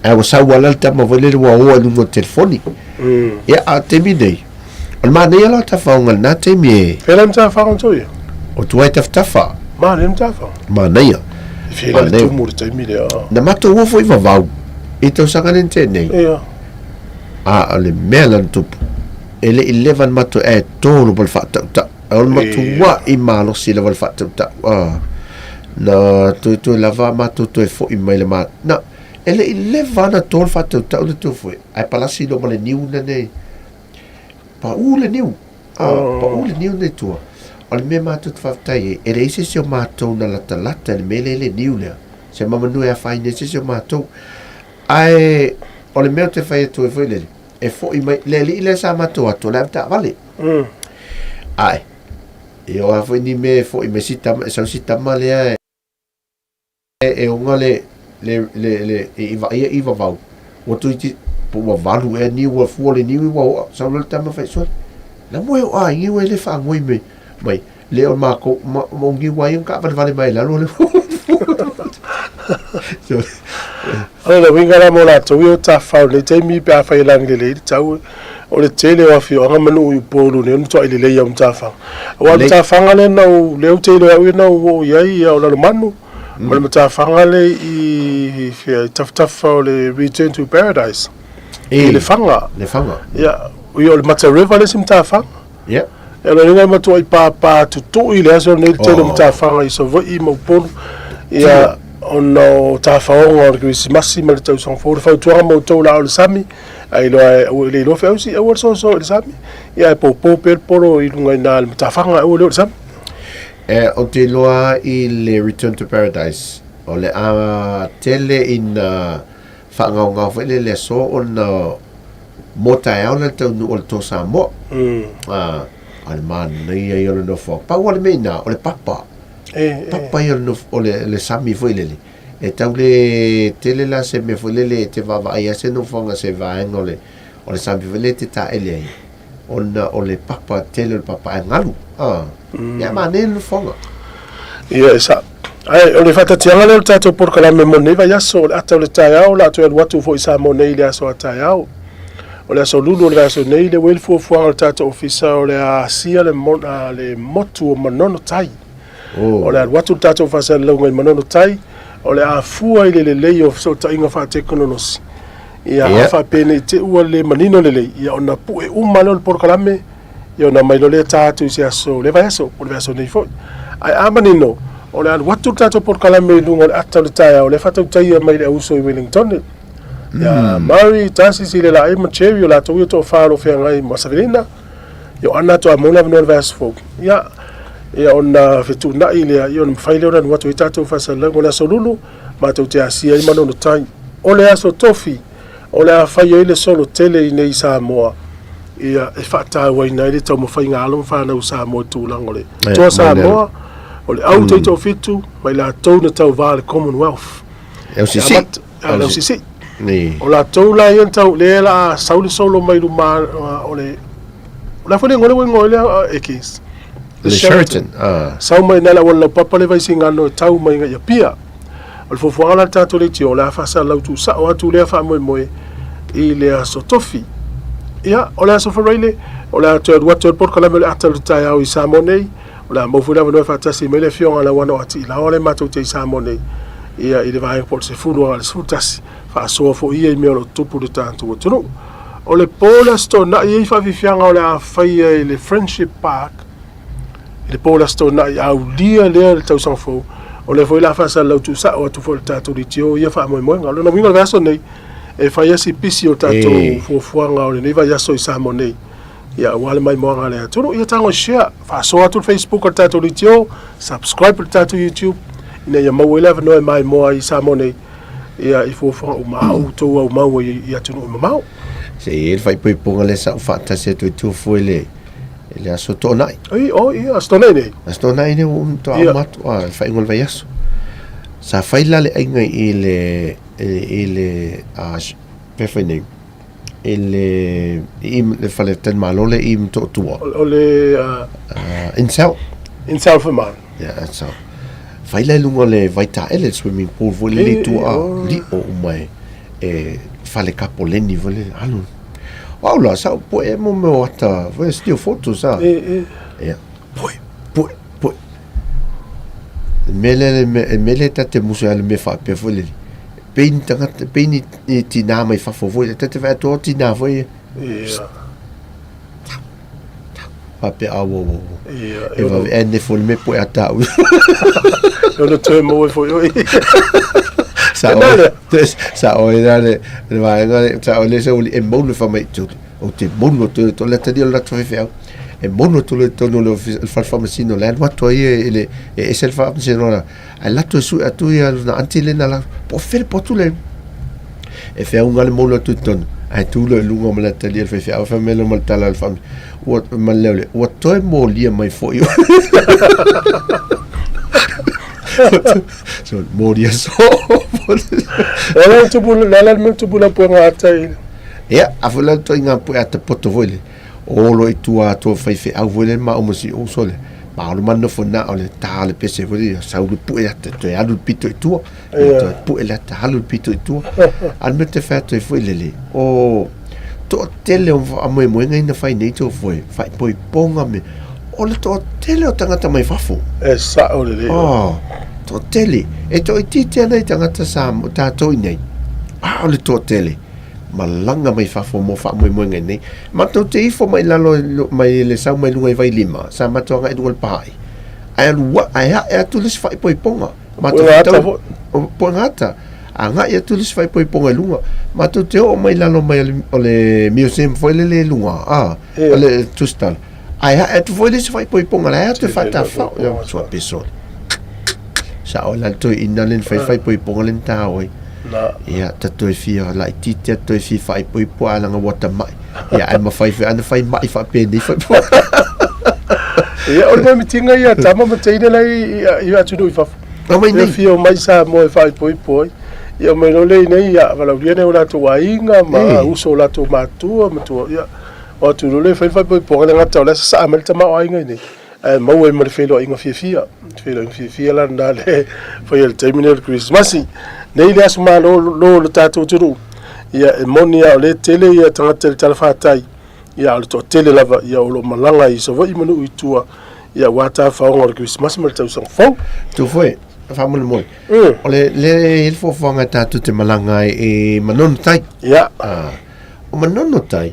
Ae ua sau lava la le tama foi lele ua o ai i luga o le telefoni. Ia, a o le taimi nei, o le manaia la o tafaoga i lena taimi e... Fea la matafaga tou ia? O tua i Tafatafa. Manaia matafaga. Manaia. E fia la le tumu i le taimi lea. Na matou o foi i Vavau i tausaga lea na tea nei. Ia. A o le mea la na tupu, e le i leva ona matou ae tolu ma le faatautau. O le matuai malosi lava le faatautau. Na toe lava matou toe foi mai le ma... Na, E le i leva ana to le faatautau le tofue, ae palasi loa ma le niu na nei. Pau le niu. Ah, oh. Pau le niu nei tua. O le mea matou te faafetai ai, e leai se isi o matou na latalata i le mea lea le niu lea. Se mamanu e afaina ai se isi o matou. Ae o le mea ou te fai atu ai foi lele, e foi mai, le alii lea sa matou atu, o le avetaavale. Ae, e o a foi ni mea e foi mai si tama, e sau si tama lea e oga le, le, le, le, i vaaia i vavau, ua toeitiiti, po ua valu ea niu, ua fua le niu i ua oa, sau loa le tama fai, sole, la moe o aiga ua e le faagoi mai, mai, le o makou, ma, ma o niu ai ona kaavalevale mai lalo le So, O le uiga la mo latou ia o tafafao i lenei taimi pe afai e lagi lelei le tau, o le tele o afioaga ma nuu i Upolu nei o le matuai lelei au matafaga. Aua o le matafaga lea na ou, lea ou te iloa e au ia na ou oo i ai ia o Lalomanu, ma le matafaga lea i, fea, i tafatafa o le Return to Paradise, i Lefaga. Lefaga. Ia, ia o le Mata River le isi matafaga. Ia. E o lona matuai pāpā tutui le aso lenei le tele o matafaga i Savaii ma Upolu, ia, ona o tafaoga o le Kerisimasi ma le tausaga fou. O le fautuaga mo outou la o le sami, a iloa e, aua le iloa feausi, aua le soso i le sami, ia ae popo pea le polo i luga i ina i le matafaga, aua le oo i le sami. E, ou te iloa i le Return to Paradise, o le a tele ina faagaogao foi lea i le aso ona mo taeao la le taunuu o le Toa Samoa. A, o le manaia ia o le nofoaga. Pau lava le mea i ina, o le papa. Papa ia o le nofo, o le, le sami foi lele. E tau le tele la se mea foi lele e te vaavaai ai se nofoaga se vaega o le, o le sami foi lele e te taele ai. Ona o le papa, tele o le papa ae galu. A, ia manaia le nofoaga. Ia, e sao. Ae o le faatatiaga lea o le tatou polokalame mo lenei vaiaso, o le ata o le taeao, o le a toe alu atu foi i Samoa nei i le aso a taeao. O le aso Lulu o le vaiaso nei, lea ua i ai le fuafuaga a le tatou ofisa o le a asia le, le motu o Manono Tai. O le a alu atu le tatou faasalalauga i Manono Tai, o le a fua i le lelei o fesootaiga faatekonolosi. Ia, a faapea ne i te i ua le manino lelei, ia ona pue uma lea o le polokalame, Ia ona aumai loa lea ta atu i se aso, le vaiaso, po o le vaiaso nei foi. Ae a manino, o le alu atu le tatou polokalame i luga o le ata o le taeao, lea faatautaia mai le auuso i Wellington, ia Murray, Tarsis, Ilelae ma Cherry, o latou ia toafa o lo o feagai ma Savelina. Ia o Ana atoa maua le avanoa i le vaiaso fou. Ia, ia ona fetuunai lea, ia ona mafai lea ona alu atu ai tatou faasalalauga. O le aso Lulu, matou te asia ai Manono Tai. O le aso Tofi, O le a fai ai le solo tele i nei i Samoa, ia, e faatauaina ai le taumafaiga a alo ma fanau Samoa i tulaga o le Toa Samoa, o le au taitoafitu ma i latou na tauva i le Commonwealth. LCC. LCC. O latou la ia na tau, lea la a sau le solo mai luma o le, o le a foi le igoa lea ua igoa ai lea e Keith? Le Sheraton. Sau mai i ina le auala laupapa le Vaisigano e tau mai i Apia. O le fuafuaga la a le tatou leitio, o le a faasalalau tuusao atu lea faamoemoe i le aso Tofi. Ia, o le aso Faraile, O le a toe alu atu ai le polokalame o le ata o le taeao i Samoa nei. O le a maua foi le avanoa e faatasi mai le afioga a Lauano a Tiilao lea matou te i Samoa nei. Ia i le vaega po o le 10 agai i le 11 faasoa foi ia i mea o lo o tutupu i le tatou atunuu. O le po le Aso Toonai e i ai faafiafiaga o le a faia i le Friendship Park i le po le Aso Toonai a aulia lea le tausaga fou. O lea foi o le a faasalalau tuusao atu foi i le tatou leitio ia faamoemoega. O lona uiga o le vaiaso nei, e fai lava si pisi o tatou fuafuaga o lenei vaiaso i Samoa nei. Ia aua le maimoaga a le atunuu. Ia tago share, faasoa atu le Facebook a le tatou leitio, subscribe i le tatou YouTube ina ia maua ai le avanoa e maimoa ai i Samoa nei ia i fuafuaga uma a outou aumau ai i atunuu mamao. Se i ai le faaipoipoga lea sa ou faatasi atu ai tua foi le i le aso Toonai. Ai, oh, ia, aso Toonai nei. Aso Toonai nei ua uma toa uma atu, ah, le faaiuga o le vaiaso. Sa fai la le aiga i le, i le, ah, pe fai nei, i le, i le fale talimalo le i Motootua. O le, Insel. Insel Faman. Yeah, Insel. Fai la i luga o le vaitaele, le swimming pool foi le le tua, li o uma e, e fale kapoleni foi le alu. O au la, sa ou poe e mo mea o ata, foi stio foto sa. E, e. Ia, poe, poe, poe. E mele le me, e mele ta te musu ale me whaapea foi le. Pei ni tangata, pei ni, ni tinā mai fafo foi, ta te whae atoa tinā foi. Ia. Whaapea, au, au, au. Ia. E wawe, e nefo le me poe a tāu. E ono toe moe foi oi. Sa oe, sa oe la le, le vaega, sa oe le sa oli e maunu fa mai tu. O te maunu tu to le tali o la tu fe E maunu tu le tonu le le fal famasino le alu atu ai e le e ese le faamasino la. Ai la tu su atu ia na anti le na la po fere po tu le. E feauga le maunu atu i tonu. Ae tu loa i luga ma le tali a le faifeau fai mai loa ma le tala a le faamasino. Ua ma le leo lea, ua toe molia mai foi oe. So, molia soo. Le ala le tupu, le ala le mea tupu la puega ata i. Ia, a foi la toi ngā pue ata poto foi le. O lo i tua atoa faifeau foi le ma o ma si uso le. Ma o le mana foi na o le tā le pese foi le, sau le pue ata, toe alu le pito i tua. Ia toe pue le ata, alu le pito i tua. A le mea te whai atu ai foi lele, o toatele o faamoemoega ina fai nei tō foi, faaipoipoga me, o le toatele o tagata mai fafo. E sao lelei. Oh, toatele. E toaitiiti ana i tagata sa tātou i nei. A o le toatele. Malaga mai fafo mo faamoemoega i nei. Matou te ifo mai lalo mai le sau mai luga i Vailima, sa matou agai i luga o le Paha'i. Ae alu ae ae atu le isi faaipoipoga. Matou Poega ata foi. O poega ata. Agai atu le isi faaipoipoga i luga. Matou te oo mai lalo mai o le museum foi lele i luga, a, o le tusitala. Ae ae atu foi le isi faaipoipoga la e atu e faatafao. Ia, sua pesole. Sao la le toeaina le na fai faaipoipoga le na tāua ai. Ia, ta toe fia laitiiti atu toe fia faaipoipo ae leaga ua tamai. Ia, ae mafai foi ana fai mai faapenei faaipoipo. Ia, o le moemitiga ia a tama ma teine la i atunuu i fafo. Omai nei. E fia omai Samoa e faaipoipo ai. Ia omai loa lea i inei, ia valaaulia nai o latou aiga ma uso o latou matua ma tua. Ia, o atu loa lea e fai le faaipoipoga, e le gata o la e sasaa mai le tamaoaiga i inei, ae maua ai ma le feiloaiga fiafia. Feiloaiga fiafia la lena le faia i le taimi lenei o le Kerisimasi. Nei le aso malolo o le tatou atunuu, ia e moni lava o lea e tele ia tagata i le talafatai, ia a o le toatele lava ia o lo o malaga i Savaii ma nuu i tua, ia aua tafaoga o le Kerisimasi ma le tausaga fou. Tu foi, faamolemole. O le le i le fuafuaga tatou te malaga ai i Manono Tai. Ia. Ah, o Manono Tai,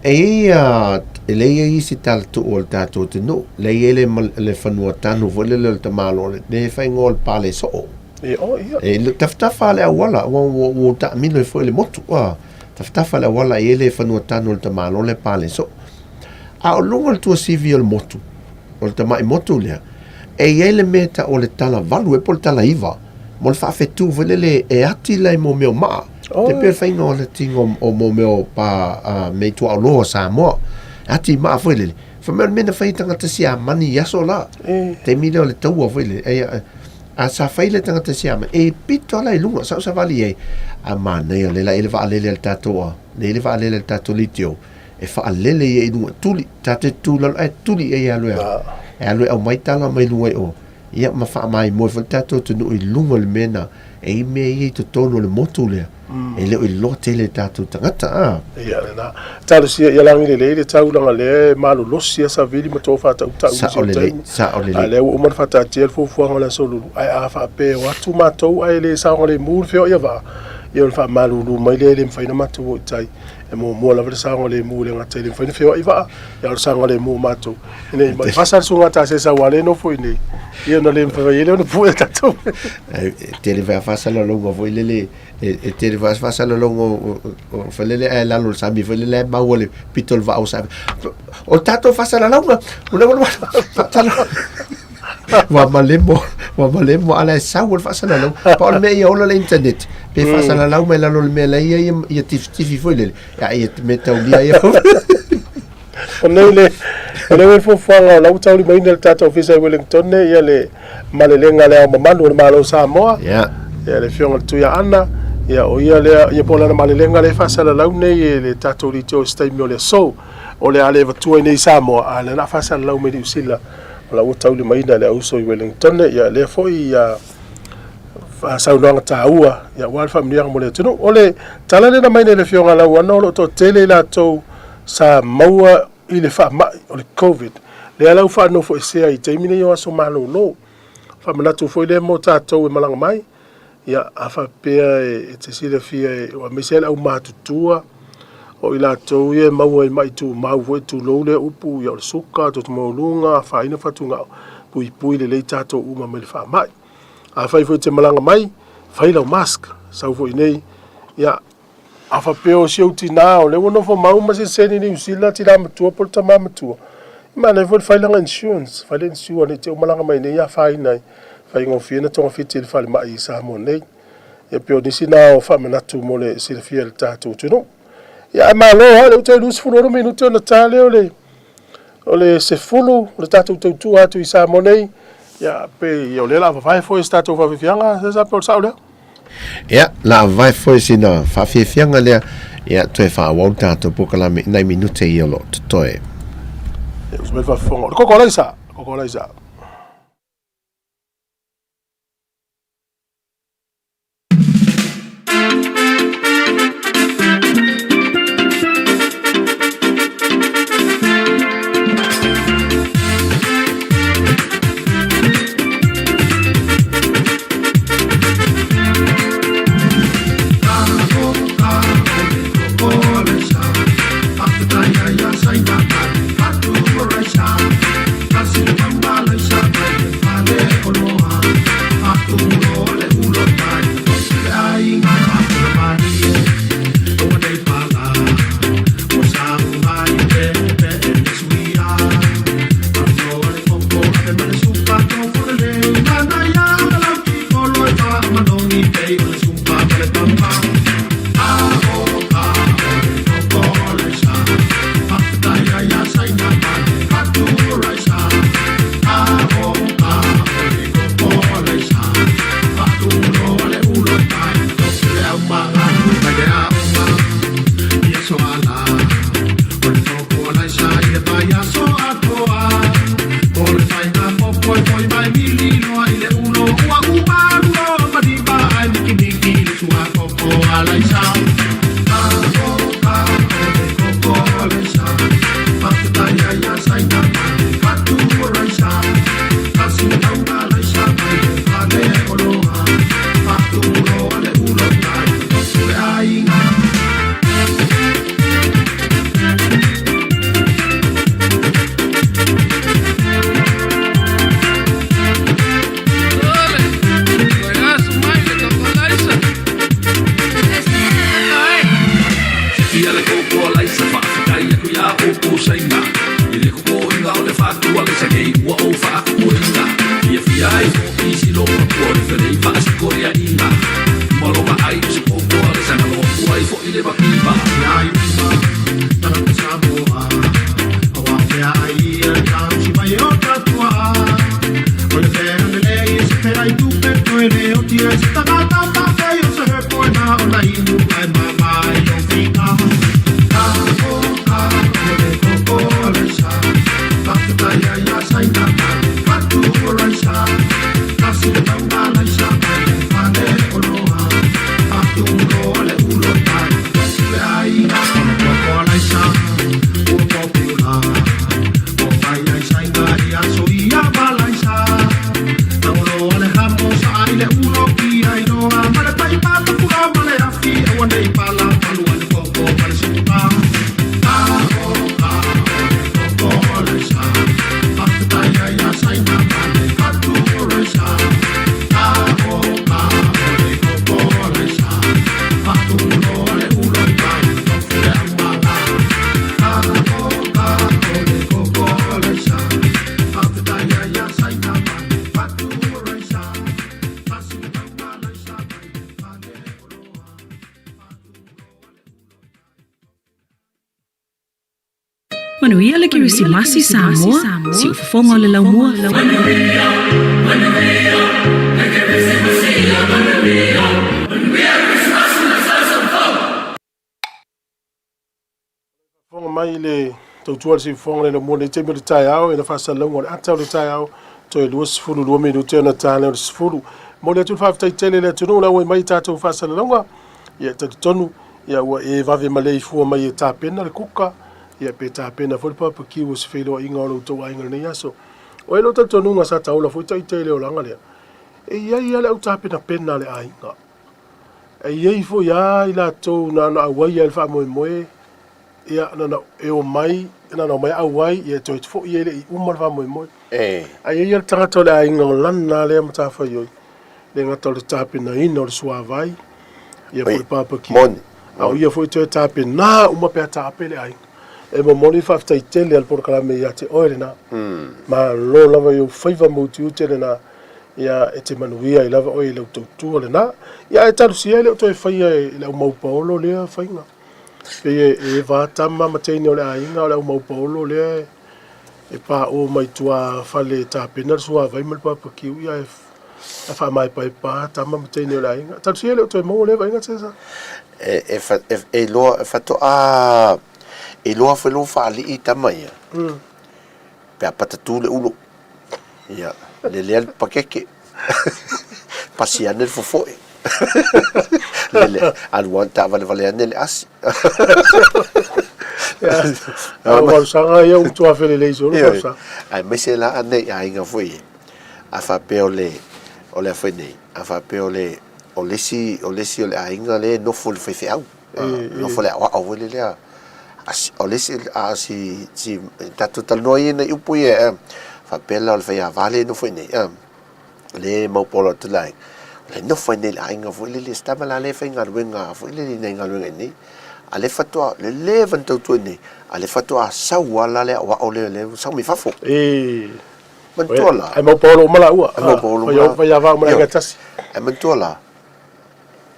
e i ai a, e leai ai isi talatuu o le tatou atunuu, lea e i ai le, le fanua tanu foi lele o le tamaloa, le, le faaigoa o le pale soo. E, oh, ia. E tafatafa le auala, ua, ua, ua taamilo ai foi le motu, ah, tafatafa le auala e i ai le fanua tanu o le tamaloa le pale soo. A o luga o le tuasivi o le motu, o le tamai motu lea, e i ai le mea e tau o le talavalu ea po o le talaiva, mo le faafetu foi lele e ati la i mō mea o maa. Oh. Te pea whainga o le tinga o mō mea o pā uh, me tua o Samoa. E ati maa foi lele. Wha mea o le mea na whai tangata si a mani i aso la. E. Te mile o le taua foi lele. E, a, a sa whai le tangata si a mani. E pito ala i lunga, sa o sa vali e. A mānei o le la i le waalele al tātou a. Le i le waalele al tātou litio. E whaalele ia i lunga. Tuli, tātou tū lalo, e tuli e alu e. E alu e au mai tala mai lunga i o. Ia ma faamaimoe foi le tatou atunuu i luga o le mea na e i ai mea ia i totonu o le motu lea e le o iloa tele e tatou tagata a. Ia lena. Talosia ia lagi lelei le taulaga lea e malolosi a savili ma tofa tautau i Sao nisi o lelei, taimi. sao A lelei. lea ua uma ona faataatia le fuafuaga o le aso Lulu, ae a faapea e o atu matou ae le saogalemu le feoai a vaa, ia ona faamalulu mai lea e le mafai ona matou o i tai. E muamua lava le saogalemu e le gata e le mafai ona feoai vaa, ia a o le saogalemu o matou. Ina ne i maifasa le susuga tasesa aua o lea e nofo i inei, ia ona le mafai ai lea ona pue a tatou. E tele foi a faasalalauga foi lele, e tele foi a faasalalauga o foi lele ae lalo o le sami foi lele ae maua le pito o le vaa o sami. O le tatou faasalalauga, o le ua malemo, ua malemo ala e sau o le faasalalau. Pa o le mea ia ola le internet, pe faasalalau mai lalo o le mea la ia ia tifitifi foi lele, ia ia mea taulia ia. O nei le o le ua fuafuaga o la ua taulimaina le tatou ofisa i Wellington ia le malelega a le Ao Mamalu o le Malo o Samoa. Yeah. Ia le Afioga i le Tuiaana, ia o ia lea, ia po o lana malelega lea e faasalalau nei e le tatou Leitio i se taimi o le aso. O le a le avatua i nei i Samoa, a o lea o le a faasalalau mai Niu Sila, o la ua taulimaina e le auso i Wellington, ia lea foi ia saunoaga taua ia aua le faamanuiaga mo le atunuu. O le tala lea na aumai nei e le Afioga ia Lauana, o lo o toatele i latou sa maua i le faamai o le Covid, lea la ua faanofoesea i taimi nei o aso malolo. Faamanatu foi lea mo tatou e malaga mai, ia a faapea e te silafia e aemaise lava le aumatutua, o i latou ia e maua i mai tumau foi, tulou lea upu, ia o le suka, toto maualuga, afaina fatugao, puipui lelei tatou uma mai le faamai. Afai foi e te malaga mai, fai lau mask, sau foi nei, ia A faapea o si ou tinā o lea ua nofo mau ma selesele i Niu Sila, tinā matua po o le tamā matua, e manaia foi le fai lana insurance, fai le insure ne i te i ua malaga mai nei afaina ai, faigofie ona togafiti i le falemai i Samoa nei. Ia pei o nisi na o faamanatu mo le silafia e le tatou atunuu. Ia ae malo lava, o lea ua toe 26 minute ona ta lea o le o le 10 o le tatou tautua atu i Samoa nei. Ia pei o lea o le a vavae foi se tatou faafiafiaga, se pe o le sao lea? Ia, la vae foi sina faafiafiaga lea, ia toe faaauau le tatou polokalame i nai minute ia o lo o totoe. Ia, usu mai le faafofoga. O le koko alaisa, koko alaisa. Manuia le Kerisimasi Samoa, siufofoga o le laumua. Fofoga mai i le tautua le siufofoga le lamua nei taimi o le taeao e na faasalalauga o le ata o le taeao toe 22 minute ona ta lea o le 10. Momoli atu le faafetai tele i le atunuu le auai mai i tatou faasalalauga. Ia e talitonu ia ua e vave maleifua mai e tapena le kuka ia pe tapena foi le papakiu o se feiloaiga o lo outou aiga i lenei aso. O e lou talitonuga sa taola foi ita i le olaga lea. E i ai lava le au tapenapena a le aiga. E i ai foi lava i latou na ona auai lava i le faamoemoe, ia na ona e omai, na ona omai auai, ia e toe foi e le i uma le faamoemoe. Ae i ai lava le tagata o le aiga o lana lea matafaioi, le gata o le tapenaina o le suavai, ia po o le barbecue. Moni. A o ia foi toe tapena uma pe a taape le aiga. E momoli le faafetai tele a le polokalame ia te oe lena. Malo lava i ou faiva ma utiuti lena. Ia e te manuia ai lava oe i lau tautua lena. Ia ae talosia e le o toe faia e le au maupaolo lea faiga. Pei e eva tama ma teine o le aiga o le au maupaolo lea e paʻo mai tua fale e tapena le suavai ma le papakiu ia e faamaepaepa tama ma teine o le aiga. Talosia e le o toe maua lea vaaiga Cesar? E, e, e, e iloa, e faatoa, e iloa foi lou faalii tama ia. Pe a patatū le ulo. Ia, lelea le pakeke. Pasi ane le fofoe. Lele, alu ane, taavalevale ane le asi. Ia, o fausaga ia ua matua felelei solo fausaga. Aemaise la ane i aiga foi e. A faapea o le, o le a foi nei, a faapea o le, o le isi, o le isi o le aiga lea e nofo i le faifeau. Nofo le aoao foi lele a, o le isi, a si, si, tatou talanoa ia nai upu ia, faapea la o le faiava lea e nofo i inei, lea e maupolo atu le aiga, o le nofo ai nei i le aiga foi lele, se tama la lea e faigaluega foi lele i nai galuega i inei, a o lea faatoa, le leva ona tautua i inei, a o lea faatoa sau lava la le aoao lea, lea ua sau mai fafo. Manatua la. Ae maupolo uma laua. Ae maupolo uma laua. Faiava uma le aiga e tasi. Ae manatua la,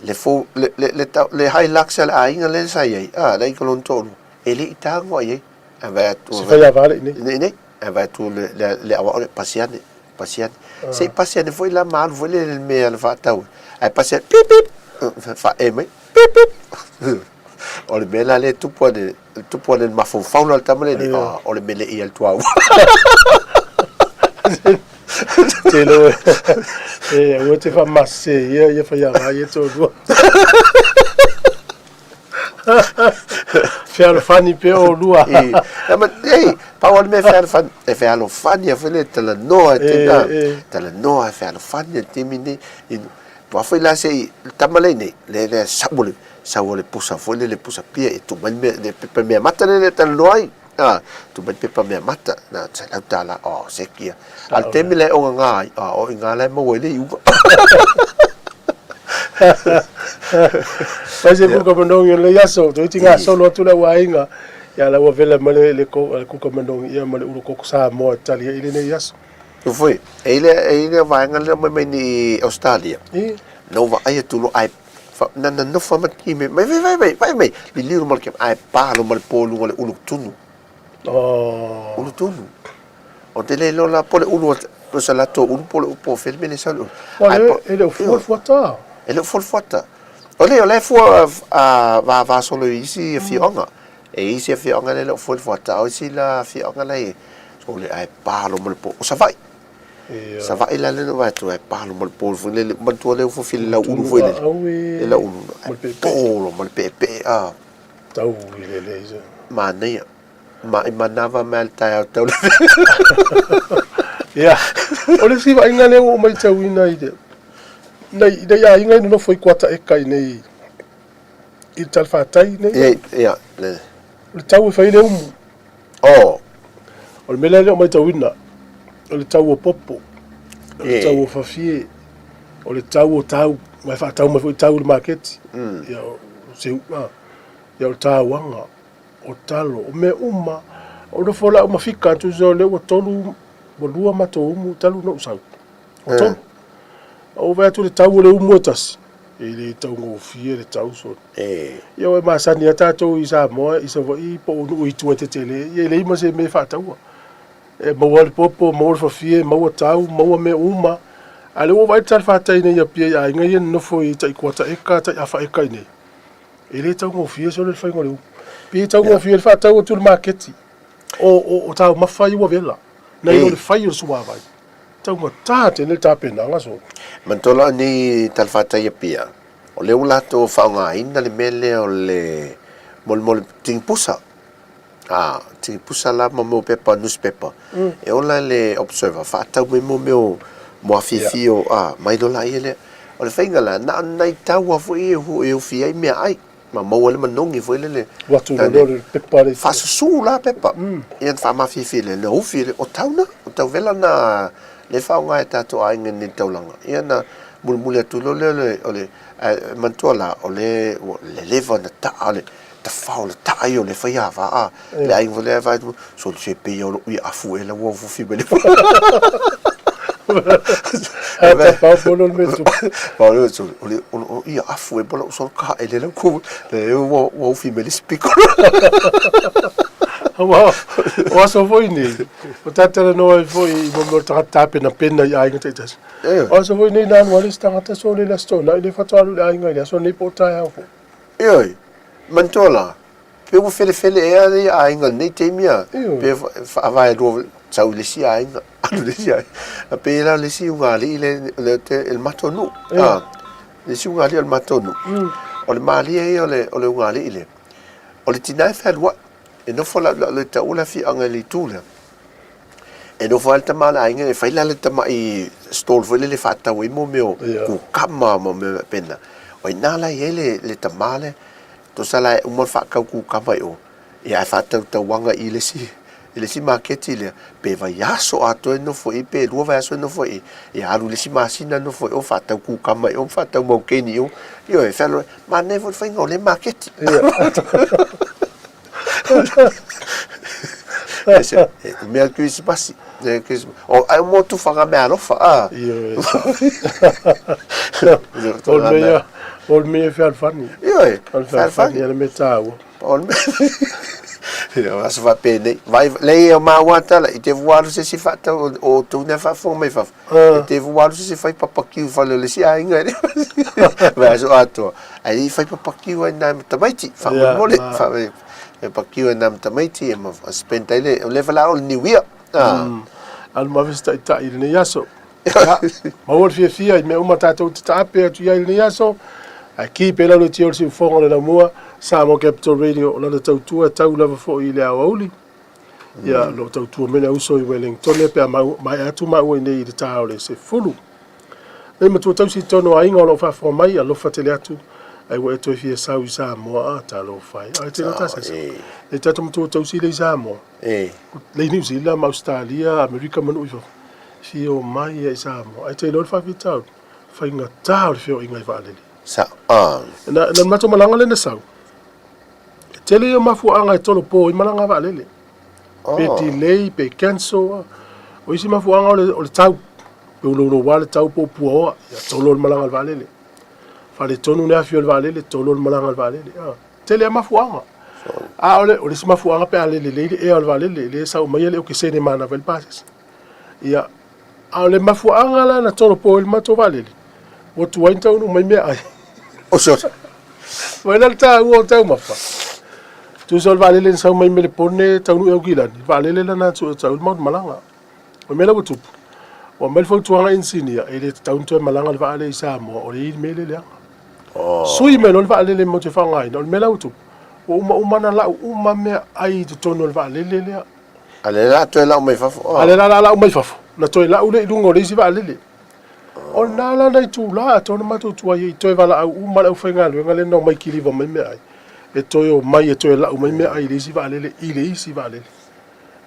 le fo, le, le, le, tau, le Hilux a le aiga lea sa i ai, a, le aiga lona toalua, e le i tago i ai. Ae vaai atu, Se faiava le i nei. Nei, nei. Ae vaai atu le, le, le aoao le pasi ane, pasi ane. Se i pasi ane foi la ma alu foi le, le mea na faatau. Ae pasi ane, pip, pip, faaee mai, pip, pip. O le mea la lea e tupu ane, tupu ane le mafaufau la o le tama lenei, ah, o le mele ia le tuaoi. Te loa e aua te faamasese ia ia faiava ia toalua. Fealofani pea oulua. Ma, ei, pau o le mea fealofani, e fealofani a foi le talanoa e te, talanoa e fealofani e te taimi nei. Aua foi la se i, le tama lea i nei, le le sau o le, sau o le pusa foi lele pusa pia e tuu mai le mea, le pepa mea mata lele e talanoa ai. A, tuu mai le pepa mea mata, na $100, oh, seki ia. A o le taimi la e ogaga ai, a, o i ina la e maua ai le iuga. Fai se kuka manogi o lenei aso, toeitiiti gasolo atu le au aiga, ia la ua vela mai le kuka manogi ia ma le ulu koko Samoa e tali ai i lenei aso. Foi, e i ai le vaega lea mai mai nei Australia. Na ou vaai atu loa ae na na nofo ma ki me mai vai vai vai mai liliu ma le ke ae palo ma le po i luga o le ulu tunu. Oh. Ulu tunu. O te le iloa la po o le ulu o se latou ulu po o le po o fea le mea lea e sau le ulu. Ua e le o fua le fuata. E le o fua le fuata. O le o la e fua vava solo i isi afioaga. E i isi afioaga lea e le o fua le fuata, a o isi la afioaga la e o le ae palo ma le po. O Savaii. Savaii la lea na ou vaai atu ae palo ma le po foi lele. Manatua lea ua fofi le lauulu foi lele. Le lauulu. Ae polo ma le peepee. A. Tau i le lei se. Manaia. Ma i manava mai le taeao tau le. Ia, o le isi vaaiga lea ua ou matauina i le nei nei aiga i nonofo i kuata eka i nei i le talafatai nei. Ia, ia, le. O le tau e fai le umu. Oh. O le mea lea lea o matauina, o le tau o popo, o le tau o fafie, o le tau o tau, ma e faatau mai foi tau i le maketi. Ia, o seuga, ia o le tauaga, o talo, o mea uma. O nofo la uma fika atu so lea ua tolu, ua lua matou umu talu ona ou sau. Ua tolu. Ou vaai atu i le tau o le umu e tasi. E le taugofie le tau sole. E. Ia ua e masani lava tatou i Samoa i Savaii po o nuu i tua tetele, ia e leai ma se mea e faataua. E maua le popo, maua le fafie, maua tau, maua mea uma. A o lea ua ou vaai le talafatai nei i Apia i aiga ia e nonofo i tai kuata eka, tai afa eka i inei, e le taugofie sole le faiga o le upu. Pei e taugofie le faatau atu i le maketi o taumafa ia ua vela, nai lo le fai o le suavai. Taugata tele le tapenaga sole. Manatua la nei talafatai i Apia, o lea ua latou faaaogaina le mea lea o le molemole tigipusa. A, tigipusa la ma mea o pepa, newspaper. E ola le Observer, faatau mai mo mea o moafiafia o, a, mai loa laia lea. O le faiga la, na o ni nai tau lava foi e ufi ai meaai, ma maua ai le manogi foi lele. Ua atu loa le pepa lea. Faasusū la pepa, ia ona faamafiafia lea, ona ufi lea, o tau na, o tau vela na lea e faaaoga e tatou aiga i lenei taulaga. Ia ona mulimuli atu loa lea o le, ae manatua la, o le ua leleva ona taa le tafao le taa ia o le fai ava a le aiga foi lea vaai sole se pei o lou ia afu ela ua fufi mai le Tafao polo le mea tupu. Ba o le sole o le o ia afu e pola sole ka e le lau ku le ua ua ufi mai le speaker. Aua o aso foi nei, o tatalanoa ai foi i mo mea o tagata tapenapena i aiga taitasi. O aso foi nei na alu ai le isi tagata sole i le Aso Toonai lea faatoa alu i le aiga i le aso nei po o taeao foi. Ioe, manatua la, pe ua felefele ea ia aiga i lenei taimi a, pe faavae lua sau i le isi aiga, alu i le isi aiga. A pei la o le isi ugaalii le, le, le matou nuu, a, le isi ugaalii o le matou nuu, o le malie ia o le, o le ugaalii lea, o le tina e fealuai, e nofo laulaulau i taua le afioaga i le itu lea. E nofo ai le tama a le aiga e fai la le tamai stall foi lele e faatau ai mo mea o kukama ma mea faapena. O i ina la e i ai le, le tama lea, tusa la e uma le faatau kukama i o, ia ae faatau tauaga i le isi, i le isi maketi lea, pe vaiaso atoa e nofo i i, pe lua vaiaso e nofo i i, ia alu i le isi masina nofo i o, faatau kukama i o, faatau maukeni i o. Ioe, e fealuai, manaia foi le faiga o lea maketi. Mea Kerisimasi. O ai mo tufaga mea alofa. Ah. O le mea fealofani. Ioe. O le fealofani le mea taua. O le mea. Ia aso faapenei. Vai lei o maua tala i te vualu se si faatau o tou nea faafofoga mai fafo. E te vualu se si fai papakiu fale o le isi aiga. Vai aso atoa. Ae le i fai papakiu ai nai ma tamaiti, faamolemole, fai papakiu ai nai ma tamaiti, e ma spend ai le, o le valaau o le New Year. Alu ma ave se taitai i lenei aso. Ia, maua le fiafia i mea uma tatou te taape atu i ai i lenei aso, ae ki pea lau leitio o le siufofoga o le laumua, Samoa Capital Radio, o lana tautua e tau lava foi i le aoauli. Ia, o lo o tautua mai le auso i Wellingtone pe a maea atu maua i nei i le ta o le 10. Nei matua tausi i totonu o aiga o lo o faafofoga mai, alofa tele atu, ai ua e toe fia sau i Samoa, a, talofa e. Ai tele o tasasa. Nei tatou matua tausi le i Samoa. Le i Niu Sila ma Ausetalia, Amerika ma nuu i fafo. Fia o mai ia i Samoa. Ai te iloa le faafitauli, faigata o le feoaiga i vaalele. Sa, a. Na, na matou malaga lea na sau. E tele ia o mafuaaga e tolopo ai malaga a vaalele. Pe delay, pe cancel. O isi mafuaaga o le, o le tau. Pe ulouloua le tau po o puaoa, ia tolo le malaga a le vaalele. Faaletonu le afi o le vaalele, tolo le malaga a le vaalele. Ah, tele a mafuaaga. A o le, o le isi mafuaaga pe a le lelei le ea o le vaalele, le sau mai le okesene manava i le pasese. Ia, a o le mafuaaga la na tolopo ai le matou vaalele, ua tuai ona taunuu mai meaai. O sole. Mai la le taua o taumafa. Tusa o le vaalele na sau mai Melepone taunuu i Aukilani, le vaalele la na atu e tau i le maota malaga. O le mea la ua tupu, ua aumai le fautuaga a inisinia, e le tatau ona toe malaga le vaa lea i Samoa, o lea e i ai le mea lea e leaga. Sui mai loa le vaalele matou te faaaogaina, o le mea la ua tupu, ua uma uma ona lau uma meaai i totonu o le vaalele lea. A lea la toe lau mai fafo. A lea la lau mai fafo, na toe lau lea i luga o le isi vaalele. O lena la na itula atoa na matou tuai ai, toe valaau uma le aufaigaluega lea na omai kiliva mai meaai, e toe omai e toe lau mai meaai i le isi vaalele i le isi vaalele.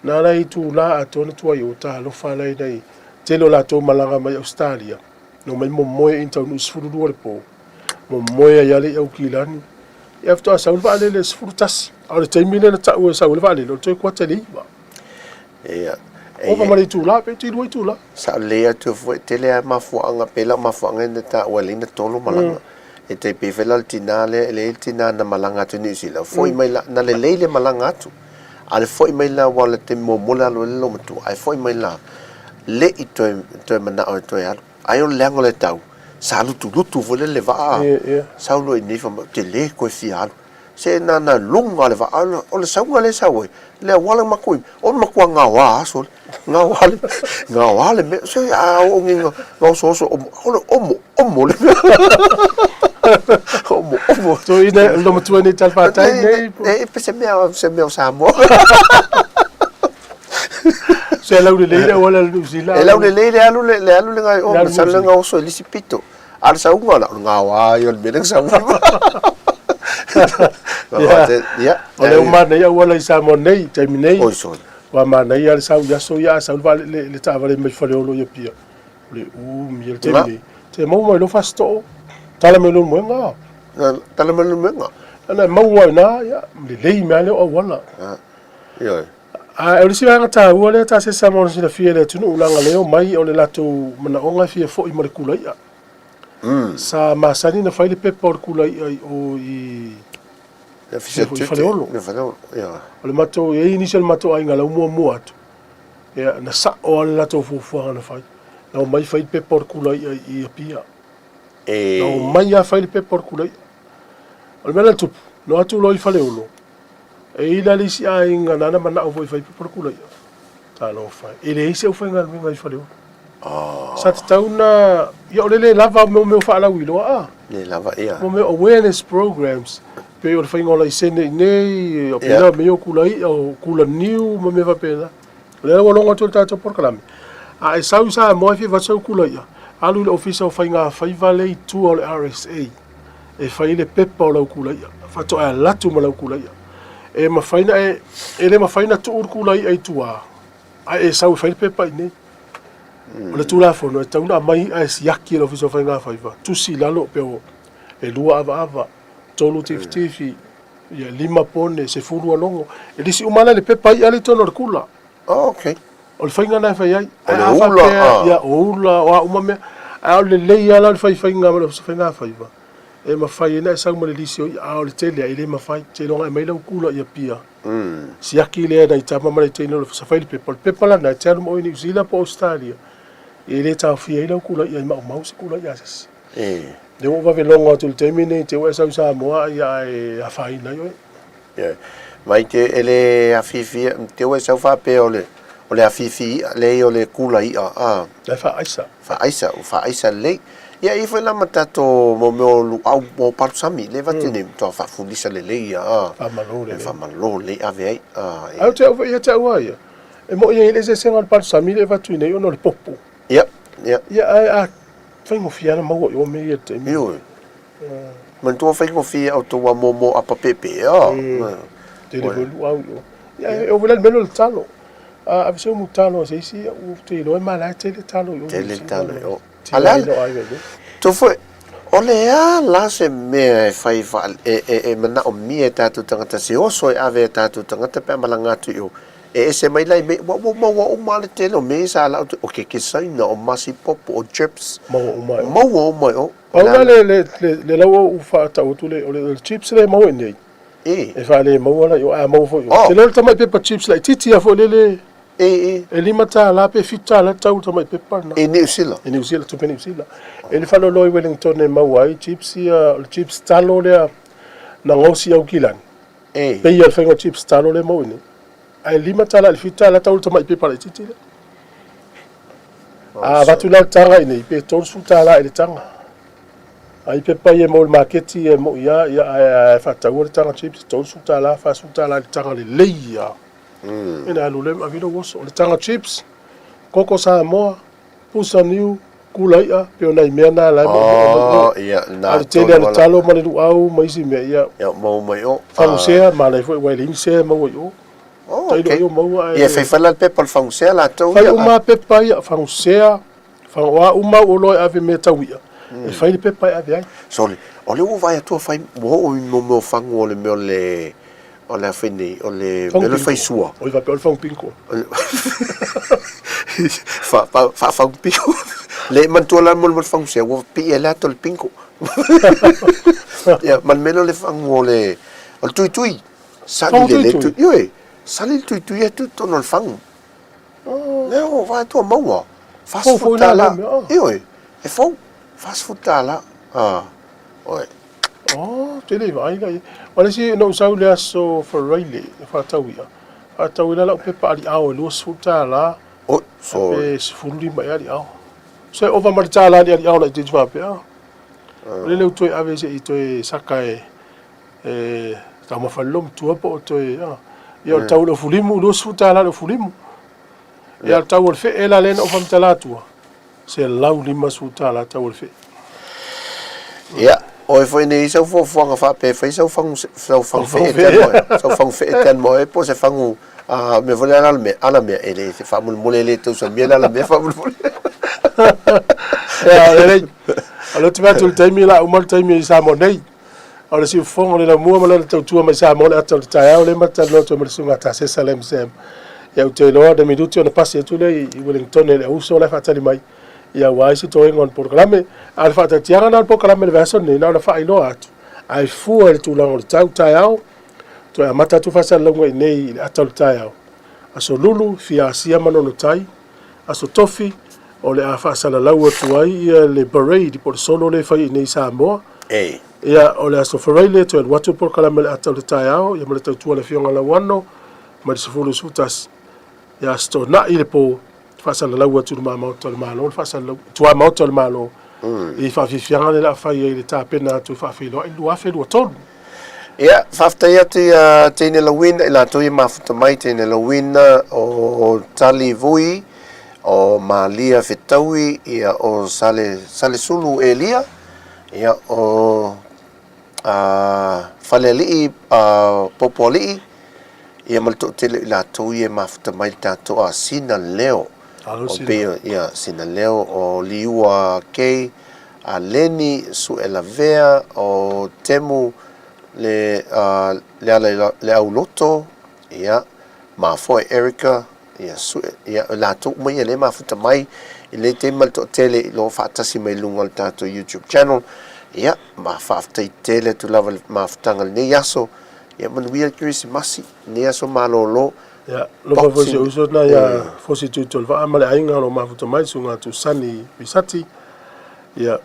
Na la itula atoa na tuai ai, talofa la i nai tele o latou malaga mai Ausetalia, na omai momoe i taunuu i 12 o le po, momoe ai lava le i Aukilani, ia faatoa sau le vaalele i le 11, a o le taimi lea na tau e sau ai le vaalele, o le toe kuata i le 9. Ia. Ova ma le itula, pe iti 2 itula. Sao lelei atu foi, tele lava mafuaaga, pei la o mafuaaga ia na taua e alai na tolo malaga. E tai pei foi la le tinā lea, e leai le tinā na malaga atu i Niu Sila, foi mai la, na lelei le malaga atu, a le foi mai la aua o le taimi muamua le alu ai le loomatua, ae foi mai la, le i toe, toe manao e toe alu. Ai o le leaga o le tau, sa lutulutu foi lele le vaa, sau loa i inei fai mai, ou te le toe fia alu. Se na na luga le vaa, o le sauga lea e sau ai, le auala ma matou i, o le matua gaoa aso le, gaoa le, gaoa le mea, se a oo nei ina osooso, o le omo, omo le mea. Omo, omo. So ina lo matua nei talafātai nei? E, e, se mea, se mea o Samoa. Se laulelei le auala i le Niu Sila. E laulelei le alu le, le alu le ngai o, masalo le gaoso i le isi pito. A o le sauga la, o le gaoa ia o le mea lea na sau. Ia. O lea ua manaia auala i Samoa nei, i taimi nei. Oi sole. Ua manaia le sau i aso ia, a sau le, le, le taavale mai Faleolo i Apia. O le umi o le taimi nei. Te maua mai loa Fasitoo, tala mai loa Leulumoega. Tala mai Leulumoega. Ana e maua ai na, ia, lelei mea lea o auala. Ioe. A o le isi vaega taua lea ta se Samoa na silafia e le atunuu leaga lea e omai o le latou manaoga e fia foi ma le kula i'a. Sa masani na fai le pepa o le kula i'a i o i i Faleolo. O le matou, e i ai nisi o le matou aiga la ua muamua atu, ia na sa'o lava le latou fuafuaga na fai. Na omai fai le pepa o le kula i'a i Apia. Na omai lava fai le pepa o le kula i'a. O le mea la e tupu, na o atu loa i Faleolo, E i ai la le isi aiga nana manao foi e fai pepa o le kula i'a. Talofa e, e leai se aufaigaluega i Faleolo. Sa tatau na, ia o le le lava o mea o faalauiloa a. Le lava, ia. Mo mea o awareness programs, pei o le faiga o laisene i inei, o pena mea o kula i'a, o kula niu ma mea faapena. O lea ua logo atu le tatou polokalame. A e sau i Samoa e fia avatu sau kula i'a, alu i le Ofisa o Faiga Faiva lea i tua o le RSA. e fai le pepa o lau kulaia, faatoa e alu atu ma lau kulaia. E mafai na e, e le mafai na tuu le kulaia i tua, ae e sau e fai le pepa i inei. O le Tulafono, e tatau ona aumai i'a e siaki e le Ofisa o Faiga Faiva, tusi i lalo pe o e lua avaava, tolu tifitifi, ia lima pone, 10 alogo. E lisi uma la i le pepa i'a lea i totonu o le kula. Oh, okay. O le faiga lena e fai ai. O le ula, a. Ia, o ula, o a uma mea. Ae o le lelei lava la o le faifaiga ma le Ofisa o Faiga Faiva, e mafai ai ona e sau ma le lisi o i'a, a o le tele e le mafai. Seiloga e aumai lau kula i Apia, siaki lea e nai tama ma nai teine o le Ofisa fai le pepa. O le pepa lena e te alu ma oe i Niu Sila po o Ausetalia, e le taofia ai lau kula i'a i maumau se kula i'a a se isi. Lea ua ou vave logo atu i le taimi lenei, te i ua e sau i Samoa ae afaina ai oe. Ioe. Mai te e le afifi ia, te ua e sau faapea o le, o le afifi i'a, leai o le kula i'a, a. La e faaaisa. Faaaisa, ua faaaisa lelei. Ia e i ai foi la ma tatou mo mea o luau mo palusami, le vati nei matua faafulisa lelei ia, a. Faamalo lelei. Faamalo lelei ave ai, a. Ae ou te au foi ia te au a ia, e moni e i ai le eseesega o le palusami lea e avatu i nei ona o le popo. Ia, ia. Ia ae a faigofie lava ona maua i o mea ia i le taimi. Ioe. Manatua faigofie outou a momo apa pepe a. Tele foi luau i o. Ia e oo foi la i le mea lea o le talo. A ave se umu talo a se isi, ou te iloa e malae tele talo i o. Tele talo i o. A le a? Tou foi, o le a la se mea e fai e, e, e manaomia e tatou tagata, se oso e ave e tatou tagata pe a malaga atu i o, e ese mai la i mea, ua, ua maua uma lava le tele o mea ia sa lau, o keke saina, o masi popo, o chips. Maua uma i o. Maua uma i o. Pau la le, le, le, le lau ou faatau atu le, o le, chips lea e maua i inei. E. E faale maua la i o, a maua foi i o. Oh. Te leo le tamai pepa chips laitiiti lava foi lele. E, e. E $5 pe $7 le tau o le tamai pepa lena. I Niu Sila. I Niu Sila, tupe Niu Sila. E le faaloloa i Wellington e maua ai chips ia, o le chips talo lea na gaosi i Aukilani. E. Pei lava o le faiga o chips talo lea e maua i inei. Ae $5 i le $7 tau o le tamai pepa laitiiti lea. A avatu la le taga i inei, pe $30 i le taga. A i pepa ia e maua i le maketi e moi lava, ia, ae faataua le taga chips, $30, $40 i le taga lelei lava. Ina alu lea ma ave lou oso. O le taga chips, koko Samoa, pusa niu, kula i'a, pei o nai mea na la e moomoo mai o. Ia, A o le tele lava o le talo ma le luau ma isi mea, ia. Ia, maua mai o. Fagusea, manaia foi aua e leai ni sea e maua i o. Oh, Tailo okay. i o maua ae. Ia, fai fai la le pepa o le fagusea latou ia. Fai uma pepa ia, fagusea, o a uma au oloa e ave mea tau i'a, e fai le pepa e ave ai. Sorry, o lea ua vaai atu a fai, ua oo i mo mea o fagu o le mea o le, o le a fai nei, o le mea o le faisua. Oi faapea o le fagu pinko. Fa, fa, faafagu pinko. Le manatua la mo le fagusea, ua pii ai le ata o le pinko. Ia, ma le mea lea o le fagu o le, o le tuitui. Sali Fagu le le tuitui? tui. Ioe, sali le tuitui atu i totonu o le fagu. Lea ua vaai atu a maua. Fou 40 foi la tala. lea mea, ah. Ioe, e fou. 40 tala. Ah, oe. Oh, te le vaai la ia. O le isi na ou sau i le aso Faraile e faatau i'a. Faatau ai la lau pepa aliao e $20. Oi, sorry. Pe 15 ea aliao. So e ova ma le $1 le aliao laitiiti faapea. O lele ua toe ave se i toe saka e e taumafa le lomatua po o toe a. Ia o le tau o le ofulimu, $20 le ofulimu. Ia o le tau o le fee la lea na ou faamatala atua, $150 tau o le fee. Ia, oe foi nei sau fuafuaga faapea e fai sau fagu sau fagu fee tele moe, sau fagu fee tele moe po o se fagu a mea foi lea ala mea, ala mea e le se faamolemole e le tausamia le ala mea faamolemole. Ia, lelei. O lea ou te vaai atu i le taimi o le a uma le taimi i Samoa nei. O le siufofoga o le laumua ma lana tautua mai Samoa le ata o le taeao lea ma talanoa atu ai ma le susuga a Tasesa Lam Sam. Ia ou te iloa na minuti ona pasi atu lea i Wellingtone i le auso la e faatali mai ia aua isi toega o le polokalame. A o le faataatiaga lena o le polokalame i le vaiaso lenei, na ona faailoa atu, ae fua i le tulaga o le tau taeao, toe amata atu faasalalauga i inei i le ata o le taeao. Aso Lulu, fia asia ma Nonotai, Aso Tofi, o le a faasalalau atu ai ia le parade po o le solo lea e fai i inei i Samoa. Ei. Ia, o le Aso Faraile, toe alu atu le polokalame i le ata o le taeao, ia ma le tautua a le Afioga Lauano, mai le 10 i le 11. Ia, Aso Toonai i le po, faasalalau atu i le Maota o le Malo, le faasalalau, tuamaota o le Malo, i faafiafiaga lea o le a fai ai i le tapena atu e faafeiloai le 2023. Ia, faafetai atu ia Teine Lawina, i latou ia mafuta mai, Teine Lawina, o Tali Vui, o Malia Fetaui, ia, o Sale, Salesulu Elia, ia, o a, Falealii a, Popoalii, ia ma le toatele o i latou ia e mafuta mai le tatou, a, Sina Leo, Alo o Sina. pei, ia, Sina Leo, o Liua Kay, a Leni Suelavea, o Temu le, a, le ala le auloto, ia, Mafoe Erica, ia, Sue, ia, o latou uma ia lea e mafuta mai i lenei taimi ma le toatele i lo faatasi mai luga o le tatou YouTube channel. Ia, ma faafetai tele atu lava i le mafutaga i lenei aso. Ia, manuia le Kerisimasi, lenei aso malolo. Ia, alofa foi si ou uso lena ia Fosi Tuitolevaa ma le aiga o lo o mafuta mai, susuga Tusani Pisati. Ia,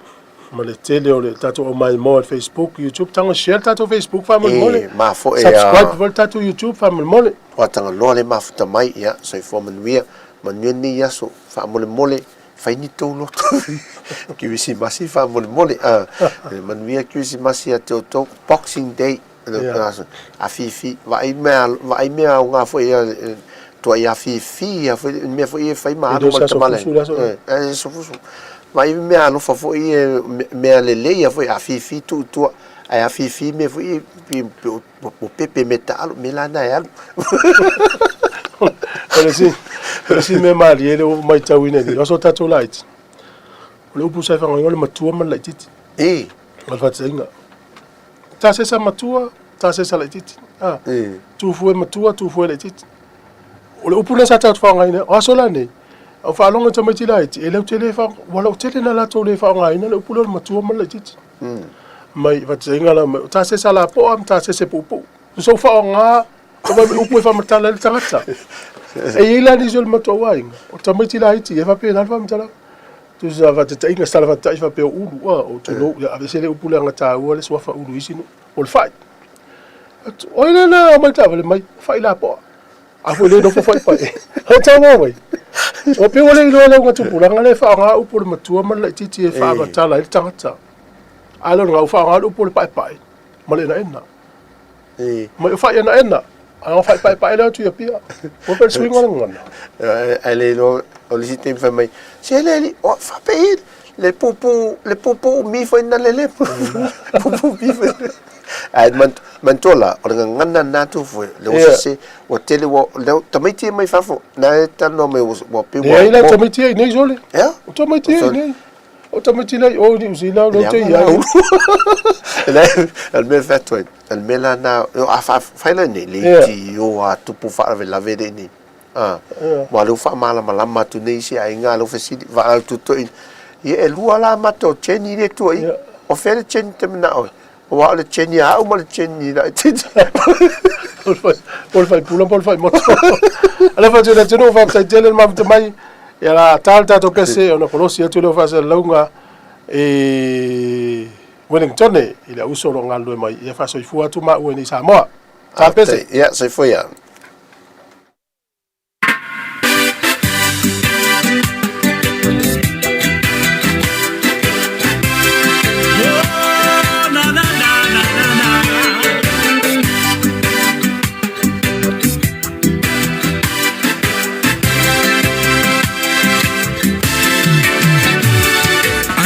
ma le tele o le tatou aumaimoa i le Facebook, YouTube, tago share le tatou Facebook faamolemole. E, mafoe a. Subscribe foi le tatou YouTube faamolemole. Ua tagaloa le mafuta mai, ia, soifua manuia, manuia lenei aso, faamolemole, fai ni tou loto. Kerisimasi faamolemole, a, manuia Kerisimasi ia te outou, Boxing Day, Afifi, vaai mea, vaai mea aoga foi ia, tuai afifi ia foi, mea foi ia e fai ma alu ma le tamale. E, e aso fusu. Vaai mea alofa foi ia, mea lelei ia foi, afifi tuu i tua, ae afifi mea foi ia, o pepe me taalo, mea la na e alu. O le isi, o le isi mea malie lea ua matauina i aso tatou laiti, o le upu sa e faaaogaina o le matua ma le laitiiti. E. O le faataitaiga, Tasesa matua, tasesa laitiiti. Ah, tufue matua, tufue laitiiti. O le upu lea sa tatou faaaogaina, o aso la nei, au faalogo i tamaiti laiti, e latou te le faa, ua lautele na latou le faaaogaina le upu lea o le matua ma le laitiiti. Mai faataitaiga la mai, o tasesa lapoa ma tasese puupuu. Tusa ua faaaoga, o mai upu e faamatala ai le tagata. E i ai la nisi o le matou aiga, o tamaiti laiti, e faapena le faamatalaga. Tusa faataitaiga, se tala faataitai faapea o Ulu, a, o tulou, ia aveese lea upu leaga taua le suafa Ulu i isi nuu, o le fai. Atu, o ai lea na aumai taavale mai, fai lapoa. A foi le nofo fai pai. O tau mai. O pei ua le iloa le ugatupulaga lea e faaaoga upu o le matua ma le laitiiti e faamatala ai le tagata. A lea o le gau faaaoga le upu o le paepae ma le enaena. Mai o fai enaena, a o fai paepae lea atu i Apia. Ua pei o le suiga o le gagana. Ae le iloa, o le isi taimi fai mai, se le alii, o faapei le pupu, le pupu umi foi na lele, pupu umi foi. Ae manatua la, o le gagana na tu foi, le ua sese, ua tele, ua, leo, tamaiti e mai fafo, na e talanoa mai, ua pei ua... Leai la, tamaiti e i nei sole. Ea? O tamaiti e i nei. O tamaiti la i o i Niu Sila, o lea ou te i ai. O le mea e fai atu ai, o le mea la na, a fai la nei, le iti o a tupu faalavelave le nei. A, ua lea ua faamalamalama atu nei isi aiga, lea ua fesili, vaai atu toi, ia e lua la mata o Jenny le tua i. O fea le Jenny te manao ai? Aua o le Jenny a au ma le Jenny laitiiti. Po o le faipula po o le faimoto. Alofa atu i le atunuu, faafetai tele le mafuta mai. Ia la ta le tatou pese ona kolosi atu lea o faasalalauga i Wellington i le auso o lo o galulue mai. Ia faasoifua atu maua i nei Samoa. Ta pese. Ia, soifua ia.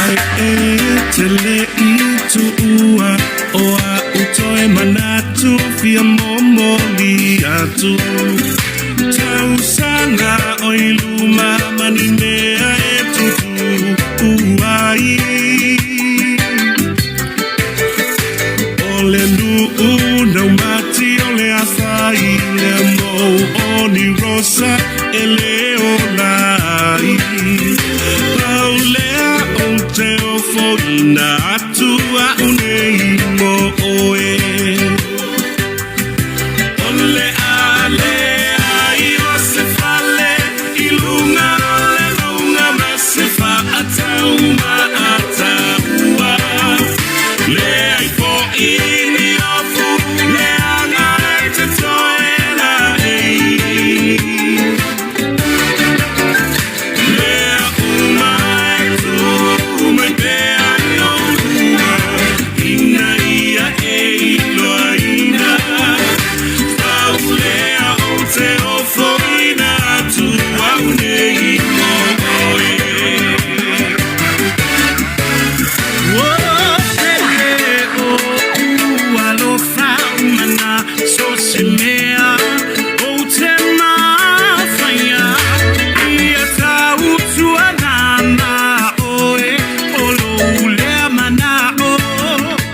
Ai e te le i tuua o au toe manatu fia momoli atu Tausaga o i luma ma ni mea e tutu ai O le nuu naumati o le afai lea mou o ni rosa e le ola ai. Pau lea o te ofoina.